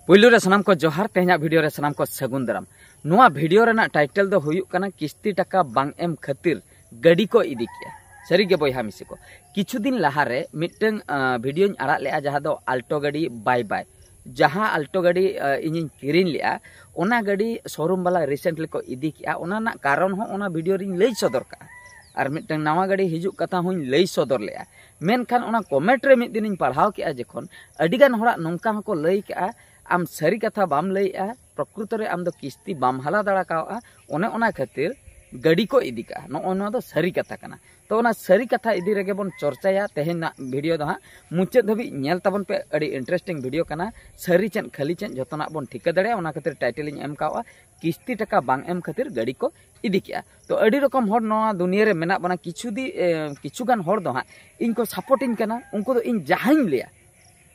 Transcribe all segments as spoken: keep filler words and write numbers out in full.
ᱯᱩᱭᱞᱩ ᱨᱮ ᱥᱟᱱᱟᱢ ᱠᱚ ᱡᱚᱦᱟᱨ, ᱛᱮᱦᱮᱧᱟᱜ ᱵᱷᱤᱰᱤᱭᱳ ᱨᱮ ᱥᱟᱱᱟᱢ ᱠᱚ ᱥᱟᱹᱜᱩᱱ ᱫᱟᱨᱟᱢ᱾ ᱱᱚᱣᱟ ᱵᱷᱤᱰᱤᱭᱳ ᱨᱮᱱᱟᱜ ᱴᱟᱭᱴᱮᱞ ᱫᱚ ᱦᱩᱭᱩᱜ ᱠᱟᱱᱟ ᱠᱤᱥᱛᱤ ᱴᱟᱠᱟ ᱵᱟᱝ ᱮᱢ ᱠᱷᱟᱹᱛᱤᱨ ᱜᱟᱹᱰᱤ ᱠᱚ ᱤᱫᱤ ᱠᱮᱜᱼᱟ᱾ ᱥᱟᱹᱨᱤ ᱜᱮ ᱵᱚᱭᱦᱟ ᱢᱤᱥᱤ ᱠᱚ, ᱠᱤᱪᱷᱩ ᱫᱤᱱ ᱞᱟᱦᱟᱨᱮ ᱢᱤᱫᱴᱟᱝ ᱟᱸ, ᱵᱷᱤᱰᱤᱭᱳᱧ ᱟᱲᱟᱜ ᱞᱮᱜᱼᱟ, ᱡᱟᱦᱟᱸ ᱫᱚ ᱟᱞᱴᱳ ᱜᱟᱹᱰᱤ ᱵᱟᱭ ᱵᱟᱭ, ᱡᱟᱦᱟᱸ ᱟᱞᱴᱳ ᱜᱟᱹᱰᱤ ᱟᱸ, ᱤᱧᱤᱧ ᱠᱤᱨᱤᱧ ᱞᱮᱜᱼᱟ, ᱚᱱᱟ ᱜᱟᱹᱰᱤ ᱥᱳᱨᱩᱢ ᱵᱟᱞᱟ ᱨᱤᱥᱮᱱᱴᱞᱤ ᱠᱚ ᱤᱫᱤ ᱠᱮᱜᱼᱟ᱾ ᱚᱱᱟ ᱨᱮᱱᱟᱜ ᱠᱟᱨᱚᱱ ᱦᱚᱸ ᱚᱱᱟ ᱵᱷᱤᱰᱤᱭᱳ ᱨᱤᱧ ᱞᱟᱹᱭ ᱥᱚᱫᱚᱨ ᱠᱟᱜᱼᱟ᱾ ᱟᱨ ᱢᱤᱫᱴᱟᱝ ᱱᱟᱣᱟ ᱜᱟᱹᱰᱤ ᱦᱤᱡᱩᱜ ᱠᱟᱛᱷᱟ ᱦᱚᱸᱧ ᱞᱟᱹᱭ ᱥᱚᱫᱚᱨ ᱞᱮᱜᱼᱟ᱾ ᱢᱮᱱᱠᱷᱟᱱ ᱚᱱᱟ ᱠᱚᱢᱮᱱᱴ ᱨᱮ ᱢᱤᱫ ᱫᱤᱱᱤᱧ ᱯᱟᱲᱦᱟᱣ ᱠᱮᱜᱼᱟ, ᱡᱚᱠᱷᱚᱱ ᱟᱹᱰᱤᱜᱟᱱ ᱦᱚᱲᱟᱜ ᱱᱚᱝᱠᱟ ᱦᱚᱸᱠᱚ ᱞᱟᱹᱭ ᱠᱟᱜᱼᱟ, ᱟᱢ ᱥᱟᱹᱨᱤ ᱠᱟᱛᱷᱟ ᱵᱟᱢ ᱞᱟᱹᱭᱮᱜᱼᱟ, ᱯᱨᱚᱠᱨᱤᱛᱚ ᱨᱮ ᱟᱢ ᱫᱚ ᱠᱤᱥᱛᱤ ᱵᱟᱢ ᱦᱟᱞᱟ ᱫᱟᱲᱮ ᱠᱟᱣᱜᱼᱟ, ᱚᱱᱮ ᱚᱱᱟ ᱠᱷᱟᱹᱛᱤᱨ ᱜᱟᱹᱰᱤ ᱠᱚ ᱤᱫᱤ ᱠᱟᱜᱼᱟ᱾ ᱱᱚᱜᱼᱚ ᱱᱚᱣᱟ ᱫᱚ ᱥᱟᱹᱨᱤ ᱠᱟᱛᱷᱟ ᱠᱟᱱᱟ᱾ ᱛᱚ ᱚᱱᱟ ᱥᱟᱹᱨᱤ ᱠᱟᱛᱷᱟ ᱤᱫᱤ ᱨᱮᱜᱮ ᱵᱚᱱ ᱪᱚᱨᱪᱟᱭᱟ ᱛᱮᱦᱮᱧᱟᱜ ᱵᱷᱤᱰᱤᱭᱳ ᱫᱚ ᱦᱟᱸᱜ᱾ ᱢᱩᱪᱟᱹᱫ ᱫᱷᱟᱹᱵᱤᱡ ᱧᱮᱞ ᱛᱟᱵᱚᱱ ᱯᱮ, ᱟᱹᱰᱤ ᱤᱱᱴᱟᱨᱮᱥᱴᱤᱝ ᱵᱷᱤᱰᱤᱭᱳ ᱠᱟᱱᱟ᱾ ᱥᱟᱹᱨᱤ ᱪᱮᱫ ᱠᱷᱟᱹᱞᱤ ᱪᱮᱫ ᱡᱚᱛᱚᱱᱟᱜ ᱵᱚᱱ ᱴᱷᱤᱠᱟᱹ ᱫᱟᱲᱮᱭᱟᱜᱼᱟ, ᱚᱱᱟ ᱠᱷᱟᱹᱛᱤᱨ ᱴᱟᱭᱴᱮᱞ ᱤᱧ ᱮᱢ ᱠᱟᱣᱜᱼᱟ, ᱠᱤᱥᱛᱤ ᱴᱟᱠᱟ ᱵᱟᱝ ᱮᱢ ᱠᱷᱟᱹᱛᱤᱨ ᱜᱟᱹᱰᱤ ᱠᱚ ᱤᱫᱤ ᱠᱮᱜᱼᱟ᱾ ᱛᱚ ᱟᱹᱰᱤ ᱨᱚᱠᱚᱢ ᱦᱚᱲ ᱱᱚᱣᱟ ᱫᱩᱱᱤᱭᱟᱹ ᱨᱮ ᱢᱮᱱᱟᱜ ᱵᱚᱱᱟ᱾ ᱠᱤᱪᱷᱩ ᱫᱤ ᱮ, ᱠᱤᱪᱷᱩ ᱜᱟᱱ ᱦᱚᱲ ᱫᱚ ᱦᱟᱸᱜ ᱤᱧ ᱠᱚ ᱥᱟᱯᱳᱨᱴᱤᱧ ᱠᱟᱱᱟ, ᱩᱱᱠᱩ ᱫᱚ ᱤᱧ ᱡᱟᱦᱟᱸᱧ ᱞᱟᱹᱭᱟ,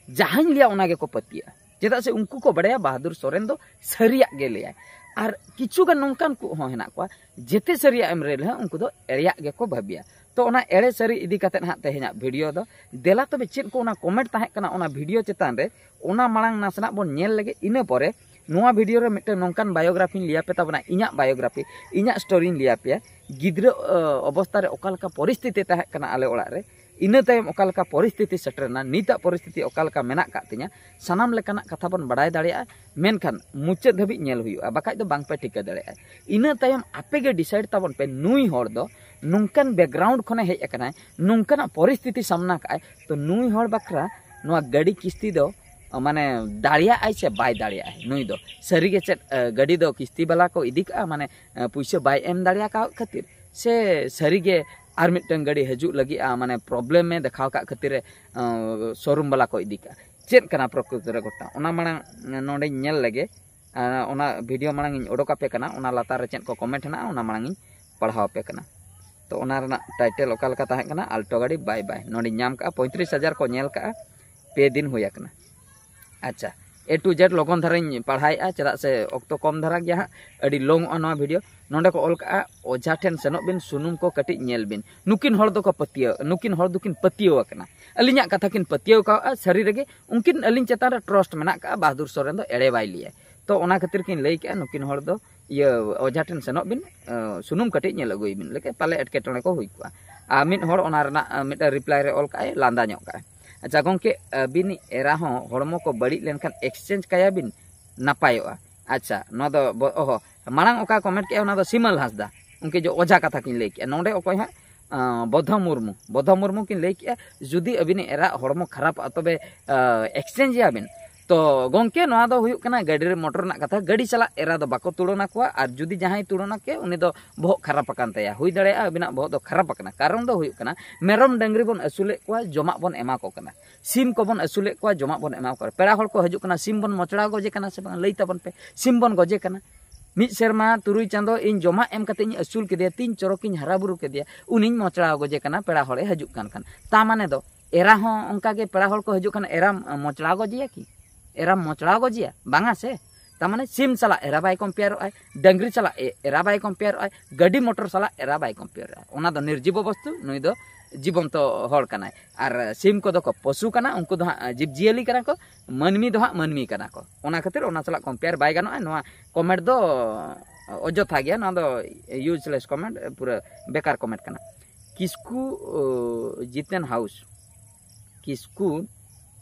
ᱡᱟᱦᱟᱸᱧ ᱞᱟᱹᱭᱟ ᱚᱱᱟ ᱜᱮᱠᱚ ᱯᱟᱹᱛᱭᱟᱹᱜᱼᱟ, ᱪᱮᱫᱟᱜ ᱥᱮ ᱩᱱᱠᱩ ᱠᱚ ᱵᱟᱲᱟᱭᱟ ᱵᱟᱦᱟᱫᱩᱨ ᱥᱚᱨᱮᱱ ᱫᱚ ᱥᱟᱹᱨᱤᱭᱟᱜ ᱜᱮ ᱞᱟᱹᱭᱟᱭ᱾ ᱟᱨ ᱠᱤᱪᱷᱩ ᱜᱟᱱ ᱱᱚᱝᱠᱟᱱ ᱠᱚ ᱦᱚᱸ ᱦᱮᱱᱟᱜ ᱠᱚᱣᱟ, ᱡᱮᱛᱮ ᱥᱟᱹᱨᱤᱭᱟᱜ ᱮᱢ ᱞᱟᱹᱭ ᱨᱮᱦᱚᱸ ᱩᱱᱠᱩ ᱫᱚ ᱮᱲᱮᱭᱟᱜ ᱜᱮᱠᱚ ᱵᱷᱟᱹᱵᱤᱭᱟ᱾ ᱛᱚ ᱚᱱᱟ ᱮᱲᱮ ᱥᱟᱹᱨᱤ ᱤᱫᱤ ᱠᱟᱛᱮᱫ ᱦᱟᱸᱜ ᱛᱮᱦᱮᱧᱟᱜ ᱵᱷᱤᱰᱤᱭᱳ ᱫᱚ᱾ ᱫᱮᱞᱟ ᱛᱚᱵᱮ ᱪᱮᱫ ᱠᱚ ᱚᱱᱟ ᱠᱚᱢᱮᱱᱴ ᱛᱟᱦᱮᱸ ᱠᱟᱱᱟ ᱚᱱᱟ ᱵᱷᱤᱰᱤᱭᱳ ᱪᱮᱛᱟᱱ ᱨᱮ, ᱚᱱᱟ ᱢᱟᱲᱟᱝ ᱱᱟᱥᱮᱱᱟᱜ ᱵᱚᱱ ᱧᱮᱞ ᱞᱮᱜᱮ, ᱤᱱᱟᱹ ᱯᱚᱨᱮ ᱱᱚᱣᱟ ᱵᱷᱤᱰᱤᱭᱳ ᱨᱮ ᱢᱤᱫᱴᱮᱱ ᱱᱚᱝᱠᱟᱱ ᱵᱟᱭᱳᱜᱨᱟᱯᱷᱤᱧ ᱞᱟᱹᱭᱟᱯᱮ ᱛᱟᱵᱚᱱᱟ, ᱤᱧᱟᱹᱜ ᱵᱟᱭᱳᱜᱨᱟᱯᱷᱤ, ᱤᱧᱟᱹᱜ ᱥᱴᱳᱨᱤᱧ ᱞᱟᱹᱭᱟᱯᱮᱭᱟ᱾ ᱜᱤᱫᱽᱨᱟᱹ ᱚ, ᱚᱵᱚᱥᱛᱟ ᱨᱮ ᱚᱠᱟ ᱞᱮᱠᱟ ᱯᱚᱨᱤᱥᱛᱷᱤᱛᱤ ᱛᱟᱦᱮᱸ ᱠᱟᱱᱟ ᱟᱞᱮ ᱚᱲᱟᱜ ᱨᱮ, ᱤᱱᱟᱹ ᱛᱟᱭᱚᱢ ᱚᱠᱟ ᱞᱮᱠᱟ ᱯᱚᱨᱤᱥᱛᱷᱤᱛᱤ ᱥᱮᱴᱮᱨᱮᱱᱟ, ᱱᱤᱛᱟᱜ ᱯᱚᱨᱤᱥᱛᱷᱤᱛᱤ ᱚᱠᱟ ᱞᱮᱠᱟ ᱢᱮᱱᱟᱜ ᱟᱠᱟᱫ ᱛᱤᱧᱟ, ᱥᱟᱱᱟᱢ ᱞᱮᱠᱟᱱᱟᱜ ᱠᱟᱛᱷᱟ ᱵᱚᱱ ᱵᱟᱲᱟᱭ ᱫᱟᱲᱮᱭᱟᱜᱼᱟ᱾ ᱢᱮᱱᱠᱷᱟᱱ ᱢᱩᱪᱟᱹᱫ ᱫᱷᱟᱹᱵᱤᱡ ᱧᱮᱞ ᱦᱩᱭᱩᱜᱼᱟ, ᱵᱟᱠᱷᱟᱡ ᱫᱚ ᱵᱟᱝ ᱯᱮ ᱴᱷᱤᱠᱟᱹ ᱫᱟᱲᱮᱭᱟᱜᱼᱟ᱾ ᱤᱱᱟᱹ ᱛᱟᱭᱚᱢ ᱟᱯᱮ ᱜᱮ ᱰᱤᱥᱟᱭᱤᱰ ᱛᱟᱵᱚᱱ ᱯᱮ, ᱱᱩᱭ ᱦᱚᱲ ᱫᱚ ᱱᱚᱝᱠᱟᱱ ᱵᱮᱠᱜᱨᱟᱣᱩᱱᱰ ᱠᱷᱚᱱᱮ ᱦᱮᱡ ᱟᱠᱟᱱᱟᱭ, ᱱᱚᱝᱠᱟᱱᱟᱜ ᱯᱚᱨᱤᱥᱛᱷᱤᱛᱤ ᱥᱟᱢᱱᱟ ᱠᱟᱜᱼᱟᱭ, ᱛᱚ ᱱᱩᱭ ᱦᱚᱲ ᱵᱟᱠᱷᱨᱟ ᱱᱚᱣᱟ ᱜᱟᱹᱰᱤ ᱠᱤᱥᱛᱤ ᱫᱚ ᱢᱟᱱᱮ ᱫᱟᱲᱮᱭᱟᱜᱼᱟᱭ ᱥᱮ ᱵᱟᱭ ᱫᱟᱲᱮᱭᱟᱜᱼᱟᱭ? ᱱᱩᱭ ᱫᱚ ᱥᱟᱹᱨᱤᱜᱮ ᱪᱮᱫ ᱮ, ᱜᱟᱹᱰᱤ ᱫᱚ ᱠᱤᱥᱛᱤ ᱵᱟᱞᱟ ᱠᱚ ᱤᱫᱤ ᱠᱟᱜᱼᱟ, ᱢᱟᱱᱮ ᱮ, ᱯᱩᱭᱥᱟᱹ ᱵᱟᱭ ᱮᱢ ᱫᱟᱲᱮ ᱟᱠᱟᱫ ᱠᱷᱟᱹᱛᱤᱨ, ᱥᱮ ᱥᱟᱹᱨᱤᱜᱮ ᱟᱨ ᱢᱤᱫᱴᱟᱝ ᱜᱟᱹᱰᱤ ᱦᱤᱡᱩᱜ ᱞᱟᱹᱜᱤᱫᱼᱟ, ᱢᱟᱱᱮ ᱯᱨᱚᱵᱞᱮᱢ ᱮ ᱫᱮᱠᱷᱟᱣ ᱠᱟᱜ ᱠᱷᱟᱹᱛᱤᱨ ᱮ, ᱮ, ᱥᱳᱨᱩᱢ ᱵᱟᱞᱟ ᱠᱚ ᱤᱫᱤ ᱠᱟᱜᱼᱟ? ᱪᱮᱫ ᱠᱟᱱᱟ ᱯᱨᱚᱠᱨᱤᱛᱚ ᱨᱮ ᱜᱷᱚᱴᱚᱱᱟ, ᱚᱱᱟ ᱢᱟᱲᱟᱝ ᱱᱚᱰᱮᱧ ᱧᱮᱞ ᱞᱮᱜᱮ᱾ ᱟᱨ ᱚᱱᱟ ᱵᱷᱤᱰᱤᱭᱳ ᱢᱟᱲᱟᱝ ᱤᱧ ᱚᱰᱚᱠ ᱟᱯᱮ ᱠᱟᱱᱟ, ᱚᱱᱟ ᱞᱟᱛᱟᱨ ᱨᱮ ᱪᱮᱫ ᱠᱚ ᱠᱚᱢᱮᱱᱴ ᱦᱮᱱᱟᱜᱼᱟ ᱚᱱᱟ ᱢᱟᱲᱟᱝ ᱤᱧ ᱯᱟᱲᱦᱟᱣ ᱟᱯᱮ ᱠᱟᱱᱟ᱾ ᱛᱚ ᱚᱱᱟ ᱨᱮᱱᱟᱜ ᱴᱟᱭᱴᱮᱞ ᱚᱠᱟ ᱞᱮᱠᱟ ᱛᱟᱦᱮᱸ ᱠᱟᱱᱟ, ᱟᱞᱴᱳ ᱜᱟᱹᱰᱤ ᱵᱟᱭ ᱵᱟᱭ, ᱱᱚᱰᱮᱧ ᱧᱟᱢ ᱠᱟᱜᱼᱟ, ᱯᱚᱸᱭᱛᱨᱤᱥ ᱦᱟᱡᱟᱨ ᱠᱚ ᱧᱮᱞ ᱠᱟᱜᱼᱟ, ᱯᱮ ᱫᱤᱱ ᱦᱩᱭ ᱟᱠᱟᱱᱟ᱾ ᱟᱪᱪᱷᱟ, A to Z ᱞᱚᱜᱚᱱ ᱫᱷᱟᱨᱟᱧ ᱯᱟᱲᱦᱟᱣᱮᱫᱼᱟ, ᱪᱮᱫᱟᱜ ᱥᱮ ᱚᱠᱛᱚ ᱠᱚᱢ ᱫᱷᱟᱨᱟ ᱜᱮᱭᱟ ᱦᱟᱸᱜ, ᱟᱹᱰᱤ ᱞᱚᱝᱚᱜᱼᱟ ᱱᱚᱣᱟ ᱵᱷᱤᱰᱤᱭᱳ᱾ ᱱᱚᱰᱮ ᱠᱚ ᱚᱞ ᱠᱟᱜᱼᱟ, "ᱚᱡᱷᱟ ᱴᱷᱮᱱ ᱥᱮᱱᱚᱜ ᱵᱤᱱ, ᱥᱩᱱᱩᱢ ᱠᱚ ᱠᱟᱹᱴᱤᱡ ᱧᱮᱞ ᱵᱤᱱ᱾" ᱱᱩᱠᱤᱱ ᱦᱚᱲ ᱫᱚᱠᱚ ᱯᱟᱹᱛᱭᱟᱹᱣ, ᱱᱩᱠᱤᱱ ᱦᱚᱲ ᱫᱚᱠᱤᱱ ᱯᱟᱹᱛᱭᱟᱹᱣ ᱟᱠᱟᱱᱟ, ᱟᱹᱞᱤᱧᱟᱜ ᱠᱟᱛᱷᱟ ᱠᱤᱱ ᱯᱟᱹᱛᱭᱟᱹᱣ ᱠᱟᱣᱜᱼᱟ᱾ ᱥᱟᱹᱨᱤ ᱨᱮᱜᱮ ᱩᱱᱠᱤᱱ ᱟᱹᱞᱤᱧ ᱪᱮᱛᱟᱱ ᱨᱮ ᱴᱨᱟᱥᱴ ᱢᱮᱱᱟᱜ ᱠᱟᱜᱼᱟ, ᱵᱟᱦᱟᱫᱩᱨ ᱥᱚᱨᱮᱱ ᱫᱚ ᱮᱲᱮ ᱵᱟᱭ ᱞᱟᱹᱭᱟ᱾ ᱛᱚ ᱚᱱᱟ ᱠᱷᱟᱹᱛᱤᱨ ᱠᱤᱱ ᱞᱟᱹᱭ ᱠᱮᱜᱼᱟ, ᱱᱩᱠᱤᱱ ᱦᱚᱲ ᱫᱚ ᱤᱭᱟᱹ ᱚᱡᱷᱟ ᱴᱷᱮᱱ ᱥᱮᱱᱚᱜ ᱵᱤᱱ, ᱥᱩᱱᱩᱢ ᱠᱟᱹᱴᱤᱡ ᱧᱮᱞ ᱟᱹᱜᱩᱭ ᱵᱤᱱ, ᱞᱮᱠᱟ ᱯᱟᱞᱮ ᱮᱴᱠᱮᱴᱚᱬᱮ ᱠᱚ ᱦᱩᱭ ᱠᱚᱜᱼᱟ᱾ ᱟᱨ ᱢᱤᱫ ᱦᱚᱲ ᱚᱱᱟ ᱨᱮᱱᱟᱜ ᱢᱤᱫᱴᱟᱝ ᱨᱤᱯᱞᱟᱭ ᱨᱮ ᱚᱞ ᱠᱟᱜᱼᱟᱭ, ᱞᱟᱸᱫᱟ ᱧᱚᱜ ᱠᱟᱜᱼᱟᱭ, "ᱟᱪᱪᱷᱟ ᱜᱚᱢᱠᱮ, ᱟᱹᱵᱤᱱᱤᱡ ᱮᱨᱟ ᱦᱚᱸ ᱦᱚᱲᱢᱚ ᱠᱚ ᱵᱟᱹᱲᱤᱡ ᱞᱮᱱᱠᱷᱟᱱ ᱮᱠᱥᱪᱮᱧᱡᱽ ᱠᱟᱭᱟ ᱵᱤᱱ, ᱱᱟᱯᱟᱭᱚᱜᱼᱟ᱾" ᱟᱪᱪᱷᱟ, ᱱᱚᱣᱟ ᱫᱚ ᱵᱚ-, ᱚᱦᱚ, ᱢᱟᱲᱟᱝ ᱚᱠᱟ ᱠᱚᱢᱮᱱᱴ ᱠᱮᱜᱼᱟ ᱚᱱᱟ ᱫᱚ ᱥᱤᱢᱟᱹᱞ ᱦᱟᱸᱥᱫᱟ, ᱩᱱᱠᱤᱱ ᱡᱮ ᱚᱡᱷᱟ ᱠᱟᱛᱷᱟ ᱠᱤᱱ ᱞᱟᱹᱭ ᱠᱮᱜᱼᱟ᱾ ᱱᱚᱰᱮ ᱚᱠᱚᱭ ᱦᱟᱸᱜ, ᱟᱸ, ᱵᱚᱫᱷᱚ ᱢᱩᱨᱢᱩ, ᱵᱚᱫᱷᱚ ᱢᱩᱨᱢᱩ ᱠᱤᱱ ᱞᱟᱹᱭ ᱠᱮᱜᱼᱟ, "ᱡᱩᱫᱤ ᱟᱹᱵᱤᱱᱤᱡ ᱮᱨᱟ ᱦᱚᱲᱢᱚ ᱠᱷᱟᱨᱟᱯᱚᱜᱼᱟ ᱛᱚᱵᱮ, ᱟᱸ, ᱮᱠᱥᱪᱮᱧᱡᱽ ᱮᱭᱟ ᱵᱤᱱ?" ᱛᱚ ᱜᱚᱢᱠᱮ, ᱱᱚᱣᱟ ᱫᱚ ᱦᱩᱭᱩᱜ ᱠᱟᱱᱟ ᱜᱟᱹᱰᱤ ᱨᱮ ᱢᱚᱴᱚᱨ ᱨᱮᱱᱟᱜ ᱠᱟᱛᱷᱟ᱾ ᱜᱟᱹᱰᱤ ᱥᱟᱞᱟᱜ ᱮᱨᱟ ᱫᱚ ᱵᱟᱠᱚ ᱛᱩᱞᱚᱱᱟ ᱠᱚᱣᱟ, ᱟᱨ ᱡᱩᱫᱤ ᱡᱟᱦᱟᱸᱭ ᱛᱩᱞᱚᱱᱟ ᱠᱮ, ᱩᱱᱤ ᱫᱚ ᱵᱚᱦᱚᱜ ᱠᱷᱟᱨᱟᱯ ᱟᱠᱟᱱ ᱛᱟᱭᱟ᱾ ᱦᱩᱭ ᱫᱟᱲᱮᱭᱟᱜᱼᱟ ᱟᱹᱵᱤᱱᱟᱜ ᱵᱚᱦᱚᱜ ᱫᱚ ᱠᱷᱟᱨᱟᱯ ᱟᱠᱟᱱᱟ᱾ ᱠᱟᱨᱚᱱ ᱫᱚ ᱦᱩᱭᱩᱜ ᱠᱟᱱᱟ, ᱢᱮᱨᱚᱢ ᱰᱟᱹᱝᱨᱤ ᱵᱚᱱ ᱟᱹᱥᱩᱞᱮᱫ ᱠᱚᱣᱟ, ᱡᱚᱢᱟᱜ ᱵᱚᱱ ᱮᱢᱟ ᱠᱚ ᱠᱟᱱᱟ᱾ ᱥᱤᱢ ᱠᱚᱵᱚᱱ ᱟᱹᱥᱩᱞᱮᱫ ᱠᱚᱣᱟ, ᱡᱚᱢᱟᱜ ᱵᱚᱱ ᱮᱢᱟ ᱠᱚ ᱠᱟᱱᱟ᱾ ᱯᱮᱲᱟ ᱦᱚᱲ ᱠᱚ ᱦᱤᱡᱩᱜ ᱠᱟᱱᱟ, ᱥᱤᱢ ᱵᱚᱱ ᱢᱚᱪᱲᱟᱣ ᱜᱚᱡᱮ ᱠᱟᱱᱟ ᱥᱮ ᱵᱟᱝ? ᱞᱟᱹᱭ ᱛᱟᱵᱚᱱ ᱯᱮ, ᱥᱤᱢ ᱵᱚᱱ ᱜᱚᱡᱮ ᱠᱟᱱᱟ᱾ ᱢᱤᱫ ᱥᱮᱨᱢᱟ ᱛᱩᱨᱩᱭ ᱪᱟᱸᱫᱚ ᱤᱧ ᱡᱚᱢᱟᱜ ᱮᱢ ᱠᱟᱛᱮ ᱤᱧ ᱟᱹᱥᱩᱞ ᱠᱮᱫᱮᱭᱟ, ᱛᱤᱱ ᱪᱚᱨᱚᱠ ᱤᱧ ᱦᱟᱨᱟ ᱵᱩᱨᱩ ᱠᱮᱫᱮᱭᱟ, ᱩᱱᱤᱧ ᱢᱚᱪᱲᱟᱣ ᱜᱚᱡᱮ ᱠᱟᱱᱟ, ᱯᱮᱲᱟ ᱦᱚᱲᱮ ᱦᱤᱡᱩᱜ ᱠᱟᱱ ᱠᱷᱟᱱ᱾ ᱛᱟ ᱢᱟᱱᱮ ᱫᱚ ᱮᱨᱟ ᱦᱚᱸ ᱚᱱᱠᱟ ᱜᱮ, ᱯᱮᱲᱟ ᱦᱚᱲ ᱠᱚ ᱦᱤᱡᱩᱜ ᱠᱷᱟᱱ ᱮᱨᱟᱢ ᱢᱚᱪᱲᱟᱣ ᱜᱚᱡᱮᱭᱟ ᱠᱤ? ᱮᱨᱟᱢ ᱢᱚᱪᱲᱟᱣ ᱜᱚᱡᱮᱭᱟ? ᱵᱟᱝᱟ ᱥᱮ᱾ ᱛᱟ ᱢᱟᱱᱮ ᱥᱤᱢ ᱥᱟᱞᱟᱜ ᱮᱨᱟ ᱵᱟᱭ ᱠᱚᱢᱯᱮᱭᱟᱨᱚᱜᱼᱟᱭ, ᱰᱟᱹᱝᱨᱤ ᱥᱟᱞᱟᱜ ᱮ-, ᱮᱨᱟ ᱵᱟᱭ ᱠᱚᱢᱯᱮᱭᱟᱨᱚᱜᱼᱟᱭ, ᱜᱟᱹᱰᱤ ᱢᱚᱴᱚᱨ ᱥᱟᱞᱟᱜ ᱮᱨᱟ ᱵᱟᱭ ᱠᱚᱢᱯᱮᱭᱟᱨᱚᱜᱼᱟᱭ᱾ ᱚᱱᱟ ᱫᱚ ᱱᱤᱨᱡᱤᱵᱚ ᱵᱚᱥᱛᱩ, ᱱᱩᱭ ᱫᱚ ᱡᱤᱵᱚᱱᱛᱚ ᱦᱚᱲ ᱠᱟᱱᱟᱭ᱾ ᱟᱨ ᱥᱤᱢ ᱠᱚᱫᱚ ᱠᱚ ᱯᱚᱥᱩ ᱠᱟᱱᱟ, ᱩᱱᱠᱩ ᱫᱚ ᱦᱟᱸᱜ ᱡᱤᱵᱽᱼᱡᱤᱭᱟᱹᱞᱤ ᱠᱟᱱᱟ ᱠᱚ, ᱢᱟᱹᱱᱢᱤ ᱫᱚ ᱦᱟᱸᱜ ᱢᱟᱹᱱᱢᱤ ᱠᱟᱱᱟ ᱠᱚ᱾ ᱚᱱᱟ ᱠᱷᱟᱹᱛᱤᱨ ᱚᱱᱟ ᱥᱟᱞᱟᱜ ᱠᱚᱢᱯᱮᱭᱟᱨ ᱵᱟᱭ ᱜᱟᱱᱚᱜᱼᱟ᱾ ᱱᱚᱣᱟ ᱠᱚᱢᱮᱱᱴ ᱫᱚ ᱚᱡᱚᱛᱷᱟ ᱜᱮᱭᱟ, ᱱᱚᱣᱟ ᱫᱚ ᱤᱭᱩᱡᱽᱞᱮᱥ ᱠᱚᱢᱮᱱᱴ, ᱯᱩᱨᱟᱹ ᱵᱮᱠᱟᱨ ᱠᱚᱢᱮᱱᱴ ᱠᱟᱱᱟ᱾ ᱠᱤᱥᱠᱩ, ᱚ, ᱡᱤᱛᱮᱱ ᱦᱟᱣᱩᱥ, ᱠᱤᱥᱠᱩ,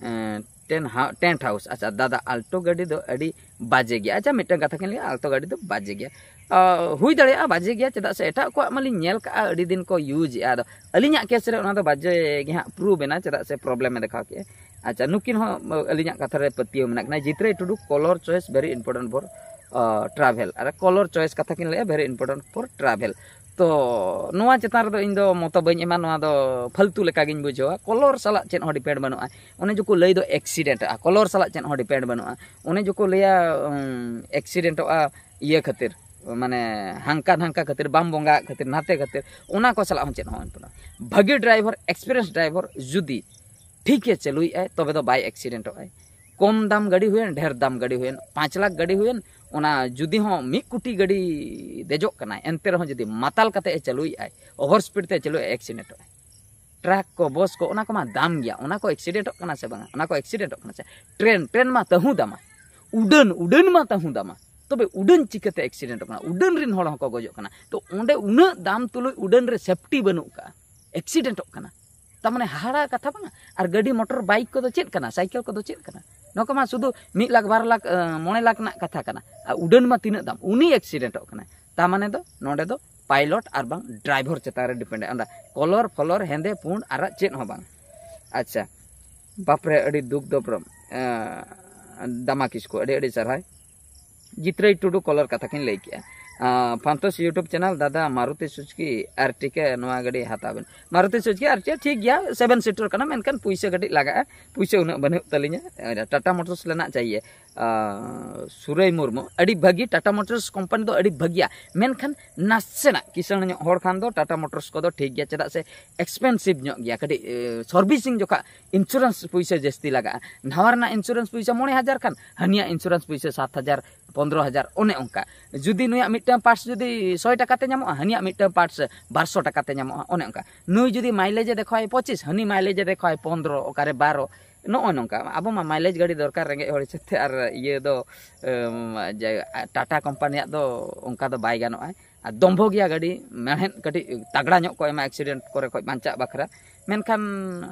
ᱮ, ᱴᱮᱱ ᱦᱟ-, ᱴᱮᱱᱴ ᱦᱟᱣᱩᱥ᱾ ᱟᱪᱪᱷᱟ ᱫᱟᱫᱟ, ᱟᱞᱴᱳ ᱜᱟᱹᱰᱤ ᱫᱚ ᱟᱹᱰᱤ ᱵᱟᱡᱮ ᱜᱮᱭᱟ᱾ ᱟᱪᱪᱷᱟ, ᱢᱤᱫᱴᱟᱝ ᱠᱟᱛᱷᱟ ᱠᱤᱱ ᱞᱟᱹᱭᱟ, ᱟᱞᱴᱳ ᱜᱟᱹᱰᱤ ᱫᱚ ᱵᱟᱡᱮ ᱜᱮᱭᱟ᱾ ᱟ, ᱦᱩᱭ ᱫᱟᱲᱮᱭᱟᱜᱼᱟ ᱵᱟᱡᱮ ᱜᱮᱭᱟ, ᱪᱮᱫᱟᱜ ᱥᱮ ᱮᱴᱟᱜ ᱠᱚᱣᱟᱜ ᱢᱟᱞᱤᱧ ᱧᱮᱞ ᱠᱟᱜᱼᱟ, ᱟᱹᱰᱤ ᱫᱤᱱ ᱠᱚ ᱤᱭᱩᱡᱽ ᱮᱜᱼᱟ᱾ ᱟᱫᱚ ᱟᱹᱞᱤᱧᱟᱜ ᱠᱮᱥ ᱨᱮ ᱚᱱᱟ ᱫᱚ ᱵᱟᱡᱮ ᱜᱮ ᱦᱟᱸᱜ ᱯᱨᱩᱵᱷ ᱮᱱᱟ, ᱪᱮᱫᱟᱜ ᱥᱮ ᱯᱨᱚᱵᱞᱮᱢ ᱮ ᱫᱮᱠᱷᱟᱣ ᱠᱮᱜᱼᱟ᱾ ᱟᱪᱪᱷᱟ, ᱱᱩᱠᱤᱱ ᱦᱚᱸ ᱟᱹᱞᱤᱧᱟᱜ ᱠᱟᱛᱷᱟ ᱨᱮ ᱯᱟᱹᱛᱭᱟᱹᱣ ᱢᱮᱱᱟᱜ ᱠᱤᱱᱟ᱾ ᱡᱤᱛᱨᱟᱹᱭ ᱴᱩᱰᱩ, color choice very important for, ᱟ, travel᱾ ᱟᱨ color choice ᱠᱟᱛᱷᱟ ᱠᱤᱱ ᱞᱟᱹᱭᱟ, very important for travel᱾ ᱛᱚ ᱱᱚᱣᱟ ᱪᱮᱛᱟᱱ ᱨᱮᱫᱚ ᱤᱧ ᱫᱚ ᱢᱚᱛᱚ ᱵᱟᱹᱧ ᱮᱢᱟ, ᱱᱚᱣᱟ ᱫᱚ ᱯᱷᱟᱞᱛᱩ ᱞᱮᱠᱟ ᱜᱤᱧ ᱵᱩᱡᱷᱟᱹᱣᱟ᱾ ᱠᱚᱞᱚᱨ ᱥᱟᱞᱟᱜ ᱪᱮᱫ ᱦᱚᱸ ᱰᱤᱯᱮᱱᱰ ᱵᱟᱹᱱᱩᱜᱼᱟ᱾ ᱚᱱᱮ ᱡᱮᱠᱚ ᱞᱟᱹᱭ ᱫᱚ ᱮᱠᱥᱤᱰᱮᱱᱴᱚᱜᱼᱟ, ᱠᱚᱞᱚᱨ ᱥᱟᱞᱟᱜ ᱪᱮᱫ ᱦᱚᱸ ᱰᱤᱯᱮᱱᱰ ᱵᱟᱹᱱᱩᱜᱼᱟ᱾ ᱚᱱᱮ ᱡᱮᱠᱚ ᱞᱟᱹᱭᱟ, ᱩᱢ, ᱮᱠᱥᱤᱰᱮᱱᱴᱚᱜᱼᱟ ᱤᱭᱟᱹ ᱠᱷᱟᱹᱛᱤᱨ, ᱢᱟᱱᱮ ᱦᱟᱝᱠᱟ ᱱᱟᱝᱠᱟ ᱠᱷᱟᱹᱛᱤᱨ, ᱵᱟᱢ ᱵᱚᱸᱜᱟᱜ ᱠᱷᱟᱹᱛᱤᱨ, ᱱᱟᱛᱮ ᱠᱷᱟᱹᱛᱤᱨ, ᱚᱱᱟ ᱠᱚ ᱥᱟᱞᱟᱜ ᱦᱚᱸ ᱪᱮᱫ ᱦᱚᱸ ᱵᱟᱹᱱᱩᱜᱼᱟ᱾ ᱵᱷᱟᱹᱜᱤ ᱰᱨᱟᱭᱵᱷᱟᱨ, ᱮᱠᱥᱯᱤᱨᱤᱭᱮᱱᱥ ᱰᱨᱟᱭᱵᱷᱟᱨ ᱡᱩᱫᱤ ᱴᱷᱤᱠ ᱮ ᱪᱟᱹᱞᱩᱭᱮᱫᱼᱟᱭ, ᱛᱚᱵᱮ ᱫᱚ ᱵᱟᱭ ᱮᱠᱥᱤᱰᱮᱱᱴᱚᱜᱼᱟᱭ᱾ ᱠᱚᱢ ᱫᱟᱢ ᱜᱟᱹᱰᱤ ᱦᱩᱭᱮᱱ, ᱰᱷᱮᱨ ᱫᱟᱢ ᱜᱟᱹᱰᱤ ᱦᱩᱭᱮᱱ, ᱯᱟᱸᱪ ᱞᱟᱠᱷ ᱜᱟᱹᱰᱤ ᱦᱩᱭᱮᱱ, ᱚᱱᱟ ᱡᱩᱫᱤ ᱦᱚᱸ ᱢᱤᱫ ᱠᱳᱴᱤ ᱜᱟᱹᱰᱤ ᱫᱮᱡᱚᱜ ᱠᱟᱱᱟᱭ, ᱮᱱᱛᱮ ᱨᱮᱦᱚᱸ ᱡᱩᱫᱤ ᱢᱟᱛᱟᱞ ᱠᱟᱛᱮ ᱮ ᱪᱟᱹᱞᱩᱭᱮᱫᱼᱟᱭ, ᱳᱵᱷᱟᱨ ᱥᱯᱤᱰ ᱛᱮ ᱪᱟᱹᱞᱩᱭᱮᱫᱼᱟᱭ, ᱮᱠᱥᱤᱰᱮᱱᱴᱚᱜᱼᱟᱭ᱾ ᱴᱨᱟᱠ ᱠᱚ, ᱵᱚᱥ ᱠᱚ, ᱚᱱᱟ ᱠᱚᱢᱟ ᱫᱟᱢ ᱜᱮᱭᱟ, ᱚᱱᱟ ᱠᱚ ᱮᱠᱥᱤᱰᱮᱱᱴᱚᱜ ᱠᱟᱱᱟ ᱥᱮ ᱵᱟᱝᱟ? ᱚᱱᱟ ᱠᱚ ᱮᱠᱥᱤᱰᱮᱱᱴᱚᱜ ᱠᱟᱱᱟ ᱥᱮ? ᱴᱨᱮᱱ, ᱴᱨᱮᱱ ᱢᱟ ᱛᱟᱹᱦᱩ ᱫᱟᱢᱟ, ᱩᱰᱟᱹᱱ, ᱩᱰᱟᱹᱱ ᱢᱟ ᱛᱟᱹᱦᱩ ᱫᱟᱢᱟ, ᱛᱚᱵᱮ ᱩᱰᱟᱹᱱ ᱪᱤᱠᱟᱹᱛᱮ ᱮᱠᱥᱤᱰᱮᱱᱴᱚᱜ ᱠᱟᱱᱟ? ᱩᱰᱟᱹᱱ ᱨᱤᱱ ᱦᱚᱲ ᱦᱚᱸᱠᱚ ᱜᱚᱡᱚᱜ ᱠᱟᱱᱟ᱾ ᱛᱚ ᱚᱸᱰᱮ ᱩᱱᱟᱹᱜ ᱫᱟᱢ ᱛᱩᱞᱩᱡ ᱩᱰᱟᱹᱱ ᱨᱮ ᱥᱮᱯᱴᱤ ᱵᱟᱹᱱᱩᱜ ᱠᱟᱜᱼᱟ, ᱮᱠᱥᱤᱰᱮᱱᱴᱚᱜ ᱠᱟᱱᱟ᱾ ᱛᱟᱨ ᱢᱟᱱᱮ ᱦᱟᱦᱟᱲᱟ ᱠᱟᱛᱷᱟ ᱵᱟᱝᱟ? ᱟᱨ ᱜᱟᱹᱰᱤ, ᱢᱚᱴᱚᱨ, ᱵᱟᱭᱤᱠ ᱠᱚᱫᱚ ᱪᱮᱫ ᱠᱟᱱᱟ? ᱥᱟᱭᱠᱮᱞ ᱠᱚᱫᱚ ᱪᱮᱫ ᱠᱟᱱᱟ? ᱱᱚᱣᱟ ᱠᱚᱢᱟ ᱥᱩᱫᱷᱩ ᱢᱤᱫ ᱞᱟᱠᱷ, ᱵᱟᱨ ᱞᱟᱠᱷ, ᱮ, ᱢᱚᱬᱮ ᱞᱟᱠᱷ ᱨᱮᱱᱟᱜ ᱠᱟᱛᱷᱟ ᱠᱟᱱᱟ᱾ ᱟᱨ ᱩᱰᱟᱹᱱ ᱢᱟ ᱛᱤᱱᱟᱹᱜ ᱫᱟᱢ, ᱩᱱᱤ ᱮᱠᱥᱤᱰᱮᱱᱴᱚᱜ ᱠᱟᱱᱟᱭ᱾ ᱛᱟᱨ ᱢᱟᱱᱮ ᱫᱚ ᱱᱚᱰᱮ ᱫᱚ ᱯᱟᱭᱞᱚᱴ ᱟᱨ ᱵᱟᱝ ᱰᱨᱟᱭᱵᱷᱟᱨ ᱪᱮᱛᱟᱱ ᱨᱮ ᱰᱤᱯᱮᱱᱰ᱾ ᱚᱱᱟ ᱠᱚᱞᱚᱨ ᱯᱷᱚᱞᱚᱨ, ᱦᱮᱸᱫᱮ ᱯᱩᱸᱰ ᱟᱨᱟᱜ, ᱪᱮᱫ ᱦᱚᱸ ᱵᱟᱝ᱾ ᱟᱪᱪᱷᱟ, ᱵᱟᱯᱨᱮ, ᱟᱹᱰᱤ ᱫᱩᱠ ᱫᱚᱯᱨᱚᱢ᱾ ᱮ, ᱫᱟᱢᱟ ᱠᱤᱥᱠᱩ, ᱟᱹᱰᱤ ᱟᱹᱰᱤ ᱥᱟᱨᱦᱟᱣ᱾ ᱡᱤᱛᱨᱟᱹᱭ ᱴᱩᱰᱩ ᱠᱚᱞᱚᱨ ᱠᱟᱛᱷᱟ ᱠᱤᱱ ᱞᱟᱹᱭ ᱠᱮᱜᱼᱟ᱾ ᱟᱸ, ᱯᱷᱟᱱᱛᱚᱥ YouTube ᱪᱮᱱᱮᱞ, ᱫᱟᱫᱟ, ᱢᱟᱨᱩᱛᱤ ᱥᱩᱡᱩᱠᱤ ᱟᱨᱴᱤᱠᱟ ᱱᱚᱣᱟ ᱜᱟᱹᱰᱤ ᱦᱟᱛᱟᱣ ᱵᱮᱱ᱾ ᱢᱟᱨᱩᱛᱤ ᱥᱩᱡᱩᱠᱤ ᱟᱨᱴᱤᱠᱟ ᱴᱷᱤᱠ ᱜᱮᱭᱟ, ᱥᱮᱵᱷᱮᱱ ᱥᱤᱴᱟᱨ ᱠᱟᱱᱟ, ᱢᱮᱱᱠᱷᱟᱱ ᱯᱩᱭᱥᱟᱹ ᱠᱟᱹᱴᱤᱡ ᱞᱟᱜᱟᱜᱼᱟ, ᱯᱩᱭᱥᱟᱹ ᱩᱱᱟᱹᱜ ᱵᱟᱹᱱᱩᱜ ᱛᱟᱹᱞᱤᱧᱟ᱾ ᱴᱟᱴᱟ ᱢᱳᱴᱚᱨᱥ ᱨᱮᱱᱟᱜ ᱪᱟᱦᱤᱭᱮ᱾ ᱟᱸ, ᱥᱩᱨᱟᱹᱭ ᱢᱩᱨᱢᱩ, ᱟᱹᱰᱤ ᱵᱷᱟᱹᱜᱤ, ᱴᱟᱴᱟ ᱢᱳᱴᱚᱨᱥ ᱠᱳᱢᱯᱟᱱᱤ ᱫᱚ ᱟᱹᱰᱤ ᱵᱷᱟᱹᱜᱤᱭᱟ, ᱢᱮᱱᱠᱷᱟᱱ ᱱᱟᱥᱮᱱᱟᱜ ᱠᱤᱥᱟᱹᱬ ᱧᱚᱜ ᱦᱚᱲ ᱠᱷᱟᱱ ᱫᱚ ᱴᱟᱴᱟ ᱢᱳᱴᱚᱨᱥ ᱠᱚᱫᱚ ᱴᱷᱤᱠ ᱜᱮᱭᱟ, ᱪᱮᱫᱟᱜ ᱥᱮ ᱮᱠᱥᱯᱮᱱᱥᱤᱵᱷ ᱧᱚᱜ ᱜᱮᱭᱟ ᱠᱟᱹᱴᱤᱡ᱾ ᱮ, ᱥᱟᱨᱵᱷᱤᱥᱤᱝ ᱡᱚᱠᱷᱟ ᱤᱱᱥᱩᱨᱮᱱᱥ ᱯᱩᱭᱥᱟᱹ ᱡᱟᱹᱥᱛᱤ ᱞᱟᱜᱟᱜᱼᱟ᱾ ᱱᱟᱣᱟ ᱨᱮᱱᱟᱜ ᱤᱱᱥᱩᱨᱮᱱᱥ ᱯᱩᱭᱥᱟᱹ ᱢᱚᱬᱮ ᱦᱟᱡᱟᱨ ᱠᱷᱟᱱ, ᱦᱟᱹᱱᱤᱭᱟᱜ ᱤᱱᱥᱩᱨᱮᱱᱥ ᱯᱩᱭᱥᱟᱹ ᱥᱟᱛ ᱦᱟᱡᱟᱨ, ᱯᱚᱱᱫᱽᱨᱚ ᱦᱟᱡᱟᱨ, ᱚᱱᱮ ᱚᱱᱠᱟ᱾ ᱡᱩᱫᱤ ᱱᱩᱭᱟᱜ ᱢᱤᱫᱴᱟᱝ ᱯᱟᱨᱴᱥ ᱡᱩᱫᱤ ᱥᱚᱭ ᱴᱟᱠᱟ ᱛᱮ ᱧᱟᱢᱚᱜᱼᱟ, ᱦᱟᱹᱱᱤᱭᱟᱜ ᱢᱤᱫᱴᱟᱝ ᱯᱟᱨᱴᱥ ᱵᱟᱨᱥᱚ ᱴᱟᱠᱟ ᱛᱮ ᱧᱟᱢᱚᱜᱼᱟ, ᱚᱱᱮ ᱚᱱᱠᱟ᱾ ᱱᱩᱭ ᱡᱩᱫᱤ ᱢᱟᱭᱞᱮᱡᱽ ᱮ ᱫᱮᱠᱷᱟᱣᱟᱭ ᱯᱚᱸᱪᱤᱥ, ᱦᱟᱹᱱᱤ ᱢᱟᱭᱞᱮᱡᱽ ᱮ ᱫᱮᱠᱷᱟᱣᱟᱭ ᱯᱚᱱᱫᱽᱨᱚ, ᱚᱠᱟᱨᱮ ᱵᱟᱨᱚ, ᱱᱚᱜᱼᱚᱭ ᱱᱚᱝᱠᱟ᱾ ᱟᱵᱚ ᱢᱟ ᱢᱟᱭᱞᱮᱡᱽ ᱜᱟᱹᱰᱤ ᱫᱚᱨᱠᱟᱨ ᱨᱮᱸᱜᱮᱡ ᱦᱚᱲ ᱦᱤᱥᱟᱹᱵ ᱛᱮ, ᱟᱨ ᱤᱭᱟᱹ ᱫᱚ, ᱮᱢ, ᱡᱮ, ᱴᱟᱴᱟ ᱠᱳᱢᱯᱟᱱᱤᱭᱟᱜ ᱫᱚ ᱚᱱᱠᱟ ᱫᱚ ᱵᱟᱭ ᱜᱟᱱᱚᱜᱼᱟ᱾ ᱟᱨ ᱫᱚᱢᱵᱷᱚ ᱜᱮᱭᱟ ᱜᱟᱹᱰᱤ, ᱢᱮᱬᱦᱮᱫ ᱠᱟᱹᱴᱤᱡ ᱛᱟᱜᱲᱟ ᱧᱚᱜ ᱠᱚ ᱮᱢᱟ ᱮᱠᱥᱤᱰᱮᱱᱴ ᱠᱚᱨᱮ ᱠᱷᱚᱱ ᱵᱟᱧᱪᱟᱜ ᱵᱟᱠᱷᱨᱟ᱾ ᱢᱮᱱᱠᱷᱟᱱ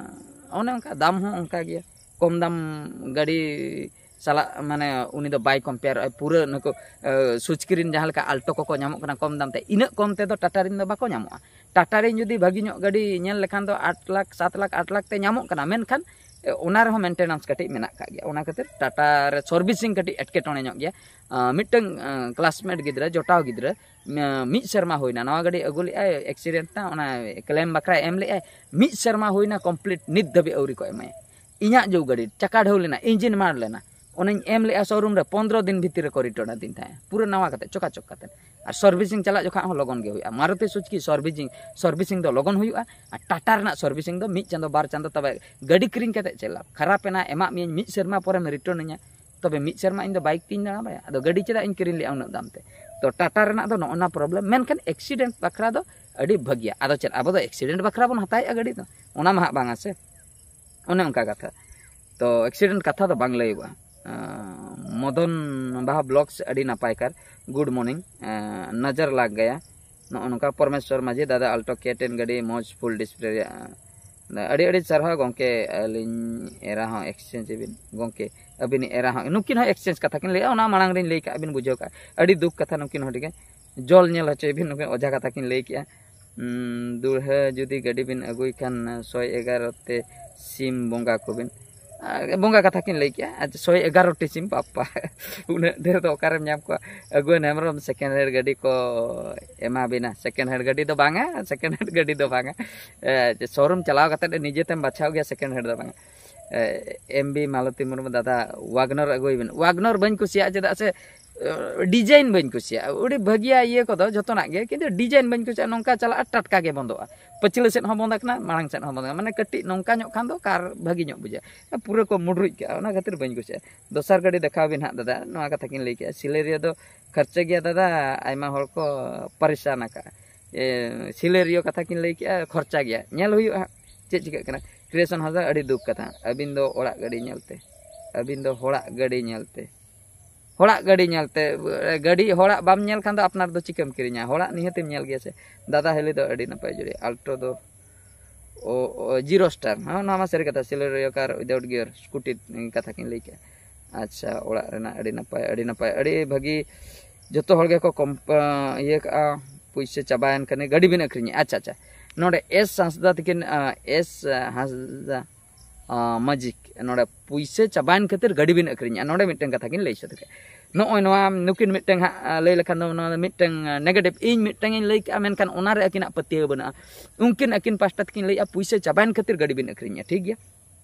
ᱚᱱᱮ ᱚᱱᱠᱟ ᱫᱟᱢ ᱦᱚᱸ ᱚᱱᱠᱟ ᱜᱮᱭᱟ, ᱠᱚᱢ ᱫᱟᱢ ᱜᱟᱹᱰᱤ ᱥᱟᱞᱟᱜ ᱢᱟᱱᱮ ᱩᱱᱤ ᱫᱚ ᱵᱟᱭ ᱠᱚᱢᱯᱮᱭᱟᱨᱚᱜᱼᱟ᱾ ᱯᱩᱨᱟᱹ ᱱᱩᱠᱩ, ᱮ, ᱥᱩᱡᱩᱠᱤ ᱨᱮᱱ ᱡᱟᱦᱟᱸ ᱞᱮᱠᱟ ᱟᱞᱴᱳ ᱠᱚᱠᱚ ᱧᱟᱢᱚᱜ ᱠᱟᱱᱟ ᱠᱚᱢ ᱫᱟᱢ ᱛᱮ, ᱤᱱᱟᱹᱜ ᱠᱚᱢ ᱛᱮᱫᱚ ᱴᱟᱴᱟ ᱨᱮᱱ ᱫᱚ ᱵᱟᱠᱚ ᱧᱟᱢᱚᱜᱼᱟ᱾ ᱴᱟᱴᱟ ᱨᱮᱱ ᱡᱩᱫᱤ ᱵᱷᱟᱹᱜᱤ ᱧᱚᱜ ᱜᱟᱹᱰᱤ ᱧᱮᱞ ᱞᱮᱠᱷᱟᱱ ᱫᱚ ᱟᱴ ᱞᱟᱠᱷ, ᱥᱟᱛ ᱞᱟᱠᱷ, ᱟᱴ ᱞᱟᱠᱷ ᱛᱮ ᱧᱟᱢᱚᱜ ᱠᱟᱱᱟ, ᱢᱮᱱᱠᱷᱟᱱ, ᱮ, ᱚᱱᱟ ᱨᱮᱦᱚᱸ ᱢᱮᱱᱴᱮᱱᱮᱱᱥ ᱠᱟᱹᱴᱤᱡ ᱢᱮᱱᱟᱜ ᱟᱠᱟᱫ ᱜᱮᱭᱟ᱾ ᱚᱱᱟ ᱠᱷᱟᱹᱛᱤᱨ ᱴᱟᱴᱟ ᱨᱮ ᱥᱟᱨᱵᱷᱤᱥᱤᱝ ᱠᱟᱹᱴᱤᱡ ᱮᱴᱠᱮᱴᱚᱬᱮ ᱧᱚᱜ ᱜᱮᱭᱟ᱾ ᱟ, ᱢᱤᱫᱴᱟᱝ, ᱟ, ᱠᱞᱟᱥᱢᱮᱴ ᱜᱤᱫᱽᱨᱟᱹ, ᱡᱚᱴᱟᱣ ᱜᱤᱫᱽᱨᱟᱹ, ᱢᱤ-, ᱢᱤᱫ ᱥᱮᱨᱢᱟ ᱦᱩᱭᱱᱟ ᱱᱚᱣᱟ ᱜᱟᱹᱰᱤ ᱟᱹᱜᱩ ᱞᱮᱫᱼᱟᱭ, ᱮᱠᱥᱤᱰᱮᱱᱴ ᱮᱱᱟ, ᱚᱱᱟ ᱠᱞᱮᱢ ᱵᱟᱠᱷᱨᱟᱭ ᱮᱢ ᱞᱮᱫᱼᱟᱭ᱾ ᱢᱤᱫ ᱥᱮᱨᱢᱟ ᱦᱩᱭᱱᱟ ᱠᱚᱢᱯᱞᱤᱴ, ᱱᱤᱛ ᱫᱷᱟᱹᱵᱤᱡ ᱟᱹᱣᱨᱤ ᱠᱚ ᱮᱢᱟᱭᱟ᱾ ᱤᱧᱟᱹᱜ ᱡᱮ ᱜᱟᱹᱰᱤ ᱪᱟᱠᱟ ᱰᱷᱟᱹᱣ ᱞᱮᱱᱟ, ᱤᱧᱡᱤᱱ ᱢᱟᱲ ᱞᱮᱱᱟ, ᱚᱱᱟᱧ ᱮᱢ ᱞᱮᱜᱼᱟ ᱥᱳᱨᱩᱢ ᱨᱮ, ᱯᱚᱱᱫᱽᱨᱚ ᱫᱤᱱ ᱵᱷᱤᱛᱤᱨ ᱨᱮᱠᱚ ᱨᱤᱴᱟᱨᱱ ᱟᱹᱫᱤᱧ ᱛᱟᱦᱮᱸᱫ, ᱯᱩᱨᱟᱹ ᱱᱟᱣᱟ ᱠᱟᱛᱮ, ᱪᱚᱠᱟᱪᱚᱠ ᱠᱟᱛᱮ᱾ ᱟᱨ ᱥᱟᱨᱵᱷᱤᱥᱤᱝ ᱪᱟᱞᱟᱜ ᱡᱚᱠᱷᱟᱡ ᱦᱚᱸ ᱞᱚᱜᱚᱱ ᱜᱮ ᱦᱩᱭᱩᱜᱼᱟ᱾ ᱢᱟᱨᱩᱛᱤ ᱥᱩᱡᱩᱠᱤ ᱥᱟᱨᱵᱷᱤᱥᱤᱝ, ᱥᱟᱨᱵᱷᱤᱥᱤᱝ ᱫᱚ ᱞᱚᱜᱚᱱ ᱦᱩᱭᱩᱜᱼᱟ, ᱟᱨ ᱴᱟᱴᱟ ᱨᱮᱱᱟᱜ ᱥᱟᱨᱵᱷᱤᱥᱤᱝ ᱫᱚ ᱢᱤᱫ ᱪᱟᱸᱫᱚ, ᱵᱟᱨ ᱪᱟᱸᱫᱚ᱾ ᱛᱚᱵᱮ ᱜᱟᱹᱰᱤ ᱠᱤᱨᱤᱧ ᱠᱟᱛᱮ ᱪᱮᱫ ᱞᱟᱵᱷ? ᱠᱷᱟᱨᱟᱯ ᱮᱱᱟ, ᱮᱢᱟᱜ ᱢᱤᱭᱟᱹᱧ, ᱢᱤᱫ ᱥᱮᱨᱢᱟ ᱯᱚᱨᱮᱢ ᱨᱤᱴᱟᱨᱱ ᱟᱹᱧᱟ, ᱛᱚᱵᱮ ᱢᱤᱫ ᱥᱮᱨᱢᱟ ᱤᱧ ᱫᱚ ᱵᱟᱭᱤᱠ ᱛᱤᱧ ᱫᱟᱬᱟ ᱵᱟᱲᱟᱭᱟ? ᱟᱫᱚ ᱜᱟᱹᱰᱤ ᱪᱮᱫᱟᱜ ᱤᱧ ᱠᱤᱨᱤᱧ ᱞᱮᱜᱼᱟ ᱩᱱᱟᱹᱜ ᱫᱟᱢ ᱛᱮ? ᱛᱚ ᱴᱟᱴᱟ ᱨᱮᱱᱟᱜ ᱫᱚ ᱱᱚᱜᱼᱚ ᱱᱟ ᱯᱨᱚᱵᱞᱮᱢ᱾ ᱢᱮᱱᱠᱷᱟᱱ ᱮᱠᱥᱤᱰᱮᱱᱴ ᱵᱟᱠᱷᱨᱟ ᱫᱚ ᱟᱹᱰᱤ ᱵᱷᱟᱹᱜᱤᱭᱟ᱾ ᱟᱫᱚ ᱪᱮᱫ, ᱟᱵᱚ ᱫᱚ ᱮᱠᱥᱤᱰᱮᱱᱴ ᱵᱟᱠᱷᱨᱟ ᱵᱚᱱ ᱦᱟᱛᱟᱣᱮᱫᱼᱟ ᱜᱟᱹᱰᱤ ᱫᱚ? ᱚᱱᱟ ᱢᱟ ᱦᱟᱸᱜ ᱵᱟᱝᱟ ᱥᱮ᱾ ᱚᱱᱮ ᱚᱱᱠᱟ ᱠᱟᱛᱷᱟ᱾ ᱛᱚ ᱮᱠᱥᱤᱰᱮᱱᱴ ᱠᱟᱛᱷᱟ ᱫᱚ ᱵᱟᱝ ᱞᱟᱹᱭᱚᱜᱼᱟ᱾ ᱟᱸ, ᱢᱚᱫᱚᱱ ᱵᱟᱦᱟ ᱵᱞᱚᱜᱥ, ᱟᱹᱰᱤ ᱱᱟᱯᱟᱭ ᱠᱟᱨ, ᱜᱩᱰ ᱢᱚᱨᱱᱤᱝ᱾ ᱟᱸ, ᱱᱚᱡᱚᱨ ᱞᱟᱜ ᱜᱟᱭᱟ᱾ ᱱᱚᱜᱼᱚ ᱱᱚᱝᱠᱟ ᱯᱚᱨᱢᱮᱥᱣᱚᱨ ᱢᱟᱹᱡᱷᱤ ᱫᱟᱫᱟ, ᱟᱞᱴᱳ ᱠᱮ ᱴᱮᱱ ᱜᱟᱹᱰᱤ ᱢᱚᱡᱽ, ᱯᱷᱩᱞ ᱰᱤᱥᱯᱞᱮ ᱨᱮᱭᱟᱜ᱾ ᱟᱹᱰᱤ ᱟᱹᱰᱤ ᱥᱟᱨᱦᱟᱣ ᱜᱚᱢᱠᱮ, ᱟᱹᱞᱤᱧ ᱮᱨᱟ ᱦᱚᱸ ᱮᱠᱥᱪᱮᱧᱡᱽ ᱟᱹᱵᱤᱱ ᱜᱚᱢᱠᱮ, ᱟᱹᱵᱤᱱ ᱮᱨᱟ ᱦᱚᱸ, ᱱᱩᱠᱤᱱ ᱦᱚᱸ ᱮᱠᱥᱪᱮᱧᱡᱽ ᱠᱟᱛᱷᱟ ᱠᱤᱱ ᱞᱟᱹᱭᱮᱜᱼᱟ, ᱚᱱᱟ ᱢᱟᱲᱟᱝ ᱨᱤᱧ ᱞᱟᱹᱭ ᱠᱟᱜᱼᱟ, ᱵᱤᱱ ᱵᱩᱡᱷᱟᱹᱣ ᱠᱟᱜᱼᱟ᱾ ᱟᱹᱰᱤ ᱫᱩᱠ ᱠᱟᱛᱷᱟ, ᱱᱩᱠᱤᱱ ᱦᱚᱸ ᱴᱷᱤᱠ ᱡᱚᱞ ᱧᱮᱞ ᱦᱚᱪᱚᱭ ᱵᱤᱱ, ᱱᱩᱠᱤᱱ ᱚᱡᱷᱟ ᱠᱟᱛᱷᱟ ᱠᱤᱱ ᱞᱟᱹᱭ ᱠᱮᱜᱼᱟ᱾ ᱩᱸ, ᱫᱩᱲᱦᱟᱹ ᱡᱩᱫᱤ ᱜᱟᱹᱰᱤ ᱵᱤᱱ ᱟᱹᱜᱩᱭ ᱠᱷᱟᱱ ᱥᱚᱭ ᱮᱜᱟᱨᱚ ᱛᱮ ᱥᱤᱢ ᱵᱚᱸᱜᱟ ᱠᱚᱵᱤᱱ᱾ ᱟᱨ ᱵᱚᱸᱜᱟ ᱠᱟᱛᱷᱟ ᱠᱤᱱ ᱞᱟᱹᱭ ᱠᱮᱜᱼᱟ, ᱟᱪᱪᱷᱟ, ᱥᱚᱭ ᱮᱜᱟᱨᱚ ᱴᱤ ᱥᱤᱢ, ᱵᱟᱯᱯᱟ᱾ ᱩᱱᱟᱹᱜ ᱰᱷᱮᱨ ᱫᱚ ᱚᱠᱟᱨᱮᱢ ᱧᱟᱢ ᱠᱚᱣᱟ? ᱟᱹᱜᱩᱣᱟᱱ ᱦᱮᱢᱵᱨᱚᱢ ᱥᱮᱠᱮᱱᱰ ᱦᱮᱱᱰ ᱜᱟᱹᱰᱤ ᱠᱚ ᱮᱢᱟ ᱵᱤᱱᱟ᱾ ᱥᱮᱠᱮᱱᱰ ᱦᱮᱱᱰ ᱜᱟᱹᱰᱤ ᱫᱚ ᱵᱟᱝᱟ, ᱥᱮᱠᱮᱱᱰ ᱦᱮᱱᱰ ᱜᱟᱹᱰᱤ ᱫᱚ ᱵᱟᱝᱟ᱾ ᱮ, ᱥᱳᱨᱩᱢ ᱪᱟᱞᱟᱣ ᱠᱟᱛᱮ ᱱᱤᱡᱮᱛᱮᱢ ᱵᱟᱪᱷᱟᱣ ᱜᱮᱭᱟ ᱥᱮᱠᱮᱱᱰ ᱦᱮᱱᱰ ᱫᱚ ᱵᱟᱝᱟ᱾ ᱮ, ᱮᱢ ᱵᱤ ᱢᱟᱞᱚᱛᱤ ᱢᱩᱨᱢᱩ, ᱫᱟᱫᱟ, ᱣᱟᱜᱱᱚᱨ ᱟᱹᱜᱩᱭ ᱵᱤᱱ᱾ ᱣᱟᱜᱱᱚᱨ ᱵᱟᱹᱧ ᱠᱩᱥᱤᱭᱟᱜᱼᱟ, ᱪᱮᱫᱟᱜ ᱥᱮ ᱰᱤᱡᱟᱭᱤᱱ ᱵᱟᱹᱧ ᱠᱩᱥᱤᱭᱟᱜᱼᱟ᱾ ᱟᱹᱰᱤ ᱵᱷᱟᱹᱜᱤᱭᱟ ᱤᱭᱟᱹ ᱠᱚᱫᱚ ᱡᱚᱛᱚᱱᱟᱜ ᱜᱮ, ᱠᱤᱱᱛᱩ ᱰᱤᱡᱟᱭᱤᱱ ᱵᱟᱹᱧ ᱠᱩᱥᱤᱭᱟᱜᱼᱟ᱾ ᱱᱚᱝᱠᱟ ᱪᱟᱞᱟᱜᱼᱟ, ᱴᱟᱴᱠᱟ ᱜᱮ ᱵᱚᱱᱫᱚᱜᱼᱟ, ᱯᱟᱹᱪᱷᱞᱟᱹ ᱥᱮᱫ ᱦᱚᱸ ᱵᱚᱱᱫ ᱟᱠᱟᱱᱟ, ᱢᱟᱲᱟᱝ ᱥᱮᱫ ᱦᱚᱸ ᱵᱚᱱᱫ ᱟᱠᱟᱱᱟ, ᱢᱟᱱᱮ ᱠᱟᱹᱴᱤᱡ ᱱᱚᱝᱠᱟ ᱧᱚᱜ ᱠᱷᱟᱱ ᱫᱚ ᱠᱟᱨ ᱵᱷᱟᱹᱜᱤ ᱧᱚᱜ ᱵᱩᱡᱷᱟᱹᱜᱼᱟ, ᱯᱩᱨᱟᱹ ᱠᱚ ᱢᱩᱰᱨᱩᱡ ᱠᱟᱜᱼᱟ, ᱚᱱᱟ ᱠᱷᱟᱹᱛᱤᱨ ᱵᱟᱹᱧ ᱠᱩᱥᱤᱭᱟᱜᱼᱟ᱾ ᱫᱚᱥᱟᱨ ᱜᱟᱹᱰᱤ ᱫᱮᱠᱷᱟᱣ ᱵᱤᱱ ᱦᱟᱸᱜ ᱫᱟᱫᱟ, ᱱᱚᱣᱟ ᱠᱟᱛᱷᱟ ᱠᱤᱱ ᱞᱟᱹᱭ ᱠᱮᱜᱼᱟ, ᱥᱤᱞᱮᱨᱤᱭᱳ ᱫᱚ ᱠᱷᱚᱨᱪᱟ ᱜᱮᱭᱟ ᱫᱟᱫᱟ, ᱟᱭᱢᱟ ᱦᱚᱲ ᱠᱚ ᱯᱟᱨᱤᱥᱟᱱ ᱟᱠᱟᱜᱼᱟ᱾ ᱮ, ᱥᱤᱞᱮᱨᱤᱭᱳ ᱠᱟᱛᱷᱟ ᱠᱤᱱ ᱞᱟᱹᱭ ᱠᱮᱜᱼᱟ, ᱠᱷᱚᱨᱪᱟ ᱜᱮᱭᱟ, ᱧᱮᱞ ᱦᱩᱭᱩᱜᱼᱟ ᱦᱟᱸᱜ ᱪᱮᱫ ᱪᱤᱠᱟᱹᱜ ᱠᱟᱱᱟ᱾ ᱠᱨᱤᱭᱮᱥᱚᱱ ᱦᱟᱸᱥᱫᱟ, ᱟᱹᱰᱤ ᱫᱩᱠ ᱠᱟᱛᱷᱟ, ᱟᱹᱵᱤᱱ ᱫᱚ ᱚᱲᱟᱜ ᱜᱟᱹᱰᱤ ᱧᱮᱞᱛᱮ, ᱟᱹᱵᱤᱱ ᱫᱚ ᱦᱚᱲᱟᱜ ᱜᱟᱹᱰᱤ ᱧᱮᱞᱛᱮ ᱦᱚᱲᱟᱜ ᱜᱟᱹᱰᱤ ᱧᱮᱞᱛᱮ, ᱜᱟᱹᱰᱤ ᱦᱚᱲᱟᱜ ᱵᱟᱢ ᱧᱮᱞ ᱠᱷᱟᱱ ᱫᱚ ᱟᱯᱱᱟᱨ ᱫᱚ ᱪᱤᱠᱟᱹᱢ ᱠᱤᱨᱤᱧᱟ? ᱦᱚᱲᱟᱜ ᱱᱤᱦᱟᱹᱛᱮᱢ ᱧᱮᱞ ᱜᱮᱭᱟ ᱥᱮ᱾ ᱫᱟᱫᱟ ᱦᱤᱞᱤ ᱫᱚ ᱟᱹᱰᱤ ᱱᱟᱯᱟᱭ ᱡᱩᱲᱤ, ᱟᱞᱴᱨᱳ ᱫᱚ ᱚ, ᱚ, ᱡᱤᱨᱳ ᱥᱴᱟᱨ᱾ ᱦᱚᱸ, ᱱᱚᱣᱟ ᱢᱟ ᱥᱟᱹᱨᱤ ᱠᱟᱛᱷᱟ, ᱥᱤᱞᱮᱨᱤᱭᱳ ᱠᱟᱨ ᱩᱭᱫᱟᱣᱩᱴ ᱜᱤᱭᱟᱨ ᱥᱠᱩᱴᱤ ᱠᱟᱛᱷᱟ ᱠᱤᱱ ᱞᱟᱹᱭ ᱠᱮᱜᱼᱟ᱾ ᱟᱪᱪᱷᱟ, ᱚᱲᱟᱜ ᱨᱮᱱᱟᱜ ᱟᱹᱰᱤ ᱱᱟᱯᱟᱭ, ᱟᱹᱰᱤ ᱱᱟᱯᱟᱭ, ᱟᱹᱰᱤ ᱵᱷᱟᱹᱜᱤ᱾ ᱡᱚᱛᱚ ᱦᱚᱲ ᱜᱮᱠᱚ ᱠᱚᱢᱯ-, ᱤᱭᱟᱹ ᱠᱟᱜᱼᱟ, ᱯᱩᱭᱥᱟᱹ ᱪᱟᱵᱟᱭᱮᱱ ᱠᱷᱟᱱ ᱜᱟᱹᱰᱤ ᱵᱤᱱ ᱟᱹᱠᱷᱨᱤᱧᱟ᱾ ᱟᱪᱪᱷᱟ, ᱟᱪᱪᱷᱟ, ᱱᱚᱰᱮ ᱮᱥ ᱦᱟᱸᱥᱫᱟ ᱛᱟᱹᱠᱤᱱ, ᱟ, ᱮᱥ ᱦᱟᱸᱥᱫᱟ, ᱟ, ᱢᱟᱹᱡᱷᱤ, ᱱᱚᱰᱮ ᱯᱩᱭᱥᱟᱹ ᱪᱟᱵᱟᱭᱮᱱ ᱠᱷᱟᱹᱛᱤᱨ ᱜᱟᱹᱰᱤ ᱵᱤᱱ ᱟᱹᱠᱷᱨᱤᱧᱟ, ᱱᱚᱰᱮ ᱢᱤᱫᱴᱟᱝ ᱠᱟᱛᱷᱟ ᱠᱤᱱ ᱞᱟᱹᱭ ᱥᱟᱹᱛ ᱠᱮᱫ᱾ ᱱᱚᱜᱼᱚᱭ ᱱᱚᱣᱟ ᱱᱩᱠᱤᱱ ᱢᱤᱫᱴᱟᱝ ᱦᱟᱸᱜ, ᱟ, ᱞᱟᱹᱭ ᱞᱮᱠᱷᱟᱱ ᱫᱚ ᱱᱚᱣᱟ ᱫᱚ ᱢᱤᱫᱴᱟᱝ, ᱟ, ᱱᱮᱜᱮᱴᱤᱵᱷ, ᱤᱧ ᱢᱤᱫᱴᱟᱝ ᱤᱧ ᱞᱟᱹᱭ ᱠᱮᱜᱼᱟ, ᱢᱮᱱᱠᱷᱟᱱ ᱚᱱᱟᱨᱮ ᱟᱹᱠᱤᱱᱟᱜ ᱯᱟᱹᱛᱭᱟᱹᱣ ᱵᱟᱹᱱᱩᱜᱼᱟ᱾ ᱩᱱᱠᱤᱱ ᱟᱹᱠᱤᱱ ᱯᱟᱥᱴᱟ ᱛᱮᱠᱤᱱ ᱞᱟᱹᱭᱮᱜᱼᱟ, ᱯᱩᱭᱥᱟᱹ ᱪᱟᱵᱟᱭᱮᱱ ᱠᱷᱟᱹᱛᱤᱨ ᱜᱟᱹᱰᱤ ᱵᱤᱱ ᱟᱹᱠᱷᱨᱤᱧᱟ, ᱴᱷᱤᱠ ᱜᱮᱭᱟ?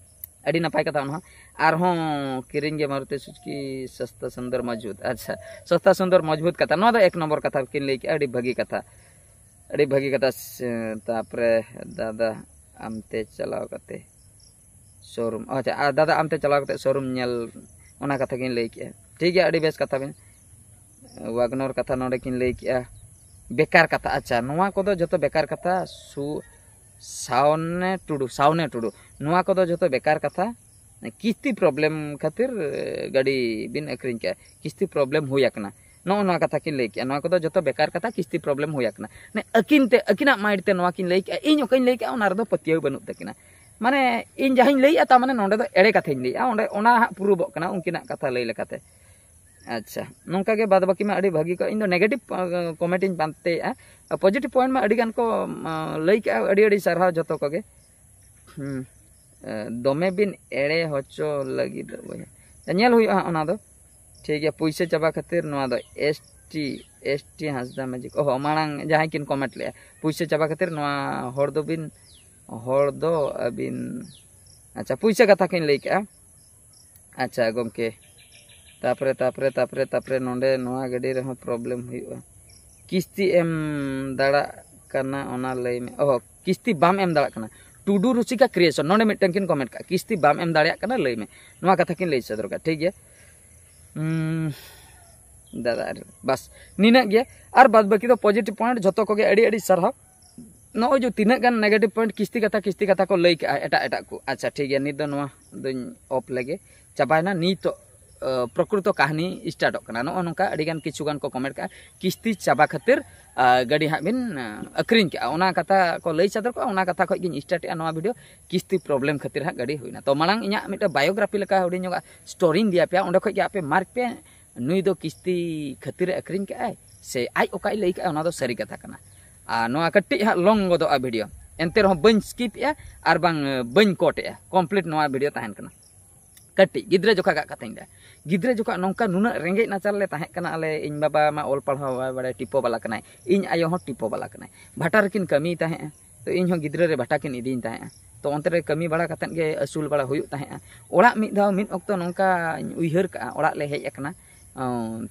ᱟᱹᱰᱤ ᱱᱟᱯᱟᱭ ᱠᱟᱛᱷᱟ ᱚᱱᱟ ᱦᱚᱸ᱾ ᱟᱨᱦᱚᱸ ᱠᱤᱨᱤᱧ ᱜᱮ ᱢᱟᱨᱩᱛᱤ ᱥᱩᱡᱩᱠᱤ, ᱥᱚᱥᱛᱟ ᱥᱩᱱᱫᱚᱨ ᱢᱚᱡᱽᱵᱩᱛ᱾ ᱟᱪᱪᱷᱟ, ᱥᱚᱥᱛᱟ ᱥᱩᱱᱫᱚᱨ ᱢᱚᱡᱽᱵᱩᱛ ᱠᱟᱛᱷᱟ, ᱱᱚᱣᱟ ᱫᱚ ᱮᱠ ᱱᱚᱢᱵᱚᱨ ᱠᱟᱛᱷᱟ ᱠᱤᱱ ᱞᱟᱹᱭ ᱠᱮᱜᱼᱟ, ᱟᱹᱰᱤ ᱵᱷᱟᱹᱜᱤ ᱠᱟᱛᱷᱟ, ᱟᱹᱰᱤ ᱵᱷᱟᱹᱜᱤ ᱠᱟᱛᱷᱟ᱾ ᱥᱮ, ᱛᱟᱯᱚᱨᱮ ᱫᱟᱫᱟ ᱟᱢᱛᱮ ᱪᱟᱞᱟᱣ ᱠᱟᱛᱮ ᱥᱳᱨᱩᱢ, ᱟᱪᱪᱷᱟ, ᱟᱨ ᱫᱟᱫᱟ ᱟᱢᱛᱮ ᱪᱟᱞᱟᱣ ᱠᱟᱛᱮ ᱥᱳᱨᱩᱢ ᱧᱮᱞ, ᱚᱱᱟ ᱠᱟᱛᱷᱟ ᱠᱤᱱ ᱞᱟᱹᱭ ᱠᱮᱜᱼᱟ᱾ ᱴᱷᱤᱠ ᱜᱮᱭᱟ, ᱟᱹᱰᱤ ᱵᱮᱥ ᱠᱟᱛᱷᱟ ᱵᱤᱱ, ᱣᱟᱜᱱᱚᱨ ᱠᱟᱛᱷᱟ ᱱᱚᱰᱮ ᱠᱤᱱ ᱞᱟᱹᱭ ᱠᱮᱜᱼᱟ, ᱵᱮᱠᱟᱨ ᱠᱟᱛᱷᱟ᱾ ᱟᱪᱪᱷᱟ, ᱱᱚᱣᱟ ᱠᱚᱫᱚ ᱡᱚᱛᱚ ᱵᱮᱠᱟᱨ ᱠᱟᱛᱷᱟ᱾ ᱥᱩ ᱥᱟᱣᱱᱮ ᱴᱩᱰᱩ, ᱥᱟᱣᱱᱮ ᱴᱩᱰᱩ, ᱱᱚᱣᱟ ᱠᱚᱫᱚ ᱡᱚᱛᱚ ᱵᱮᱠᱟᱨ ᱠᱟᱛᱷᱟ᱾ ᱠᱤᱥᱛᱤ ᱯᱨᱚᱵᱞᱮᱢ ᱠᱷᱟᱹᱛᱤᱨ ᱮ, ᱜᱟᱹᱰᱤ ᱵᱤᱱ ᱟᱹᱠᱷᱨᱤᱧ ᱠᱮᱜᱼᱟ, ᱠᱤᱥᱛᱤ ᱯᱨᱚᱵᱞᱮᱢ ᱦᱩᱭ ᱟᱠᱟᱱᱟ, ᱱᱚᱜᱼᱚ ᱱᱚᱣᱟ ᱠᱟᱛᱷᱟ ᱠᱤᱱ ᱞᱟᱹᱭ ᱠᱮᱜᱼᱟ᱾ ᱱᱚᱣᱟ ᱠᱚᱫᱚ ᱡᱚᱛᱚ ᱵᱮᱠᱟᱨ ᱠᱟᱛᱷᱟ, ᱠᱤᱥᱛᱤ ᱯᱨᱚᱵᱞᱮᱢ ᱦᱩᱭ ᱟᱠᱟᱱᱟ᱾ ᱢᱟᱱᱮ ᱟᱹᱠᱤᱱ ᱛᱮ, ᱟᱹᱠᱤᱱᱟᱜ ᱢᱟᱭᱤᱱᱰ ᱛᱮ ᱱᱚᱣᱟ ᱠᱤᱱ ᱞᱟᱹᱭ ᱠᱮᱜᱼᱟ, ᱤᱧ ᱚᱠᱟᱧ ᱞᱟᱹᱭ ᱠᱮᱜᱼᱟ ᱚᱱᱟ ᱨᱮᱫᱚ ᱯᱟᱹᱛᱭᱟᱹᱣ ᱵᱟᱹᱱᱩᱜ ᱛᱟᱹᱠᱤᱱᱟ᱾ ᱢᱟᱱᱮ ᱤᱧ ᱡᱟᱦᱟᱸᱧ ᱞᱟᱹᱭᱮᱜᱼᱟ, ᱛᱟᱨ ᱢᱟᱱᱮ ᱱᱚᱰᱮ ᱫᱚ ᱮᱲᱮ ᱠᱟᱛᱷᱟᱧ ᱞᱟᱹᱭᱮᱜᱼᱟ, ᱚᱸᱰᱮ ᱚᱱᱟ ᱦᱟᱸᱜ ᱯᱨᱩᱵᱷᱚᱜ ᱠᱟᱱᱟ ᱩᱱᱠᱤᱱᱟᱜ ᱠᱟᱛᱷᱟ ᱞᱟᱹᱭ ᱞᱮᱠᱟᱛᱮ᱾ ᱟᱪᱪᱷᱟ, ᱱᱚᱝᱠᱟ ᱜᱮ ᱵᱟᱫ ᱵᱟᱹᱠᱤ ᱢᱟ ᱟᱹᱰᱤ ᱵᱷᱟᱹᱜᱤ ᱠᱚ, ᱤᱧ ᱫᱚ ᱱᱮᱜᱮᱴᱤᱵᱷ ᱠᱚᱢᱮᱱᱴ ᱤᱧ ᱯᱟᱱᱛᱮᱭᱮᱜᱼᱟ, ᱯᱚᱡᱤᱴᱤᱵᱷ ᱯᱚᱭᱮᱱᱴ ᱢᱟ ᱟᱹᱰᱤ ᱜᱟᱱ ᱠᱚ ᱞᱟᱹᱭ ᱠᱮᱜᱼᱟ, ᱟᱹᱰᱤ ᱟᱹᱰᱤ ᱥᱟᱨᱦᱟᱣ ᱡᱚᱛᱚ ᱠᱚᱜᱮ᱾ ᱦᱩᱸ᱾ ᱮ, ᱫᱚᱢᱮ ᱵᱤᱱ ᱮᱲᱮ ᱦᱚᱪᱚ ᱞᱟᱹᱜᱤᱫ ᱵᱚᱭᱦᱟ᱾ ᱧᱮᱞ ᱦᱩᱭᱩᱜᱼᱟ ᱦᱟᱸᱜ ᱚᱱᱟ ᱫᱚ᱾ ᱴᱷᱤᱠ ᱜᱮᱭᱟ, ᱯᱩᱭᱥᱟᱹ ᱪᱟᱵᱟ ᱠᱷᱟᱹᱛᱤᱨ ᱱᱚᱣᱟ ᱫᱚ ᱮᱥ ᱴᱤ, ᱮᱥ ᱴᱤ ᱦᱟᱸᱥᱫᱟ ᱢᱟᱹᱡᱷᱤ᱾ ᱚᱦᱚ, ᱢᱟᱲᱟᱝ ᱡᱟᱦᱟᱸᱭ ᱠᱤᱱ ᱠᱚᱢᱮᱱᱴ ᱞᱮᱜᱼᱟ, ᱯᱩᱭᱥᱟᱹ ᱪᱟᱵᱟ ᱠᱷᱟᱹᱛᱤᱨ ᱱᱚᱣᱟ ᱦᱚᱲ ᱫᱚᱵᱤᱱ, ᱦᱚᱲ ᱫᱚ ᱟᱹᱵᱤᱱ, ᱟᱪᱪᱷᱟ, ᱯᱩᱭᱥᱟᱹ ᱠᱟᱛᱷᱟ ᱠᱤᱱ ᱞᱟᱹᱭ ᱠᱮᱜᱼᱟ᱾ ᱟᱪᱪᱷᱟ ᱜᱚᱢᱠᱮ, ᱛᱟᱯᱚᱨᱮ, ᱛᱟᱯᱚᱨᱮ, ᱛᱟᱯᱚᱨᱮ, ᱛᱟᱯᱚᱨᱮ ᱱᱚᱰᱮ ᱱᱚᱣᱟ ᱜᱟᱹᱰᱤ ᱨᱮᱦᱚᱸ ᱯᱨᱚᱵᱞᱮᱢ ᱦᱩᱭᱩᱜᱼᱟ᱾ ᱠᱤᱥᱛᱤ ᱮᱢ ᱫᱟᱲᱟᱜ ᱠᱟᱱᱟ ᱚᱱᱟ ᱞᱟᱹᱭ ᱢᱮ᱾ ᱚᱦᱚ, ᱠᱤᱥᱛᱤ ᱵᱟᱢ ᱮᱢ ᱫᱟᱲᱮᱭᱟᱜ ᱠᱟᱱᱟ᱾ ᱴᱩᱰᱩ ᱨᱩᱥᱤᱠᱟ ᱠᱨᱤᱭᱮᱥᱚᱱ, ᱱᱚᱰᱮ ᱢᱤᱫᱴᱟᱝ ᱠᱤᱱ ᱠᱚᱢᱮᱱᱴ ᱠᱟᱜᱼᱟ, "ᱠᱤᱥᱛᱤ ᱵᱟᱢ ᱮᱢ ᱫᱟᱲᱮᱭᱟᱜ ᱠᱟᱱᱟ, ᱞᱟᱹᱭ ᱢᱮ", ᱱᱚᱣᱟ ᱠᱟᱛᱷᱟ ᱠᱤᱱ ᱞᱟᱹᱭ ᱥᱚᱫᱚᱨ ᱠᱟᱜᱼᱟ᱾ ᱴᱷᱤᱠ ᱜᱮᱭᱟ᱾ ᱩᱸ, ᱫᱟᱫᱟ, ᱟᱨ ᱵᱟᱥ ᱱᱤᱱᱟᱹᱜ ᱜᱮ᱾ ᱟᱨ ᱵᱟᱫ ᱵᱟᱹᱠᱤ ᱫᱚ ᱯᱚᱡᱤᱴᱤᱵᱷ ᱯᱚᱭᱮᱱᱴ ᱡᱷᱚᱛᱚ ᱠᱚᱜᱮ ᱟᱹᱰᱤ ᱟᱹᱰᱤ ᱥᱟᱨᱦᱟᱣ᱾ ᱱᱚᱜᱼᱚᱭ ᱡᱮ ᱛᱤᱱᱟᱹᱜ ᱜᱟᱱ ᱱᱮᱜᱮᱴᱤᱵᱷ ᱯᱚᱭᱮᱱᱴ ᱠᱤᱥᱛᱤ ᱠᱟᱛᱷᱟ, ᱠᱤᱥᱛᱤ ᱠᱟᱛᱷᱟ ᱠᱚ ᱞᱟᱹᱭ ᱠᱟᱜᱼᱟ ᱮᱴᱟᱜ ᱮᱴᱟᱜ ᱠᱚ᱾ ᱟᱪᱪᱷᱟ, ᱴᱷᱤᱠ ᱜᱮᱭᱟ, ᱱᱤᱛ ᱫᱚ ᱱᱚᱣᱟ ᱫᱚᱧ ᱚᱯᱷ ᱞᱮᱜᱮ᱾ ᱪᱟᱵᱟᱭᱮᱱᱟ, ᱱᱤᱛᱚᱜ ᱯᱨᱚᱠᱨᱤᱛᱚ ᱠᱟᱹᱦᱱᱤ ᱥᱴᱟᱨᱴᱚᱜ ᱠᱟᱱᱟ᱾ ᱱᱚᱜᱼᱚ ᱱᱚᱝᱠᱟ ᱟᱹᱰᱤ ᱜᱟᱱ ᱠᱤᱪᱷᱩ ᱜᱟᱱ ᱠᱚ ᱠᱚᱢᱮᱱᱴ ᱠᱟᱜᱼᱟ, ᱠᱤᱥᱛᱤ ᱪᱟᱵᱟ ᱠᱷᱟᱹᱛᱤᱨ ᱜᱟᱹᱰᱤ ᱦᱟᱸᱜ ᱵᱤᱱ ᱟᱹᱠᱷᱨᱤᱧ ᱠᱟᱜᱼᱟ, ᱚᱱᱟ ᱠᱟᱛᱷᱟ ᱠᱚ ᱞᱟᱹᱭ ᱥᱚᱫᱚᱨ ᱠᱚᱜᱼᱟ᱾ ᱚᱱᱟ ᱠᱟᱛᱷᱟ ᱠᱷᱚᱱ ᱜᱤᱧ ᱥᱴᱟᱨᱴᱮᱜᱼᱟ ᱱᱚᱣᱟ ᱵᱷᱤᱰᱤᱭᱳ, ᱠᱤᱥᱛᱤ ᱯᱨᱚᱵᱞᱮᱢ ᱠᱷᱟᱹᱛᱤᱨ ᱦᱟᱸᱜ ᱜᱟᱹᱰᱤ ᱦᱩᱭᱱᱟ᱾ ᱛᱚ ᱢᱟᱲᱟᱝ ᱤᱧᱟᱹᱜ ᱢᱤᱫᱴᱮᱱ ᱵᱟᱭᱳᱜᱨᱟᱯᱷᱤ ᱞᱮᱠᱟ ᱦᱩᱰᱤᱧ ᱧᱚᱜᱟᱜ ᱥᱴᱳᱨᱤᱧ ᱞᱟᱹᱭ ᱟᱯᱮᱭᱟ, ᱚᱸᱰᱮ ᱠᱷᱚᱱ ᱜᱮ ᱟᱯᱮ ᱢᱟᱨᱠ ᱯᱮ, ᱱᱩᱭ ᱫᱚ ᱠᱤᱥᱛᱤ ᱠᱷᱟᱹᱛᱤᱨ ᱮ ᱟᱹᱠᱷᱨᱤᱧ ᱠᱟᱜᱼᱟᱭ ᱥᱮ ᱟᱡ ᱚᱠᱟᱭ ᱞᱟᱹᱭ ᱠᱟᱜᱼᱟ, ᱚᱱᱟ ᱫᱚ ᱥᱟᱹᱨᱤ ᱠᱟᱛᱷᱟ ᱠᱟᱱᱟ᱾ ᱟᱨ ᱱᱚᱣᱟ ᱠᱟᱹᱴᱤᱡ ᱦᱟᱸᱜ ᱞᱚᱝ ᱜᱚᱫᱚᱜᱼᱟ ᱵᱷᱤᱰᱤᱭᱳ, ᱮᱱᱛᱮ ᱨᱮᱦᱚᱸ ᱵᱟᱹᱧ ᱥᱠᱤᱯᱮᱜᱼᱟ ᱟᱨ ᱵᱟᱝ ᱵᱟᱹᱧ ᱠᱚᱴᱮᱜᱼᱟ, ᱠᱚᱢᱯᱞᱤᱴ ᱱᱚᱣᱟ ᱵᱷᱤᱰᱤᱭᱳ ᱛᱟᱦᱮᱱ ᱠᱟᱱᱟ᱾ ᱠᱟᱹᱴᱤᱡ ᱜᱤᱫᱽᱨᱟᱹ ᱡᱚᱠᱷᱟᱜᱟᱜ ᱠᱟᱛᱷᱟᱧ ᱞᱟᱹᱭᱟ᱾ ᱜᱤᱫᱽᱨᱟᱹ ᱡᱚᱠᱷᱟᱜ ᱱᱚᱝᱠᱟ ᱱᱩᱱᱟᱹᱜ ᱨᱮᱸᱜᱮᱡ ᱱᱟᱪᱟᱨ ᱞᱮ ᱛᱟᱦᱮᱸ ᱠᱟᱱᱟ ᱟᱞᱮ, ᱤᱧ ᱵᱟᱵᱟ ᱢᱟ ᱚᱞ ᱯᱟᱲᱦᱟᱣ ᱵᱟᱭ ᱵᱟᱲᱟᱭᱟ, ᱴᱤᱯᱚ ᱵᱟᱞᱟ ᱠᱟᱱᱟᱭ, ᱤᱧ ᱟᱭᱳ ᱦᱚᱸ ᱴᱤᱯᱚ ᱵᱟᱞᱟ ᱠᱟᱱᱟᱭ, ᱵᱷᱟᱴᱟ ᱨᱮᱠᱤᱱ ᱠᱟᱹᱢᱤᱭ ᱛᱟᱦᱮᱸᱜᱼᱟ᱾ ᱛᱚ ᱤᱧ ᱦᱚᱸ ᱜᱤᱫᱽᱨᱟᱹ ᱨᱮ ᱵᱷᱟᱴᱟ ᱠᱤᱱ ᱤᱫᱤᱧ ᱛᱟᱦᱮᱸᱜᱼᱟ᱾ ᱛᱚ ᱚᱱᱛᱮ ᱨᱮ ᱠᱟᱹᱢᱤ ᱵᱟᱲᱟ ᱠᱟᱛᱮᱫ ᱜᱮ ᱟᱹᱥᱩᱞ ᱵᱟᱲᱟ ᱦᱩᱭᱩᱜ ᱛᱟᱦᱮᱸᱜᱼᱟ᱾ ᱚᱲᱟᱜ ᱢᱤᱫ ᱫᱷᱟᱣ ᱢᱤᱫ ᱚᱠᱛᱚ ᱱᱚᱝᱠᱟᱧ ᱩᱭᱦᱟᱹᱨ ᱠᱟᱜᱼᱟ, ᱚᱲᱟᱜ ᱞᱮ ᱦᱮᱡ ᱟᱠᱟᱱᱟ, ᱚ,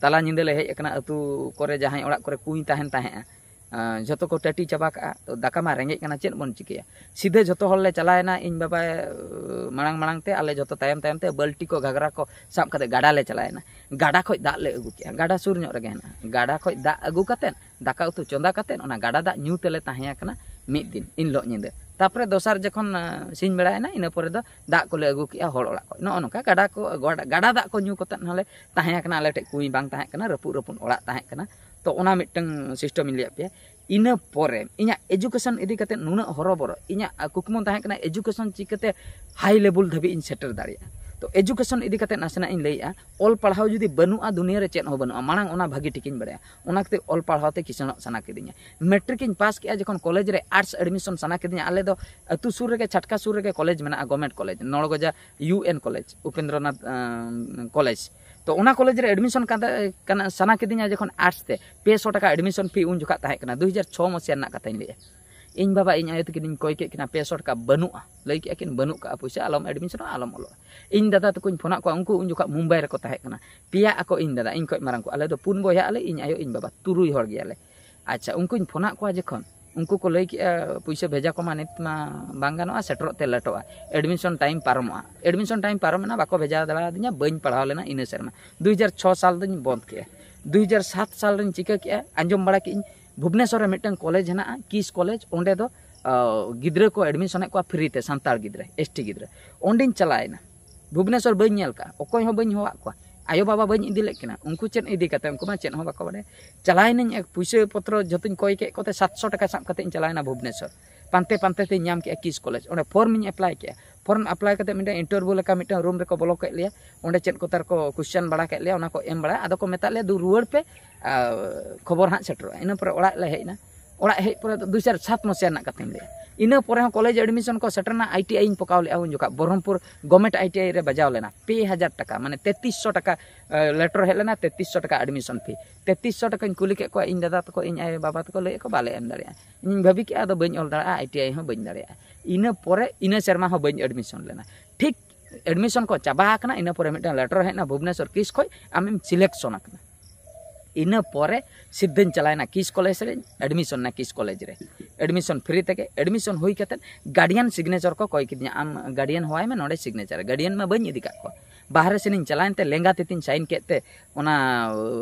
ᱛᱟᱞᱟ ᱧᱤᱫᱟᱹ ᱞᱮ ᱦᱮᱡ ᱟᱠᱟᱱᱟ, ᱟᱹᱛᱩ ᱠᱚᱨᱮ ᱡᱟᱦᱟᱸᱭ ᱚᱲᱟᱜ ᱠᱚᱨᱮ ᱠᱩᱧ ᱛᱟᱦᱮᱱ ᱛᱟᱦᱮᱸᱜᱼᱟ, ᱟ, ᱡᱷᱚᱛᱚ ᱠᱚ ᱴᱟᱹᱴᱤ ᱪᱟᱵᱟ ᱠᱟᱜᱼᱟ᱾ ᱛᱚ ᱫᱟᱠᱟ ᱢᱟ ᱨᱮᱸᱜᱮᱡ ᱠᱟᱱᱟ, ᱪᱮᱫ ᱵᱚᱱ ᱪᱤᱠᱟᱹᱭᱟ? ᱥᱤᱫᱷᱟᱹ ᱡᱷᱚᱛᱚ ᱦᱚᱲ ᱞᱮ ᱪᱟᱞᱟᱣᱮᱱᱟ, ᱤᱧ ᱵᱟᱵᱟ, ᱟ, ᱢᱟᱲᱟᱝ ᱢᱟᱲᱟᱝ ᱛᱮ, ᱟᱞᱮ ᱡᱷᱚᱛᱚ ᱛᱟᱭᱚᱢ ᱛᱟᱭᱚᱢ ᱛᱮ, ᱵᱟᱹᱞᱴᱤ ᱠᱚ ᱜᱷᱟᱜᱽᱨᱟ ᱠᱚ ᱥᱟᱵ ᱠᱟᱛᱮ ᱜᱟᱰᱟ ᱞᱮ ᱪᱟᱞᱟᱣᱮᱱᱟ᱾ ᱜᱟᱰᱟ ᱠᱷᱚᱡ ᱫᱟᱜ ᱞᱮ ᱟᱹᱜᱩ ᱠᱮᱜᱼᱟ, ᱜᱟᱰᱟ ᱥᱩᱨ ᱧᱚᱜ ᱨᱮᱜᱮ ᱦᱮᱱᱟᱜᱼᱟ᱾ ᱜᱟᱰᱟ ᱠᱷᱚᱡ ᱫᱟᱜ ᱟᱹᱜᱩ ᱠᱟᱛᱮ, ᱫᱟᱠᱟ ᱩᱛᱩ ᱪᱚᱸᱫᱟ ᱠᱟᱛᱮ, ᱚᱱᱟ ᱜᱟᱰᱟ ᱫᱟᱜ ᱧᱩ ᱛᱮᱞᱮ ᱛᱟᱦᱮᱸ ᱟᱠᱟᱱᱟ ᱢᱤᱫ ᱫᱤᱱ, ᱤᱱ ᱦᱤᱞᱳᱜ ᱧᱤᱫᱟᱹ᱾ ᱛᱟᱯᱚᱨᱮ ᱫᱚᱥᱟᱨ ᱡᱚᱠᱷᱚᱱ, ᱟ, ᱥᱤᱧ ᱵᱮᱲᱟᱭᱮᱱᱟ, ᱤᱱᱟᱹ ᱯᱚᱨᱮ ᱫᱚ ᱫᱟᱜ ᱠᱚᱞᱮ ᱟᱹᱜᱩ ᱠᱮᱜᱼᱟ ᱦᱚᱲ ᱚᱲᱟᱜ ᱠᱷᱚᱡ᱾ ᱱᱚᱜᱼᱚ ᱱᱚᱝᱠᱟ ᱜᱟᱰᱟ ᱠᱚ, ᱜᱟᱰᱟ, ᱜᱟᱰᱟ ᱫᱟᱜ ᱠᱚ ᱧᱩ ᱠᱟᱛᱮ ᱦᱚᱸᱞᱮ ᱛᱟᱦᱮᱸ ᱟᱠᱟᱱᱟ᱾ ᱟᱞᱮ ᱴᱷᱮᱡ ᱠᱩᱧ ᱵᱟᱝ ᱛᱟᱦᱮᱸ ᱠᱟᱱᱟ, ᱨᱟᱹᱯᱩᱫ ᱨᱟᱹᱯᱩᱫ ᱚᱲᱟᱜ ᱛᱟᱦᱮᱸ ᱠᱟᱱᱟ᱾ ᱛᱚ ᱚᱱᱟ ᱢᱤᱫᱴᱟᱝ system ᱤᱧ ᱞᱟᱹᱭᱟᱫ ᱯᱮᱭᱟ᱾ ᱤᱱᱟᱹ ᱯᱚᱨᱮ ᱤᱧᱟᱹᱜ education ᱤᱫᱤ ᱠᱟᱛᱮ ᱱᱩᱱᱟᱹᱜ ᱦᱚᱨᱚᱵᱚᱨᱚ, ᱤᱧᱟᱹᱜ ᱠᱩᱠᱢᱩ ᱛᱟᱦᱮᱸ ᱠᱟᱱᱟ education ᱪᱤᱠᱟᱹᱛᱮ high level ᱫᱷᱟᱹᱵᱤᱡ ᱤᱧ ᱥᱮᱴᱮᱨ ᱫᱟᱲᱮᱭᱟᱜᱼᱟ᱾ ᱛᱚ education ᱤᱫᱤ ᱠᱟᱛᱮ ᱱᱟᱥᱮᱱᱟᱜ ᱤᱧ ᱞᱟᱹᱭᱮᱜᱼᱟ, ᱚᱞ ᱯᱟᱲᱦᱟᱣ ᱡᱩᱫᱤ ᱵᱟᱹᱱᱩᱜᱼᱟ, ᱫᱩᱱᱤᱭᱟᱹ ᱨᱮ ᱪᱮᱫ ᱦᱚᱸ ᱵᱟᱹᱱᱩᱜᱼᱟ, ᱢᱟᱲᱟᱝ ᱚᱱᱟ ᱵᱷᱟᱹᱜᱤ ᱴᱷᱤᱠᱤᱧ ᱵᱟᱲᱟᱭᱟ᱾ ᱚᱱᱟ ᱠᱷᱟᱹᱛᱤᱨ ᱚᱞ ᱯᱟᱲᱦᱟᱣ ᱛᱮ ᱠᱤᱥᱟᱹᱬᱚᱜ ᱥᱟᱱᱟ ᱠᱤᱫᱤᱧᱟ᱾ ᱢᱮᱴᱨᱤᱠ ᱤᱧ ᱯᱟᱥ ᱠᱮᱜᱼᱟ, ᱡᱚᱠᱷᱚᱱ ᱠᱚᱞᱮᱡᱽ ᱨᱮ arts admission ᱥᱟᱱᱟ ᱠᱤᱫᱤᱧᱟ, ᱟᱞᱮ ᱫᱚ ᱟᱹᱛᱩ ᱥᱩᱨ ᱨᱮᱜᱮ, ᱪᱷᱟᱴᱠᱟ ᱥᱩᱨ ᱨᱮᱜᱮ ᱠᱚᱞᱮᱡᱽ ᱢᱮᱱᱟᱜᱼᱟ, ᱜᱚᱵᱷᱢᱮᱱᱴ ᱠᱚᱞᱮᱡᱽ, ᱱᱚᱲᱜᱚᱡᱟ ᱭᱩ ᱮᱱ ᱠᱚᱞᱮᱡᱽ, ᱩᱯᱮᱱᱫᱨᱚᱱᱟᱛᱷ, ᱟᱸ, ᱠᱚᱞᱮᱡᱽ᱾ ᱛᱚ ᱚᱱᱟ ᱠᱚᱞᱮᱡᱽ ᱨᱮ admission ᱠᱟᱱ ᱛᱟ-, ᱠᱟᱱᱟ, ᱥᱟᱱᱟ ᱠᱤᱫᱤᱧᱟ ᱡᱚᱠᱷᱚᱱ arts ᱛᱮ, ᱯᱮ ᱥᱚ ᱴᱟᱠᱟ admission fee ᱩᱱ ᱡᱚᱠᱷᱟᱜ ᱛᱟᱦᱮᱸ ᱠᱟᱱᱟ, ᱫᱩ ᱦᱟᱡᱟᱨ ᱪᱷᱚ ᱢᱚᱥᱤᱦᱟ ᱨᱮᱱᱟᱜ ᱠᱟᱛᱷᱟᱧ ᱞᱟᱹᱭᱮᱜᱼᱟ᱾ ᱤᱧ ᱵᱟᱵᱟ ᱤᱧ ᱟᱭᱳ ᱛᱟᱹᱠᱤᱱᱤᱧ ᱠᱚᱭ ᱠᱮᱫ ᱠᱤᱱᱟ, ᱯᱮ ᱥᱚ ᱴᱟᱠᱟ ᱵᱟᱹᱱᱩᱜᱼᱟ, ᱞᱟᱹᱭ ᱠᱮᱜᱼᱟ ᱠᱤᱱ, "ᱵᱟᱹᱱᱩᱜ ᱠᱟᱜᱼᱟ ᱯᱩᱭᱥᱟᱹ, ᱟᱞᱚᱢ admissionᱚᱜᱼᱟ, ᱟᱞᱚᱢ ᱚᱞᱚᱜᱼᱟ᱾" ᱤᱧ ᱫᱟᱫᱟ ᱛᱟᱠᱚᱧ ᱯᱷᱳᱱᱟᱫ ᱠᱚᱣᱟ, ᱩᱱᱠᱩ ᱩᱱ ᱡᱚᱠᱷᱟᱜ ᱢᱩᱢᱵᱟᱭ ᱨᱮᱠᱚ ᱛᱟᱦᱮᱸ ᱠᱟᱱᱟ᱾ ᱯᱮᱭᱟ ᱟᱠᱚ ᱤᱧ ᱫᱟᱫᱟ, ᱤᱧ ᱠᱷᱚᱡ ᱢᱟᱨᱟᱝ ᱠᱚ, ᱟᱞᱮ ᱫᱚ ᱯᱩᱱ ᱵᱚᱭᱦᱟ ᱟᱞᱮ, ᱤᱧ ᱟᱭᱳ, ᱤᱧ ᱵᱟᱵᱟ, ᱛᱩᱨᱩᱭ ᱦᱚᱲ ᱜᱮᱭᱟᱞᱮ᱾ ᱟᱪᱪᱷᱟ, ᱩᱱᱠᱩᱧ ᱯᱷᱳᱱᱟᱫ ᱠᱚᱣᱟ ᱡᱚᱠᱷᱚᱱ, ᱩᱱᱠᱩ ᱠᱚ ᱞᱟᱹᱭ ᱠᱮᱜᱼᱟ, "ᱯᱩᱭᱥᱟᱹ ᱵᱷᱮᱡᱟ ᱠᱚᱢᱟ, ᱱᱤᱛ ᱢᱟ ᱵᱟᱝ ᱜᱟᱱᱚᱜᱼᱟ, ᱥᱮᱴᱮᱨᱚᱜ ᱛᱮ ᱞᱮᱴᱚᱜᱼᱟ, admission time ᱯᱟᱨᱚᱢᱚᱜᱼᱟ᱾" Admission time ᱯᱟᱨᱚᱢᱮᱱᱟ, ᱵᱟᱠᱚ ᱵᱷᱮᱡᱟ ᱫᱟᱲᱮᱭᱟᱫᱤᱧᱟ, ᱵᱟᱹᱧ ᱯᱟᱲᱦᱟᱣ ᱞᱮᱱᱟ ᱤᱱᱟᱹ ᱥᱮᱨᱢᱟ᱾ ᱫᱩ ᱦᱟᱡᱟᱨ ᱪᱷᱚ ᱥᱟᱞ ᱫᱚᱧ ᱵᱚᱱᱫ ᱠᱮᱜᱼᱟ᱾ ᱫᱩ ᱦᱟᱡᱟᱨ ᱥᱟᱛ ᱥᱟᱞ ᱨᱤᱧ ᱪᱤᱠᱟᱹ ᱠᱮᱜᱼᱟ, ᱟᱸᱡᱚᱢ ᱵᱟᱲᱟ ᱠᱮᱜᱼᱟᱹᱧ, ᱵᱷᱩᱵᱽᱱᱮᱥᱚᱨ ᱨᱮ ᱢᱤᱫᱴᱟᱝ ᱠᱚᱞᱮᱡᱽ ᱦᱮᱱᱟᱜᱼᱟ, ᱠᱤᱥ ᱠᱚᱞᱮᱡᱽ, ᱚᱸᱰᱮ ᱫᱚ, ᱟ, ᱜᱤᱫᱽᱨᱟᱹ ᱠᱚ admissionᱮᱫ ᱠᱚᱣᱟ free ᱛᱮ, ᱥᱟᱱᱛᱟᱲ ᱜᱤᱫᱽᱨᱟᱹ, S T ᱜᱤᱫᱽᱨᱟᱹ᱾ ᱚᱸᱰᱮᱧ ᱪᱟᱞᱟᱣᱮᱱᱟ᱾ ᱵᱷᱩᱵᱽᱱᱮᱥᱚᱨ ᱵᱟᱹᱧ ᱧᱮᱞ ᱠᱟᱜᱼᱟ, ᱚᱠᱚᱭ ᱦᱚᱸ ᱵᱟᱹᱧ ᱦᱚᱦᱚᱣᱟᱜ ᱠᱚᱣᱟ, ᱟᱭᱳ ᱵᱟᱵᱟ ᱵᱟᱹᱧ ᱤᱫᱤ ᱞᱮᱫ ᱠᱤᱱᱟ, ᱩᱱᱠᱩ ᱪᱮᱫ ᱤᱫᱤ ᱠᱟᱛᱮ, ᱩᱱᱠᱩ ᱢᱟ ᱪᱮᱫ ᱦᱚᱸ ᱵᱟᱠᱚ ᱵᱟᱰᱟᱭᱟ᱾ ᱪᱟᱞᱟᱣᱮᱱᱟᱹᱧ, ᱮᱠ, ᱯᱩᱭᱥᱟᱹ ᱯᱚᱛᱨᱚ ᱡᱷᱚᱛᱚᱧ ᱠᱚᱭ ᱠᱮᱫ ᱠᱚᱛᱮ ᱥᱟᱛᱥᱚ ᱴᱟᱠᱟ ᱥᱟᱵ ᱠᱟᱛᱮᱧ ᱪᱟᱞᱟᱣᱮᱱᱟ ᱵᱷᱩᱵᱽᱱᱮᱥᱚᱨ᱾ ᱯᱟᱱᱛᱮ ᱯᱟᱱᱛᱮ ᱛᱮᱧ ᱧᱟᱢ ᱠᱮᱜᱼᱟ ᱠᱤᱥ ᱠᱚᱞᱮᱡᱽ, ᱚᱸᱰᱮ ᱯᱷᱚᱨᱢᱤᱧ ᱮᱯᱞᱟᱭ ᱠᱮᱜᱼᱟ᱾ ᱯᱷᱚᱨᱢ ᱮᱯᱞᱟᱭ ᱠᱟᱛᱮ ᱢᱤᱫᱴᱟᱝ interview ᱞᱮᱠᱟ ᱢᱤᱫᱴᱟᱝ ᱨᱩᱢ ᱨᱮᱠᱚ ᱵᱚᱞᱚ ᱠᱮᱫ ᱞᱮᱭᱟ, ᱚᱸᱰᱮ ᱪᱮᱫ ᱠᱚ ᱛᱟᱨ ᱠᱚ question ᱵᱟᱲᱟ ᱠᱮᱫ ᱞᱮᱭᱟ, ᱚᱱᱟ ᱠᱚ ᱮᱢ ᱵᱟᱲᱟ, ᱟᱫᱚ ᱠᱚ ᱢᱮᱛᱟᱫ ᱞᱮᱭᱟ, "ᱫᱩ ᱨᱩᱣᱟᱹᱲ ᱯᱮ, ᱟᱨ ᱠᱷᱚᱵᱚᱨ ᱦᱟᱸᱜ ᱥᱮᱴᱮᱨᱚᱜᱼᱟ᱾" ᱤᱱᱟᱹ ᱯᱚᱨᱮ ᱚᱲᱟᱜ ᱞᱮ ᱦᱮᱡ ᱮᱱᱟ᱾ ᱚᱲᱟᱜ ᱦᱮᱡ ᱯᱚᱨᱮ ᱫᱚ ᱫᱩ ᱦᱟᱡᱟᱨ ᱥᱟᱛ ᱢᱚᱥᱤᱦᱟ ᱨᱮᱱᱟᱜ ᱠᱟᱛᱷᱟᱧ ᱞᱟᱹᱭᱟ᱾ ᱤᱱᱟᱹ ᱯᱚᱨᱮ ᱦᱚᱸ ᱠᱚᱞᱮᱡᱽ ᱮᱰᱢᱤᱥᱚᱱ ᱠᱚ ᱥᱮᱴᱮᱨᱱᱟ, ᱟᱭ ᱴᱤ ᱟᱭ ᱤᱧ ᱯᱚᱠᱟᱣ ᱞᱮᱫᱼᱟ ᱩᱱ ᱡᱚᱠᱷᱟᱜ, ᱵᱚᱦᱨᱚᱢᱯᱩᱨ ᱜᱚᱵᱷᱚᱨᱱᱢᱮᱱᱴ ᱟᱭ ᱴᱤ ᱟᱭ ᱨᱮ ᱵᱟᱡᱟᱣ ᱞᱮᱱᱟ᱾ ᱯᱮ ᱦᱟᱡᱟᱨ ᱴᱟᱠᱟ, ᱢᱟᱱᱮ ᱛᱮᱛᱨᱤᱥ ᱥᱚ ᱴᱟᱠᱟ ᱞᱮᱴᱚᱨ ᱦᱮᱡ ᱞᱮᱱᱟ, ᱛᱮᱛᱨᱤᱥ ᱥᱚ ᱴᱟᱠᱟ ᱮᱰᱢᱤᱥᱚᱱ ᱯᱷᱤ᱾ ᱛᱮᱛᱨᱤᱥ ᱥᱚ ᱴᱟᱠᱟᱧ ᱠᱩᱞᱤ ᱠᱮᱫ ᱠᱚᱣᱟ ᱤᱧ ᱫᱟᱫᱟ ᱛᱟᱠᱚ, ᱤᱧ ᱟᱭᱳ ᱵᱟᱵᱟ ᱛᱟᱠᱚ, ᱞᱟᱹᱭᱮᱫ ᱠᱚ ᱵᱟᱞᱮ ᱮᱢ ᱫᱟᱲᱮᱭᱟᱜᱼᱟ᱾ ᱤᱧ ᱵᱷᱟᱹᱵᱤ ᱠᱮᱫᱼᱟ ᱟᱫᱚ ᱵᱟᱹᱧ ᱚᱞ ᱫᱟᱲᱮᱭᱟᱜᱼᱟ, ᱟᱭ ᱴᱤ ᱟᱭ ᱦᱚᱸ ᱵᱟᱹᱧ ᱫᱟᱲᱮᱭᱟᱜᱼᱟ᱾ ᱤᱱᱟᱹ ᱯᱚᱨᱮ ᱤᱱᱟᱹ ᱥᱮᱨᱢᱟ ᱦᱚᱸ ᱵᱟᱹᱧ ᱮᱰᱢᱤᱥᱚᱱ ᱞᱮᱱᱟ᱾ ᱴᱷᱤᱠ ᱮᱰᱢᱤᱥᱚᱱ ᱠᱚ ᱪᱟᱵᱟ ᱟᱠᱟᱱᱟ, ᱤᱱᱟᱹ ᱯᱚᱨᱮ ᱢᱤᱫᱴᱟᱝ ᱞᱮᱴᱚᱨ ᱦᱮᱡ ᱮᱱᱟ ᱵᱷᱩᱵᱽᱱᱮᱥᱚᱨ ᱠᱤᱥ ᱠᱷᱚᱱ, ᱟᱢᱮᱢ ᱥᱤᱞᱮᱠᱥᱚᱱ ᱟᱠᱟᱱᱟ᱾ ᱤᱱᱟᱹ ᱯᱚᱨᱮ ᱥᱤᱫᱷᱟᱹᱧ ᱪᱟᱞᱟᱣᱮᱱᱟ ᱠᱤᱥ ᱠᱚᱞᱮᱡᱽ ᱨᱮ, ᱮᱰᱢᱤᱥᱚᱱ ᱮᱱᱟ ᱠᱤᱥ ᱠᱚᱞᱮᱡᱽ ᱨᱮ᱾ ᱮᱰᱢᱤᱥᱚᱱ ᱯᱷᱨᱤ ᱛᱮᱜᱮ, ᱮᱰᱢᱤᱥᱚᱱ ᱦᱩᱭ ᱠᱟᱛᱮᱫ ᱜᱟᱨᱰᱤᱭᱟᱱ ᱥᱤᱜᱽᱱᱮᱪᱟᱨ ᱠᱚ ᱠᱚᱭ ᱠᱤᱫᱤᱧᱟ, "ᱟᱢ ᱜᱟᱨᱰᱤᱭᱟᱱ ᱦᱚᱦᱚᱣᱟᱭ ᱢᱮ ᱱᱚᱰᱮ ᱥᱤᱜᱽᱱᱮᱪᱟᱨ", ᱜᱟᱨᱰᱤᱭᱟᱱ ᱢᱟ ᱵᱟᱹᱧ ᱤᱫᱤ ᱠᱟᱜ ᱠᱚᱣᱟ᱾ ᱵᱟᱦᱨᱮ ᱥᱮᱱᱤᱧ ᱪᱟᱞᱟᱣᱮᱱ ᱛᱮ ᱞᱮᱸᱜᱟ ᱛᱤ ᱛᱤᱧ ᱥᱟᱭᱤᱱ ᱠᱮᱫ ᱛᱮ ᱚᱱᱟ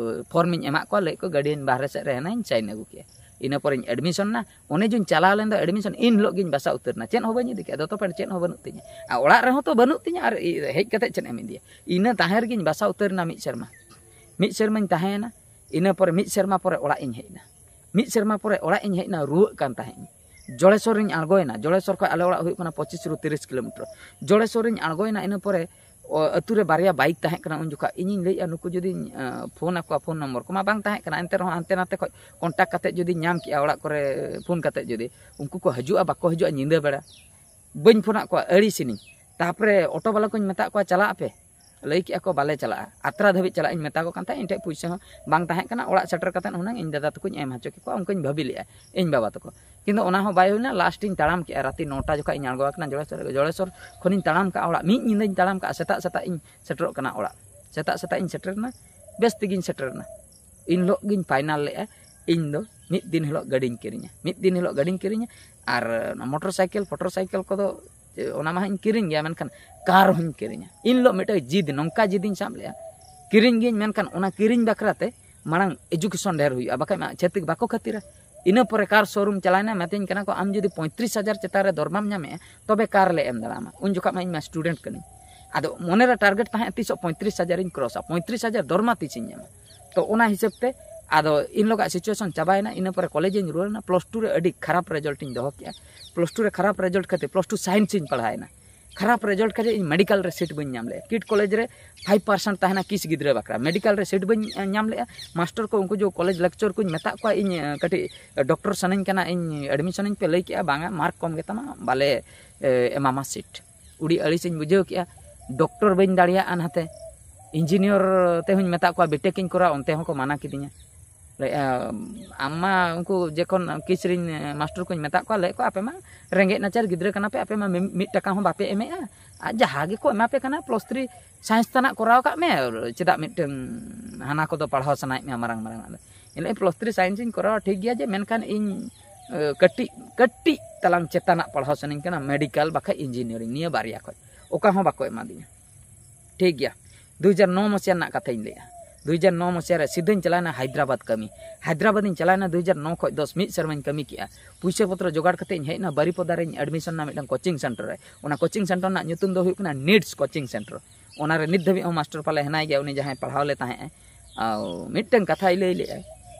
ᱯᱷᱚᱨᱢᱤᱧ ᱮᱢᱟᱜ ᱠᱚᱣᱟ, ᱞᱟᱹᱭᱮᱫ ᱠᱚ ᱜᱟᱨᱰᱤᱭᱟᱱ ᱵᱟᱦᱨᱮ ᱥᱮᱫ ᱨᱮ ᱦᱮᱱᱟᱹᱧ, ᱥᱟᱭᱤᱱ ᱟᱹᱜᱩ ᱠᱮᱭᱟ᱾ ᱤᱱᱟᱹ ᱯᱚᱨᱮᱧ ᱮᱰᱢᱤᱥᱚᱱ ᱮᱱᱟ᱾ ᱚᱱᱮ ᱡᱮᱧ ᱪᱟᱞᱟᱣ ᱞᱮᱱ ᱫᱚ ᱮᱰᱢᱤᱥᱚᱱ, ᱤᱱ ᱦᱤᱞᱳᱜ ᱜᱤᱧ ᱵᱟᱥᱟ ᱩᱛᱟᱹᱨ ᱮᱱᱟ, ᱪᱮᱫ ᱦᱚᱸ ᱵᱟᱹᱧ ᱤᱫᱤ ᱠᱮᱫᱟ, ᱫᱚᱛᱚ ᱯᱮᱱᱴ ᱪᱮᱫ ᱦᱚᱸ ᱵᱟᱹᱱᱩᱜ ᱛᱤᱧᱟ᱾ ᱟᱨ ᱚᱲᱟᱜ ᱨᱮᱦᱚᱸ ᱛᱚ ᱵᱟᱹᱱᱩᱜ ᱛᱤᱧᱟ, ᱟᱨ ᱦᱮᱡ ᱠᱟᱛᱮᱫ ᱪᱮᱫ ᱮᱢ ᱤᱫᱤᱭᱟ? ᱤᱱᱟᱹ ᱛᱟᱦᱮᱸ ᱨᱮᱜᱤᱧ ᱵᱟᱥᱟ ᱩᱛᱟᱹᱨ ᱮᱱᱟ ᱢᱤᱫ ᱥᱮᱨᱢᱟ᱾ ᱢᱤᱫ ᱥᱮᱨᱢᱟᱧ ᱛᱟᱦᱮᱸᱭᱮᱱᱟ᱾ ᱤᱱᱟᱹ ᱯᱚᱨᱮ ᱢᱤᱫ ᱥᱮᱨᱢᱟ ᱯᱚᱨᱮ ᱚᱲᱟᱜ ᱤᱧ ᱦᱮᱡ ᱮᱱᱟ᱾ ᱢᱤᱫ ᱥᱮᱨᱢᱟ ᱯᱚᱨᱮ ᱚᱲᱟᱜ ᱤᱧ ᱦᱮᱡ ᱮᱱᱟ, ᱨᱩᱣᱟᱹᱜ ᱠᱟᱱ ᱛᱟᱦᱮᱸᱫ ᱤᱧ᱾ ᱡᱚᱲᱮᱥᱚᱨ ᱨᱤᱧ ᱟᱬᱜᱚᱭᱮᱱᱟ᱾ ᱡᱚᱲᱮᱥᱚᱨ ᱠᱷᱚᱱ ᱟᱞᱮ ᱚᱲᱟᱜ ᱦᱩᱭᱩᱜ ᱠᱟᱱᱟ ᱯᱚᱸᱪᱤᱥ ᱨᱩ ᱛᱤᱨᱤᱥ ᱠᱤᱞᱳᱢᱤᱴᱟᱨ᱾ ᱡᱚᱲᱮᱥᱚᱨ ᱨᱤᱧ ᱟᱬᱜᱚᱭᱮᱱᱟ, ᱤᱱᱟᱹ ᱯᱚᱨᱮ ᱚ, ᱟᱹᱛᱩ ᱨᱮ ᱵᱟᱨᱭᱟ ᱵᱟᱭᱤᱠ ᱛᱟᱦᱮᱸ ᱠᱟᱱᱟ ᱩᱱ ᱡᱚᱠᱷᱟᱜ᱾ ᱤᱧᱤᱧ ᱞᱟᱹᱭᱮᱫᱼᱟ, ᱱᱩᱠᱩ ᱡᱩᱫᱤᱧ ᱯᱷᱳᱱ ᱟᱠᱚᱣᱟ, ᱯᱷᱳᱱ ᱱᱚᱢᱵᱚᱨ ᱠᱚᱢᱟ ᱵᱟᱝ ᱛᱟᱦᱮᱸ ᱠᱟᱱᱟ, ᱮᱱᱛᱮ ᱨᱮᱦᱚᱸ ᱦᱟᱱᱛᱮ ᱱᱟᱛᱮ ᱠᱷᱚᱱ ᱠᱚᱱᱴᱟᱠᱴ ᱠᱟᱛᱮᱫ ᱡᱩᱫᱤᱧ ᱧᱟᱢ ᱠᱮᱜᱼᱟ, ᱚᱲᱟᱜ ᱠᱚᱨᱮ ᱯᱷᱳᱱ ᱠᱟᱛᱮᱫ ᱡᱩᱫᱤ ᱩᱱᱠᱩ ᱠᱚ ᱦᱤᱡᱩᱜᱼᱟ, ᱵᱟᱠᱚ ᱦᱤᱡᱩᱜᱼᱟ ᱧᱤᱫᱟᱹ ᱵᱮᱲᱟ, ᱵᱟᱹᱧ ᱯᱷᱳᱱᱟᱫ ᱠᱚᱣᱟ, ᱟᱹᱲᱤᱥᱤᱱᱤᱧ᱾ ᱛᱟᱨᱯᱚᱨᱮ ᱚᱴᱳ ᱵᱟᱞᱟ ᱠᱚᱧ ᱢᱮᱛᱟᱫ ᱠᱚᱣᱟ, "ᱪᱟᱞᱟᱜ ᱟᱯᱮ?" ᱞᱟᱹᱭ ᱠᱮᱜᱼᱟ ᱠᱚ, "ᱵᱟᱞᱮ ᱪᱟᱞᱟᱜᱼᱟ᱾" ᱟᱛᱨᱟ ᱫᱷᱟᱹᱵᱤᱡ ᱪᱟᱞᱟᱜ ᱤᱧ ᱢᱮᱛᱟ ᱠᱚ ᱠᱟᱱ ᱛᱟᱦᱮᱸᱫ, ᱤᱧ ᱴᱷᱮᱱ ᱯᱩᱭᱥᱟᱹ ᱦᱚᱸ ᱵᱟᱝ ᱛᱟᱦᱮᱸ ᱠᱟᱱᱟ᱾ ᱚᱲᱟᱜ ᱥᱮᱴᱮᱨ ᱠᱟᱛᱮᱫ ᱦᱩᱱᱟᱹᱝ ᱤᱧ ᱫᱟᱫᱟ ᱛᱟᱠᱚᱧ ᱮᱢ ᱦᱚᱪᱚ ᱠᱮᱠᱚᱣᱟ, ᱚᱱᱠᱟᱧ ᱵᱷᱟᱹᱵᱤ ᱞᱮᱫᱼᱟ ᱤᱧ ᱵᱟᱵᱟ ᱛᱟᱠᱚ᱾ ᱠᱤᱱᱛᱩ ᱚᱱᱟ ᱦᱚᱸ ᱵᱟᱭ ᱦᱩᱭᱱᱟ᱾ ᱞᱟᱥᱴ ᱤᱧ ᱛᱟᱲᱟᱢ ᱠᱮᱜᱼᱟ, ᱨᱟᱛᱮ ᱱᱚᱴᱟ ᱡᱚᱠᱷᱟᱜ ᱤᱧ ᱟᱬᱜᱚ ᱟᱠᱟᱱᱟ ᱡᱚᱲᱮᱥᱚᱨ᱾ ᱡᱚᱲᱮᱥᱚᱨ ᱠᱷᱚᱱᱤᱧ ᱛᱟᱲᱟᱢ ᱠᱟᱜᱼᱟ ᱚᱲᱟᱜ, ᱢᱤᱫ ᱧᱤᱫᱟᱹᱧ ᱛᱟᱲᱟᱢ ᱠᱟᱜᱼᱟ, ᱥᱮᱛᱟᱜ ᱥᱮᱛᱟᱜ ᱤᱧ ᱥᱮᱴᱮᱨᱚᱜ ᱠᱟᱱᱟ ᱚᱲᱟᱜ᱾ ᱥᱮᱛᱟᱜ ᱥᱮᱛᱟᱜ ᱤᱧ ᱥᱮᱴᱮᱨ ᱮᱱᱟ, ᱵᱮᱥ ᱛᱮᱜᱤᱧ ᱥᱮᱴᱮᱨ ᱮᱱᱟ᱾ ᱤᱱ ᱦᱤᱞᱳᱜ ᱜᱤᱧ ᱯᱷᱟᱭᱱᱟᱞ ᱞᱮᱜᱼᱟ, ᱤᱧ ᱫᱚ ᱢᱤᱫ ᱫᱤᱱ ᱦᱤᱞᱳᱜ ᱜᱟᱹᱰᱤᱧ ᱠᱤᱨᱤᱧᱟ, ᱢᱤᱫ ᱫᱤᱱ ᱦᱤᱞᱳᱜ ᱜᱟᱹᱰᱤᱧ ᱠᱤᱨᱤᱧᱟ᱾ ᱟᱨ ᱚᱱᱟ ᱢᱚᱴᱚᱨ ᱥᱟᱭᱠᱮᱞ, ᱯᱚᱴᱚᱨ ᱥᱟᱭᱠᱮᱞ ᱠᱚᱫᱚ, ᱪᱮ, ᱚᱱᱟ ᱢᱟ ᱦᱟᱸᱜ ᱤᱧ ᱠᱤᱨᱤᱧ ᱜᱮᱭᱟ, ᱢᱮᱱᱠᱷᱟᱱ ᱠᱟᱨ ᱦᱚᱸᱧ ᱠᱤᱨᱤᱧᱟ᱾ ᱤᱱ ᱦᱤᱞᱳᱜ ᱢᱤᱫᱴᱮᱡ ᱡᱤᱫ, ᱱᱚᱝᱠᱟ ᱡᱤᱫᱤᱧ ᱥᱟᱵ ᱞᱮᱜᱼᱟ, ᱠᱤᱨᱤᱧ ᱜᱤᱭᱟᱹᱧ, ᱢᱮᱱᱠᱷᱟᱱ ᱚᱱᱟ ᱠᱤᱨᱤᱧ ᱵᱟᱠᱷᱨᱟ ᱛᱮ ᱢᱟᱲᱟᱝ ᱮᱡᱩᱠᱮᱥᱚᱱ ᱰᱷᱮᱨ ᱦᱩᱭᱩᱜᱼᱟ, ᱵᱟᱠᱷᱟᱡ ᱢᱟ ᱪᱷᱟᱹᱛᱤᱠ ᱵᱟᱠᱚ ᱠᱷᱟᱹᱛᱤᱨᱟ᱾ ᱤᱱᱟᱹ ᱯᱚᱨᱮ ᱠᱟᱨ ᱥᱳᱨᱩᱢ ᱪᱟᱞᱟᱣᱮᱱᱟ, ᱢᱮᱛᱟᱹᱧ ᱠᱟᱱᱟ ᱠᱚ, "ᱟᱢ ᱡᱩᱫᱤ ᱯᱚᱸᱭᱛᱨᱤᱥ ᱦᱟᱡᱟᱨ ᱪᱮᱛᱟᱱ ᱨᱮ ᱫᱚᱨᱢᱟᱢ ᱧᱟᱢᱮᱜᱼᱟ, ᱛᱚᱵᱮ ᱠᱟᱨ ᱞᱮ ᱮᱢ ᱫᱟᱲᱮᱭᱟᱢᱟ᱾" ᱩᱱ ᱡᱚᱠᱷᱚᱱ ᱢᱟ ᱤᱧ ᱢᱟ ᱥᱴᱩᱰᱮᱱᱴ ᱠᱟᱹᱱᱟᱹᱧ᱾ ᱟᱫᱚ ᱢᱚᱱᱮᱨᱮ ᱴᱟᱨᱜᱮᱴ ᱛᱟᱦᱮᱸ, "ᱛᱤᱥᱚᱜ ᱯᱚᱸᱭᱛᱨᱤᱥ ᱦᱟᱡᱟᱨ ᱤᱧ ᱠᱨᱚᱥᱟ, ᱯᱚᱸᱭᱛᱨᱤᱥ ᱦᱟᱡᱟᱨ ᱫᱚᱨᱢᱟ ᱛᱤᱥᱤᱧ ᱧᱟᱢᱟ?" ᱛᱚ ᱚᱱᱟ ᱦᱤᱥᱟᱹᱵ ᱛᱮ ᱟᱫᱚ ᱤᱱ ᱦᱤᱞᱳᱜᱟᱜ ᱥᱤᱪᱩᱭᱮᱥᱚᱱ ᱪᱟᱵᱟᱭᱮᱱᱟ᱾ ᱤᱱᱟᱹ ᱯᱚᱨᱮ ᱠᱚᱞᱮᱡᱽ ᱤᱧ ᱨᱩᱣᱟᱹᱲ ᱮᱱᱟ᱾ ᱯᱞᱟᱥ ᱴᱩ ᱨᱮ ᱟᱹᱰᱤ ᱠᱷᱟᱨᱟᱯ ᱨᱮᱡᱟᱞᱴ ᱤᱧ ᱫᱚᱦᱚ ᱠᱮᱜᱼᱟ᱾ ᱯᱞᱟᱥ ᱴᱩ ᱨᱮ ᱠᱷᱟᱨᱟᱯ ᱨᱮᱡᱟᱞᱴ ᱠᱷᱟᱹᱛᱤᱨ ᱯᱞᱟᱥ ᱴᱩ ᱥᱟᱭᱮᱱᱥ ᱤᱧ ᱯᱟᱲᱦᱟᱣᱮᱱᱟ᱾ ᱠᱷᱟᱨᱟᱯ ᱨᱮᱡᱟᱞᱴ ᱠᱷᱟᱹᱛᱤᱨ ᱤᱧ ᱢᱮᱰᱤᱠᱟᱞ ᱨᱮ ᱥᱤᱴ ᱵᱟᱹᱧ ᱧᱟᱢ ᱞᱮᱫᱼᱟ᱾ ᱠᱤᱰ ᱠᱚᱞᱮᱡᱽ ᱨᱮ ᱯᱷᱟᱭᱤᱵᱷ ᱯᱟᱨᱥᱮᱱᱴ ᱛᱟᱦᱮᱱᱟ ᱠᱤᱥ ᱜᱤᱫᱽᱨᱟᱹ ᱵᱟᱠᱷᱨᱟ, ᱢᱮᱰᱤᱠᱟᱞ ᱨᱮ ᱥᱤᱴ ᱵᱟᱹᱧ ᱧᱟᱢ ᱞᱮᱫᱼᱟ᱾ ᱢᱟᱥᱴᱟᱨ ᱠᱚ ᱩᱱᱠᱩ ᱡᱮ ᱠᱚᱞᱮᱡᱽ ᱞᱮᱠᱪᱟᱨ ᱠᱚᱧ ᱢᱮᱛᱟᱜ ᱠᱚᱣᱟ ᱤᱧ ᱠᱟᱹᱴᱤᱡ ᱰᱚᱠᱴᱚᱨ ᱥᱟᱱᱟᱧ ᱠᱟᱱᱟ, ᱤᱧ ᱮᱰᱢᱤᱥᱚᱱᱤᱧ ᱯᱮ ᱞᱟᱹᱭ ᱠᱮᱜᱼᱟ, ᱵᱟᱝᱟ ᱢᱟᱨᱠ ᱠᱚᱢ ᱜᱮᱛᱟᱢᱟ, ᱵᱟᱞᱮ ᱮᱢᱟᱢᱟ ᱥᱤᱴ᱾ ᱩᱰᱤ ᱟᱹᱲᱤᱥᱤᱧ ᱵᱩᱡᱷᱟᱹᱣ ᱠᱮᱜᱼᱟ᱾ ᱰᱚᱠᱴᱚᱨ ᱵᱟᱹᱧ ᱫᱟᱲᱮᱭᱟᱜᱼᱟ ᱱᱟᱛᱮ, ᱤᱧᱡᱤᱱᱤᱭᱟᱨ ᱛᱮᱦᱚᱧ ᱢᱮᱛᱟᱜ ᱠᱚᱣᱟ ᱵᱤᱴᱮᱠ ᱤᱧ ᱠᱚᱨᱟᱣᱟ, ᱚᱱᱛᱮ ᱦᱚᱸᱠᱚ ᱢᱟᱱᱟ ᱠᱤᱫᱤᱧᱟ᱾ ᱞᱟᱹᱭᱮᱜᱼᱟ, ᱟᱢ ᱢᱟ ᱩᱱᱠᱩ ᱡᱚᱠᱷᱚᱱ ᱠᱤᱥ ᱨᱤᱧ ᱢᱟᱥᱴᱟᱨ ᱠᱚᱧ ᱢᱮᱛᱟᱜ ᱠᱚᱣᱟ, ᱞᱟᱹᱭᱮᱫ ᱠᱚᱣᱟ ᱟᱯᱮ ᱢᱟ ᱨᱮᱸᱜᱮᱡ ᱱᱟᱪᱟᱨ ᱜᱤᱫᱽᱨᱟᱹ ᱠᱟᱱᱟ ᱯᱮ, ᱟᱯᱮ ᱢᱟ ᱢᱤ- ᱢᱤᱫ ᱴᱟᱠᱟ ᱦᱚᱸ ᱵᱟᱯᱮ ᱮᱢᱮᱜᱼᱟ, ᱟᱨ ᱡᱟᱦᱟᱸ ᱜᱮᱠᱚ ᱮᱢᱟ ᱯᱮ ᱠᱟᱱᱟ ᱯᱞᱟᱥ ᱛᱷᱨᱤ ᱥᱟᱭᱮᱱᱥ ᱛᱮᱱᱟᱜ ᱠᱚᱨᱟᱣ ᱠᱟᱜ ᱢᱮ, ᱪᱮᱫᱟᱜ ᱢᱤᱫᱴᱟᱝ ᱦᱟᱱᱟ ᱠᱚᱫᱚ ᱯᱟᱲᱦᱟᱣ ᱥᱟᱱᱟᱭᱮᱫ ᱢᱮᱭᱟ ᱢᱟᱨᱟᱝ ᱢᱟᱨᱟᱝ ᱟᱜ ᱫᱚ? ᱮᱱᱦᱤᱞᱳᱜ ᱯᱞᱟᱥ ᱛᱷᱨᱤ ᱥᱟᱭᱮᱱᱥ ᱤᱧ ᱠᱚᱨᱟᱣᱟ ᱴᱷᱤᱠ ᱜᱮᱭᱟ, ᱡᱮ ᱢᱮᱱᱠᱷᱟᱱ ᱤᱧ ᱠᱟᱹᱴᱤᱡ ᱠᱟᱹᱴᱤᱡ ᱛᱟᱞᱟᱝ ᱪᱮᱛᱟᱱᱟᱜ ᱯᱟᱲᱦᱟᱣ ᱥᱟᱱᱟᱧ ᱠᱟᱱᱟ, ᱢᱮᱰᱤᱠᱟᱞ ᱵᱟᱠᱷᱟᱡ ᱤᱧᱡᱤᱱᱤᱭᱟᱨᱤᱝ, ᱱᱤᱭᱟᱹ ᱵᱟᱨᱭᱟ ᱠᱷᱚᱡ ᱚᱠᱟ ᱦᱚᱸ ᱵᱟᱠᱚ ᱮᱢᱟᱫᱤᱧᱟ᱾ ᱴᱷᱤᱠ ᱜᱮᱭᱟ, ᱫᱩ ᱦᱟᱡᱟᱨ ᱱᱚ ᱢᱟᱥᱤᱦᱟ ᱨᱮᱱᱟᱜ ᱠᱟᱛᱷᱟᱧ ᱞᱟᱹᱭᱟ᱾ ᱫᱩ ᱦᱟᱡᱟᱨ ᱱᱚ ᱢᱟᱥᱤᱦᱟ ᱨᱮ ᱥᱤᱫᱷᱟᱹᱧ ᱪᱟᱞᱟᱣᱮᱱᱟ ᱦᱟᱭᱫᱨᱟᱵᱟᱫᱽ ᱠᱟᱹᱢᱤ᱾ ᱦᱟᱭᱫᱨᱟᱵᱟᱫᱽ ᱤᱧ ᱪᱟᱞᱟᱣᱮᱱᱟ ᱫᱩ ᱦᱟᱡᱟᱨ ᱱᱚ ᱠᱷᱚᱡ ᱫᱚᱥ, ᱢᱤᱫ ᱥᱮᱨᱢᱟᱧ ᱠᱟᱹᱢᱤ ᱠᱮᱜᱼᱟ᱾ ᱯᱩᱭᱥᱟᱹ ᱯᱚᱛᱨᱚ ᱡᱚᱜᱟᱲ ᱠᱟᱛᱮ ᱤᱧ ᱦᱮᱡ ᱮᱱᱟ ᱵᱟᱨᱤᱯᱚᱫᱟ ᱨᱮᱧ ᱮᱰᱢᱤᱥᱚᱱ ᱮᱱᱟ ᱢᱤᱫᱴᱟᱝ ᱠᱳᱪᱤᱝ ᱥᱮᱱᱴᱟᱨ ᱨᱮ᱾ ᱚᱱᱟ ᱠᱳᱪᱤᱝ ᱥᱮᱱᱴᱟᱨ ᱨᱮᱱᱟᱜ ᱧᱩᱛᱩᱢ ᱫᱚ ᱦᱩᱭᱩᱜ ᱠᱟᱱᱟ ᱱᱤᱰᱥ ᱠᱳᱪᱤᱝ ᱥᱮᱱᱴᱟᱨ᱾ ᱚᱱᱟᱨᱮ ᱱᱤᱛ ᱫᱷᱟᱹᱵᱤᱡ ᱦᱚᱸ ᱢᱟᱥᱴᱟᱨ ᱯᱟᱞᱮ ᱦᱮᱱᱟᱭ ᱜᱮᱭᱟ, ᱩᱱᱤ ᱡᱟᱦᱟᱸᱭ ᱯᱟᱲᱦᱟᱣ ᱞᱮ ᱛᱟᱦᱮᱸᱜᱼᱟ᱾ ᱟᱨ ᱢᱤᱫᱴᱟᱝ ᱠᱟᱛᱷᱟᱭ ᱞᱟᱹᱭ ᱞᱮᱜᱼᱟ,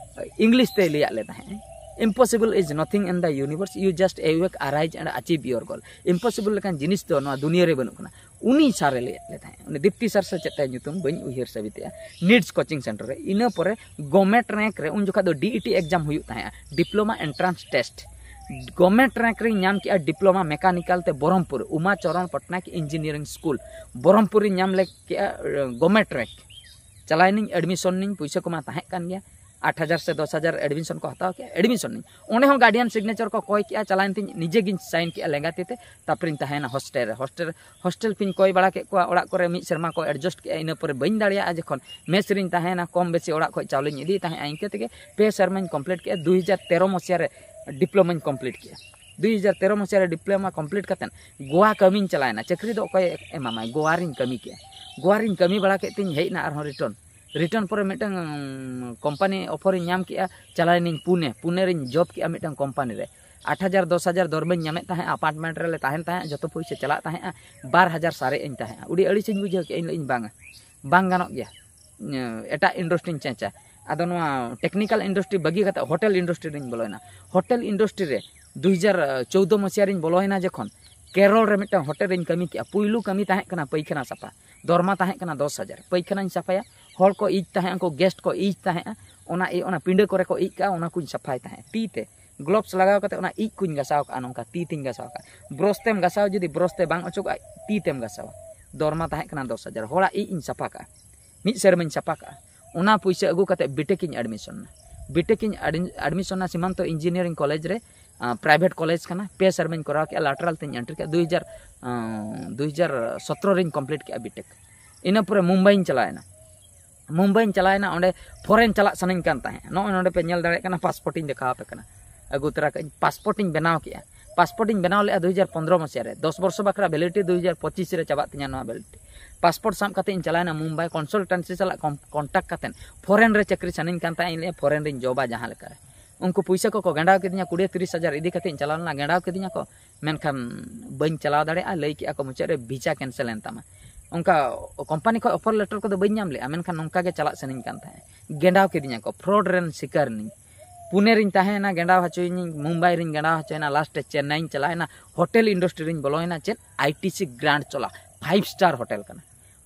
ᱤᱝᱞᱤᱥ ᱛᱮᱭ ᱞᱟᱹᱭᱟᱫ ᱞᱮ ᱛᱟᱦᱮᱸᱜᱼᱟ, "Impossible is nothing in the universe, you just awake, arise and achieve your goal." Impossible ᱞᱮᱠᱟᱱ ᱡᱤᱱᱤᱥ ᱫᱚ ᱱᱚᱣᱟ ᱫᱩᱱᱤᱭᱟᱹ ᱨᱮ ᱵᱟᱹᱱᱩᱜ ᱠᱟᱱᱟ᱾ ᱩᱱᱤ ᱥᱟᱨᱮ ᱞᱟᱹᱭᱟᱫ ᱞᱮ ᱛᱟᱦᱮᱸᱫ, ᱩᱱᱤ ᱫᱤᱯᱛᱤ ᱥᱟᱨ ᱥᱮ ᱪᱮᱫ ᱛᱟᱭ ᱧᱩᱛᱩᱢ ᱵᱟᱹᱧ ᱩᱭᱦᱟᱹᱨ ᱥᱟᱹᱵᱤᱛᱮᱜᱼᱟ᱾ ᱱᱤᱰᱥ ᱠᱳᱪᱤᱝ ᱥᱮᱱᱴᱟᱨ ᱨᱮ, ᱤᱱᱟᱹ ᱯᱚᱨᱮ ᱜᱚᱵᱷᱨᱱᱢᱮᱱᱴ ᱨᱮᱝᱠ ᱨᱮ, ᱩᱱ ᱡᱚᱠᱷᱟᱡ ᱫᱚ ᱰᱤ ᱤ ᱴᱤ ᱮᱠᱡᱟᱢ ᱦᱩᱭᱩᱜ ᱛᱟᱦᱮᱸᱜᱼᱟ, ᱰᱤᱯᱞᱳᱢᱟ ᱮᱱᱴᱨᱟᱱᱥ ᱴᱮᱥᱴ᱾ ᱜᱚᱵᱷᱨᱱᱢᱮᱱᱴ ᱨᱮᱝᱠ ᱨᱮᱧ ᱧᱟᱢ ᱠᱮᱜᱼᱟ ᱰᱤᱯᱞᱳᱢᱟ ᱢᱮᱠᱟᱱᱤᱠᱟᱞ ᱛᱮ ᱵᱚᱦᱨᱚᱢᱯᱩᱨ, ᱩᱢᱟ ᱪᱚᱨᱚᱬ ᱯᱚᱴᱱᱟᱭᱮᱠ ᱤᱧᱡᱤᱱᱤᱭᱟᱨᱤᱝ ᱥᱠᱩᱞ, ᱵᱚᱦᱨᱚᱢᱯᱩᱨ ᱨᱤᱧ ᱧᱟᱢ ᱞᱮᱫ ᱠᱮᱜᱼᱟ ᱜᱚᱵᱷᱨᱱᱢᱮᱱᱴ ᱨᱮᱝᱠ᱾ ᱪᱟᱞᱟᱣᱮᱱᱟᱹᱧ, ᱮᱰᱢᱤᱥᱚᱱ ᱱᱟᱹᱧ, ᱯᱩᱭᱥᱟᱹ ᱠᱚᱢᱟ ᱛᱟᱦᱮᱸ ᱠᱟᱱ ᱜᱮᱭᱟ, ᱟᱴ ᱦᱟᱡᱟᱨ ᱥᱮ ᱫᱚᱥ ᱦᱟᱡᱟᱨ ᱮᱰᱢᱤᱥᱚᱱ ᱠᱚ ᱦᱟᱛᱟᱣ ᱠᱮᱜᱼᱟ, ᱮᱰᱢᱤᱥᱚᱱ ᱱᱟᱹᱧ᱾ ᱚᱸᱰᱮ ᱦᱚᱸ ᱜᱟᱨᱰᱤᱭᱟᱱ ᱥᱤᱜᱽᱱᱮᱪᱟᱨ ᱠᱚ ᱠᱚᱭ ᱠᱮᱜᱼᱟ, ᱪᱟᱞᱟᱣᱮᱱ ᱛᱤᱧ, ᱱᱤᱡᱮ ᱜᱤᱧ ᱥᱟᱭᱤᱱ ᱠᱮᱜᱼᱟ ᱞᱮᱸᱜᱟ ᱛᱤ ᱛᱮ, ᱛᱟᱨᱯᱚᱨᱮᱧ ᱛᱟᱦᱮᱸᱭᱮᱱᱟ ᱦᱳᱥᱴᱮᱞ ᱨᱮ᱾ ᱦᱳᱥᱴᱮᱞ, ᱦᱳᱥᱴᱮᱞ ᱯᱤᱧ ᱠᱚᱭ ᱵᱟᱲᱟ ᱠᱮᱫ ᱠᱚᱣᱟ, ᱚᱲᱟᱜ ᱠᱚᱨᱮ ᱢᱤᱫ ᱥᱮᱨᱢᱟ ᱠᱚ ᱮᱰᱡᱟᱥᱴ ᱠᱮᱜᱼᱟ, ᱤᱱᱟᱹ ᱯᱚᱨᱮ ᱵᱟᱹᱧ ᱫᱟᱲᱮᱭᱟᱜᱼᱟ ᱡᱚᱠᱷᱚᱱ ᱢᱮᱥ ᱨᱤᱧ ᱛᱟᱦᱮᱸᱭᱮᱱᱟ, ᱠᱚᱢ ᱵᱮᱥᱤ ᱚᱲᱟᱜ ᱠᱷᱚᱡ ᱪᱟᱣᱞᱮᱧ ᱤᱫᱤᱭᱮᱫ ᱛᱟᱦᱮᱸᱜᱼᱟ, ᱤᱱᱠᱟᱹ ᱛᱮᱜᱮ ᱯᱮ ᱥᱮᱨᱢᱟᱧ ᱠᱚᱢᱯᱞᱤᱴ ᱠᱮᱜᱼᱟ᱾ ᱫᱩ ᱦᱟᱡᱟᱨ ᱛᱮᱨᱚ ᱢᱟᱥᱤᱦᱟ ᱨᱮ ᱰᱤᱯᱞᱳᱢᱟᱧ ᱠᱚᱢᱯᱞᱤᱴ ᱠᱮᱜᱼᱟ᱾ ᱫᱩ ᱦᱟᱡᱟᱨ ᱛᱮᱨᱚ ᱢᱟᱥᱤᱦᱟ ᱨᱮ ᱰᱤᱯᱞᱳᱢᱟ ᱠᱚᱢᱯᱞᱤᱴ ᱠᱟᱛᱮᱫ ᱜᱳᱣᱟ ᱠᱟᱹᱢᱤᱧ ᱪᱟᱞᱟᱣᱮᱱᱟ᱾ ᱪᱟᱹᱠᱨᱤ ᱫᱚ ᱚᱠᱚᱭ ᱮᱢᱟᱢᱟᱭ? ᱜᱳᱣᱟ ᱨᱤᱧ ᱠᱟᱹᱢᱤ ᱠᱮᱜᱼᱟ᱾ ᱜᱳᱣᱟ ᱨᱤᱧ ᱠᱟᱹᱢᱤ ᱵᱟᱲᱟ ᱠᱮᱫ ᱛᱤᱧ ᱦᱮᱡ ᱮᱱᱟ ᱟᱨᱦᱚᱸ ᱨᱤᱴᱟᱨᱱ᱾ ᱨᱤᱴᱟᱨᱱ ᱯᱚᱨᱮ ᱢᱤᱫᱴᱟᱝ, ᱩᱢ, ᱠᱳᱢᱯᱟᱱᱤ ᱚᱯᱷᱟᱨᱤᱧ ᱧᱟᱢ ᱠᱮᱜᱼᱟ, ᱪᱟᱞᱟᱣᱮᱱᱟᱹᱧ ᱯᱩᱱᱮ᱾ ᱯᱩᱱᱮ ᱨᱤᱧ ᱡᱚᱵ ᱠᱮᱜᱼᱟ ᱢᱤᱫᱴᱟᱝ ᱠᱳᱢᱯᱟᱱᱤ ᱨᱮ᱾ ᱟᱴ ᱦᱟᱡᱟᱨ, ᱫᱚᱥ ᱦᱟᱡᱟᱨ ᱫᱚᱨᱢᱟᱧ ᱧᱟᱢᱮᱫ ᱛᱟᱦᱮᱸᱜᱼᱟ, ᱟᱯᱟᱨᱴᱢᱮᱱᱴ ᱨᱮᱞᱮ ᱛᱟᱦᱮᱱ ᱛᱟᱦᱮᱸᱜᱼᱟ, ᱡᱚᱛᱚ ᱯᱩᱭᱥᱟᱹ ᱪᱟᱞᱟᱜ ᱛᱟᱦᱮᱸᱜᱼᱟ, ᱵᱟᱨ ᱦᱟᱡᱟᱨ ᱥᱟᱨᱮᱡ ᱟᱹᱧ ᱛᱟᱦᱮᱸᱜᱼᱟ᱾ ᱟᱹᱰᱤ ᱟᱹᱲᱤᱥᱤᱧ ᱵᱩᱡᱷᱟᱹᱣ ᱠᱮᱜᱼᱟ, ᱤᱧ ᱞᱟᱹᱭᱮᱫᱼᱟᱹᱧ ᱵᱟᱝᱟ, ᱵᱟᱝ ᱜᱟᱱᱚᱜ ᱜᱮᱭᱟ᱾ ᱮᱴᱟᱜ ᱤᱱᱰᱟᱥᱴᱨᱤᱧ ᱪᱮᱧᱡᱟ᱾ ᱟᱫᱚ ᱱᱚᱣᱟ ᱴᱮᱠᱱᱤᱠᱟᱞ ᱤᱱᱰᱟᱥᱴᱨᱤ ᱵᱟᱹᱜᱤ ᱠᱟᱛᱮ ᱦᱳᱴᱮᱞ ᱤᱱᱰᱟᱥᱴᱨᱤ ᱨᱤᱧ ᱵᱚᱞᱚᱭᱮᱱᱟ᱾ ᱦᱳᱴᱮᱞ ᱤᱱᱰᱟᱥᱴᱨᱤ ᱨᱮ ᱫᱩ ᱦᱟᱡᱟᱨ ᱪᱳᱣᱫᱚ ᱢᱟᱥᱤᱦᱟ ᱨᱤᱧ ᱵᱚᱞᱚᱭᱮᱱᱟ ᱡᱚᱠᱷᱚᱱ, ᱠᱮᱨᱚᱞ ᱨᱮ ᱢᱤᱫᱴᱟᱝ ᱦᱳᱴᱮᱞ ᱨᱤᱧ ᱠᱟᱹᱢᱤ ᱠᱮᱜᱼᱟ᱾ ᱯᱩᱭᱞᱩ ᱠᱟᱹᱢᱤ ᱛᱟᱦᱮᱸ ᱠᱟᱱᱟ ᱯᱟᱹᱭᱠᱷᱟᱱᱟ ᱥᱟᱯᱷᱟ᱾ ᱫᱚᱨᱢᱟ ᱛᱟᱦᱮᱸ ᱠᱟᱱᱟ ᱫᱚᱥ ᱦᱟᱡᱟᱨ᱾ ᱯᱟᱹᱭᱠᱷᱟᱱᱟᱧ ᱥᱟᱯᱷᱟᱭᱟ, ᱦᱚᱲ ᱠᱚ ᱤᱡ ᱛᱟᱦᱮᱸᱜᱼᱟ, ᱩᱱᱠᱩ ᱜᱮᱥᱴ ᱠᱚ ᱤᱡ ᱛᱟᱦᱮᱸᱜᱼᱟ, ᱚᱱᱟ ᱤ- ᱚᱱᱟ ᱯᱤᱸᱰᱟᱹ ᱠᱚᱨᱮ ᱠᱚ ᱤᱡ ᱠᱟᱜᱼᱟ, ᱚᱱᱟ ᱠᱚᱧ ᱥᱟᱯᱷᱟᱭ ᱛᱟᱦᱮᱸᱜ ᱛᱤ ᱛᱮ᱾ ᱜᱞᱳᱵᱥ ᱞᱟᱜᱟᱣ ᱠᱟᱛᱮ ᱚᱱᱟ ᱤᱡ ᱠᱚᱧ ᱜᱟᱥᱟᱣ ᱠᱟᱜᱼᱟ, ᱱᱚᱝᱠᱟ ᱛᱤ ᱛᱮᱧ ᱜᱟᱥᱟᱣ ᱠᱟᱜᱼᱟ᱾ ᱵᱨᱚᱥ ᱛᱮᱢ ᱜᱟᱥᱟᱣ, ᱡᱩᱫᱤ ᱵᱨᱚᱥ ᱛᱮ ᱵᱟᱝ ᱚᱪᱚᱜᱚᱜᱼᱟ, ᱛᱤ ᱛᱮᱢ ᱜᱟᱥᱟᱣᱟ᱾ ᱫᱚᱨᱢᱟ ᱛᱟᱦᱮᱸ ᱠᱟᱱᱟ ᱫᱚᱥ ᱦᱟᱡᱟᱨ᱾ ᱦᱚᱲᱟᱜ ᱤᱡ ᱤᱧ ᱥᱟᱯᱷᱟ ᱠᱟᱜᱼᱟ, ᱢᱤᱫ ᱥᱮᱨᱢᱟᱧ ᱥᱟᱯᱷᱟ ᱠᱟᱜᱼᱟ᱾ ᱚᱱᱟ ᱯᱩᱭᱥᱟᱹ ᱟᱹᱜᱩ ᱠᱟᱛᱮ ᱵᱤᱴᱮᱠ ᱤᱧ ᱮᱰᱢᱤᱥᱚᱱ ᱮᱱᱟ᱾ ᱵᱤᱴᱮᱠ ᱤᱧ ᱟᱰ- ᱮᱰᱢᱤᱥᱚᱱ ᱮᱱᱟ ᱥᱤᱢᱟᱱᱛᱚ ᱤᱧᱡᱤᱱᱤᱭᱟᱨᱤᱝ ᱠᱚᱞᱮᱡᱽ ᱨᱮ, ᱯᱨᱟᱭᱵᱷᱮᱴ ᱠᱚᱞᱮᱡᱽ ᱠᱟᱱᱟ᱾ ᱯᱮ ᱥᱮᱨᱢᱟᱧ ᱠᱚᱨᱟᱣ ᱠᱮᱜᱼᱟ, ᱞᱟᱴᱨᱟᱞ ᱛᱮᱧ ᱮᱱᱴᱨᱤ ᱠᱮᱜᱼᱟ᱾ ᱫᱩ ᱦᱟᱡᱟᱨ ᱫᱩ ᱦᱟᱡᱟᱨ ᱥᱚᱛᱨᱚ ᱨᱤᱧ ᱠᱚᱢᱯᱞᱤᱴ ᱠᱮᱜᱼᱟ ᱵᱤᱴᱮᱠ᱾ ᱤᱱᱟᱹ ᱯᱚᱨᱮ ᱢᱩᱢᱵᱟᱭᱤᱧ ᱪᱟᱞᱟᱣᱮᱱᱟ᱾ ᱢᱩᱢᱵᱟᱭᱤᱧ ᱪᱟᱞᱟᱣᱮᱱᱟ, ᱚᱸᱰᱮ ᱯᱷᱚᱨᱮᱱ ᱪᱟᱞᱟᱜ ᱥᱟᱱᱟᱧ ᱠᱟᱱ ᱛᱟᱦᱮᱸᱫ᱾ ᱱᱚᱜᱼᱚᱭ ᱱᱚᱰᱮ ᱯᱮ ᱧᱮᱞ ᱫᱟᱲᱮᱭᱟᱜ ᱠᱟᱱᱟ, ᱯᱟᱥᱯᱳᱨᱴ ᱤᱧ ᱫᱮᱠᱷᱟᱣ ᱟᱯᱮ ᱠᱟᱱᱟ, ᱟᱹᱜᱩ ᱛᱚᱨᱟ ᱠᱟᱜ ᱟᱹᱧ᱾ ᱯᱟᱥᱯᱳᱨᱴ ᱤᱧ ᱵᱮᱱᱟᱣ ᱠᱮᱜᱼᱟ᱾ ᱯᱟᱥᱯᱳᱨᱴ ᱤᱧ ᱵᱮᱱᱟᱣ ᱞᱮᱜᱼᱟ ᱫᱩ ᱦᱟᱡᱟᱨ ᱯᱚᱱᱫᱽᱨᱚ ᱢᱟᱥᱤᱦᱟ ᱨᱮ᱾ ᱫᱚᱥ ᱵᱚᱨᱥᱚ ᱵᱟᱠᱷᱨᱟ ᱵᱷᱮᱞᱤᱰᱤᱴᱤ, ᱫᱩ ᱦᱟᱡᱟᱨ ᱯᱚᱸᱪᱤᱥ ᱨᱮ ᱪᱟᱵᱟᱜ ᱛᱤᱧᱟ ᱱᱚᱣᱟ ᱵᱷᱮᱞᱤᱰᱤᱴᱤ᱾ ᱯᱟᱥᱯᱳᱨᱴ ᱥᱟᱵ ᱠᱟᱛᱮ ᱤᱧ ᱪᱟᱞᱟᱣᱮᱱᱟ ᱢᱩᱢᱵᱟᱭ, ᱠᱚᱱᱥᱟᱞᱴᱮᱱᱥᱤ ᱥᱟᱞᱟᱜ ᱠᱚᱱᱴᱟᱠᱴ ᱠᱟᱛᱮ ᱯᱷᱚᱨᱮᱱ ᱨᱮ ᱪᱟᱹᱠᱨᱤ ᱥᱟᱱᱟᱧ ᱠᱟᱱ ᱛᱟᱦᱮᱸᱫ᱾ ᱤᱧ ᱞᱟᱹᱭᱟ ᱯᱷᱚᱨᱮᱱ ᱨᱤᱧ ᱡᱚᱵᱟ ᱡᱟᱦᱟᱸ ᱞᱮᱠᱟ ᱨᱮ᱾ ᱩᱱᱠᱩ ᱯᱩᱭᱥᱟᱹ ᱠᱚᱠᱚ ᱜᱟᱸᱰᱟᱣ ᱠᱤᱫᱤᱧᱟ, ᱠᱩᱲᱤ ᱛᱤᱨᱤᱥ ᱦᱟᱡᱟᱨ ᱤᱫᱤ ᱠᱟᱛᱮ ᱤᱧ ᱪᱟᱞᱟᱣ ᱞᱮᱱᱟ, ᱜᱟᱸᱰᱟᱣ ᱠᱤᱫᱤᱧᱟ ᱠᱚ, ᱢᱮᱱᱠᱷᱟᱱ ᱵᱟᱹᱧ ᱪᱟᱞᱟᱣ ᱫᱟᱲᱮᱭᱟᱜᱼᱟ᱾ ᱞᱟᱹᱭ ᱠᱮᱜᱼᱟ ᱠᱚ ᱢᱩᱪᱟᱹᱫ ᱨᱮ ᱵᱷᱤᱥᱟ ᱠᱮᱱᱥᱮᱞ ᱮᱱ ᱛᱟᱢᱟ᱾ ᱚᱱᱠᱟ ᱠᱳᱢᱯᱟᱱᱤ ᱠᱷᱚᱱ ᱚᱯᱷᱟᱨ ᱞᱮᱴᱟᱨ ᱠᱚᱫᱚ ᱵᱟᱹᱧ ᱧᱟᱢ ᱞᱮᱜᱼᱟ, ᱢᱮᱱᱠᱷᱟᱱ ᱱᱚᱝᱠᱟ ᱜᱮ ᱪᱟᱞᱟᱜ ᱥᱟᱱᱟᱧ ᱠᱟᱱ ᱛᱟᱦᱮᱸᱫ᱾ ᱜᱟᱸᱰᱟᱣ ᱠᱤᱫᱤᱧᱟ ᱠᱚ, ᱯᱷᱨᱚᱰ ᱨᱮᱱ ᱥᱤᱠᱟᱨ ᱱᱟᱹᱧ᱾ ᱯᱩᱱᱮ ᱨᱤᱧ ᱛᱟᱦᱮᱸᱭᱮᱱᱟ, ᱜᱟᱸᱰᱟᱣ ᱦᱚᱪᱚᱭᱤᱧ, ᱢᱩᱢᱵᱟᱭ ᱨᱤᱧ ᱜᱟᱸᱰᱟᱣ ᱦᱚᱪᱚᱭᱮᱱᱟ, ᱞᱟᱥᱴ ᱨᱮ ᱪᱮᱱᱱᱟᱭᱤᱧ ᱪᱟᱞᱟᱣᱮᱱᱟ, ᱦᱳᱴᱮᱞ ᱤᱱᱰᱟᱥᱴᱨᱤ ᱨᱤᱧ ᱵᱚᱞᱚᱭᱮᱱᱟ᱾ ᱪᱮᱫ? I T C grand Chola, five star hotel ᱠᱟᱱᱟ᱾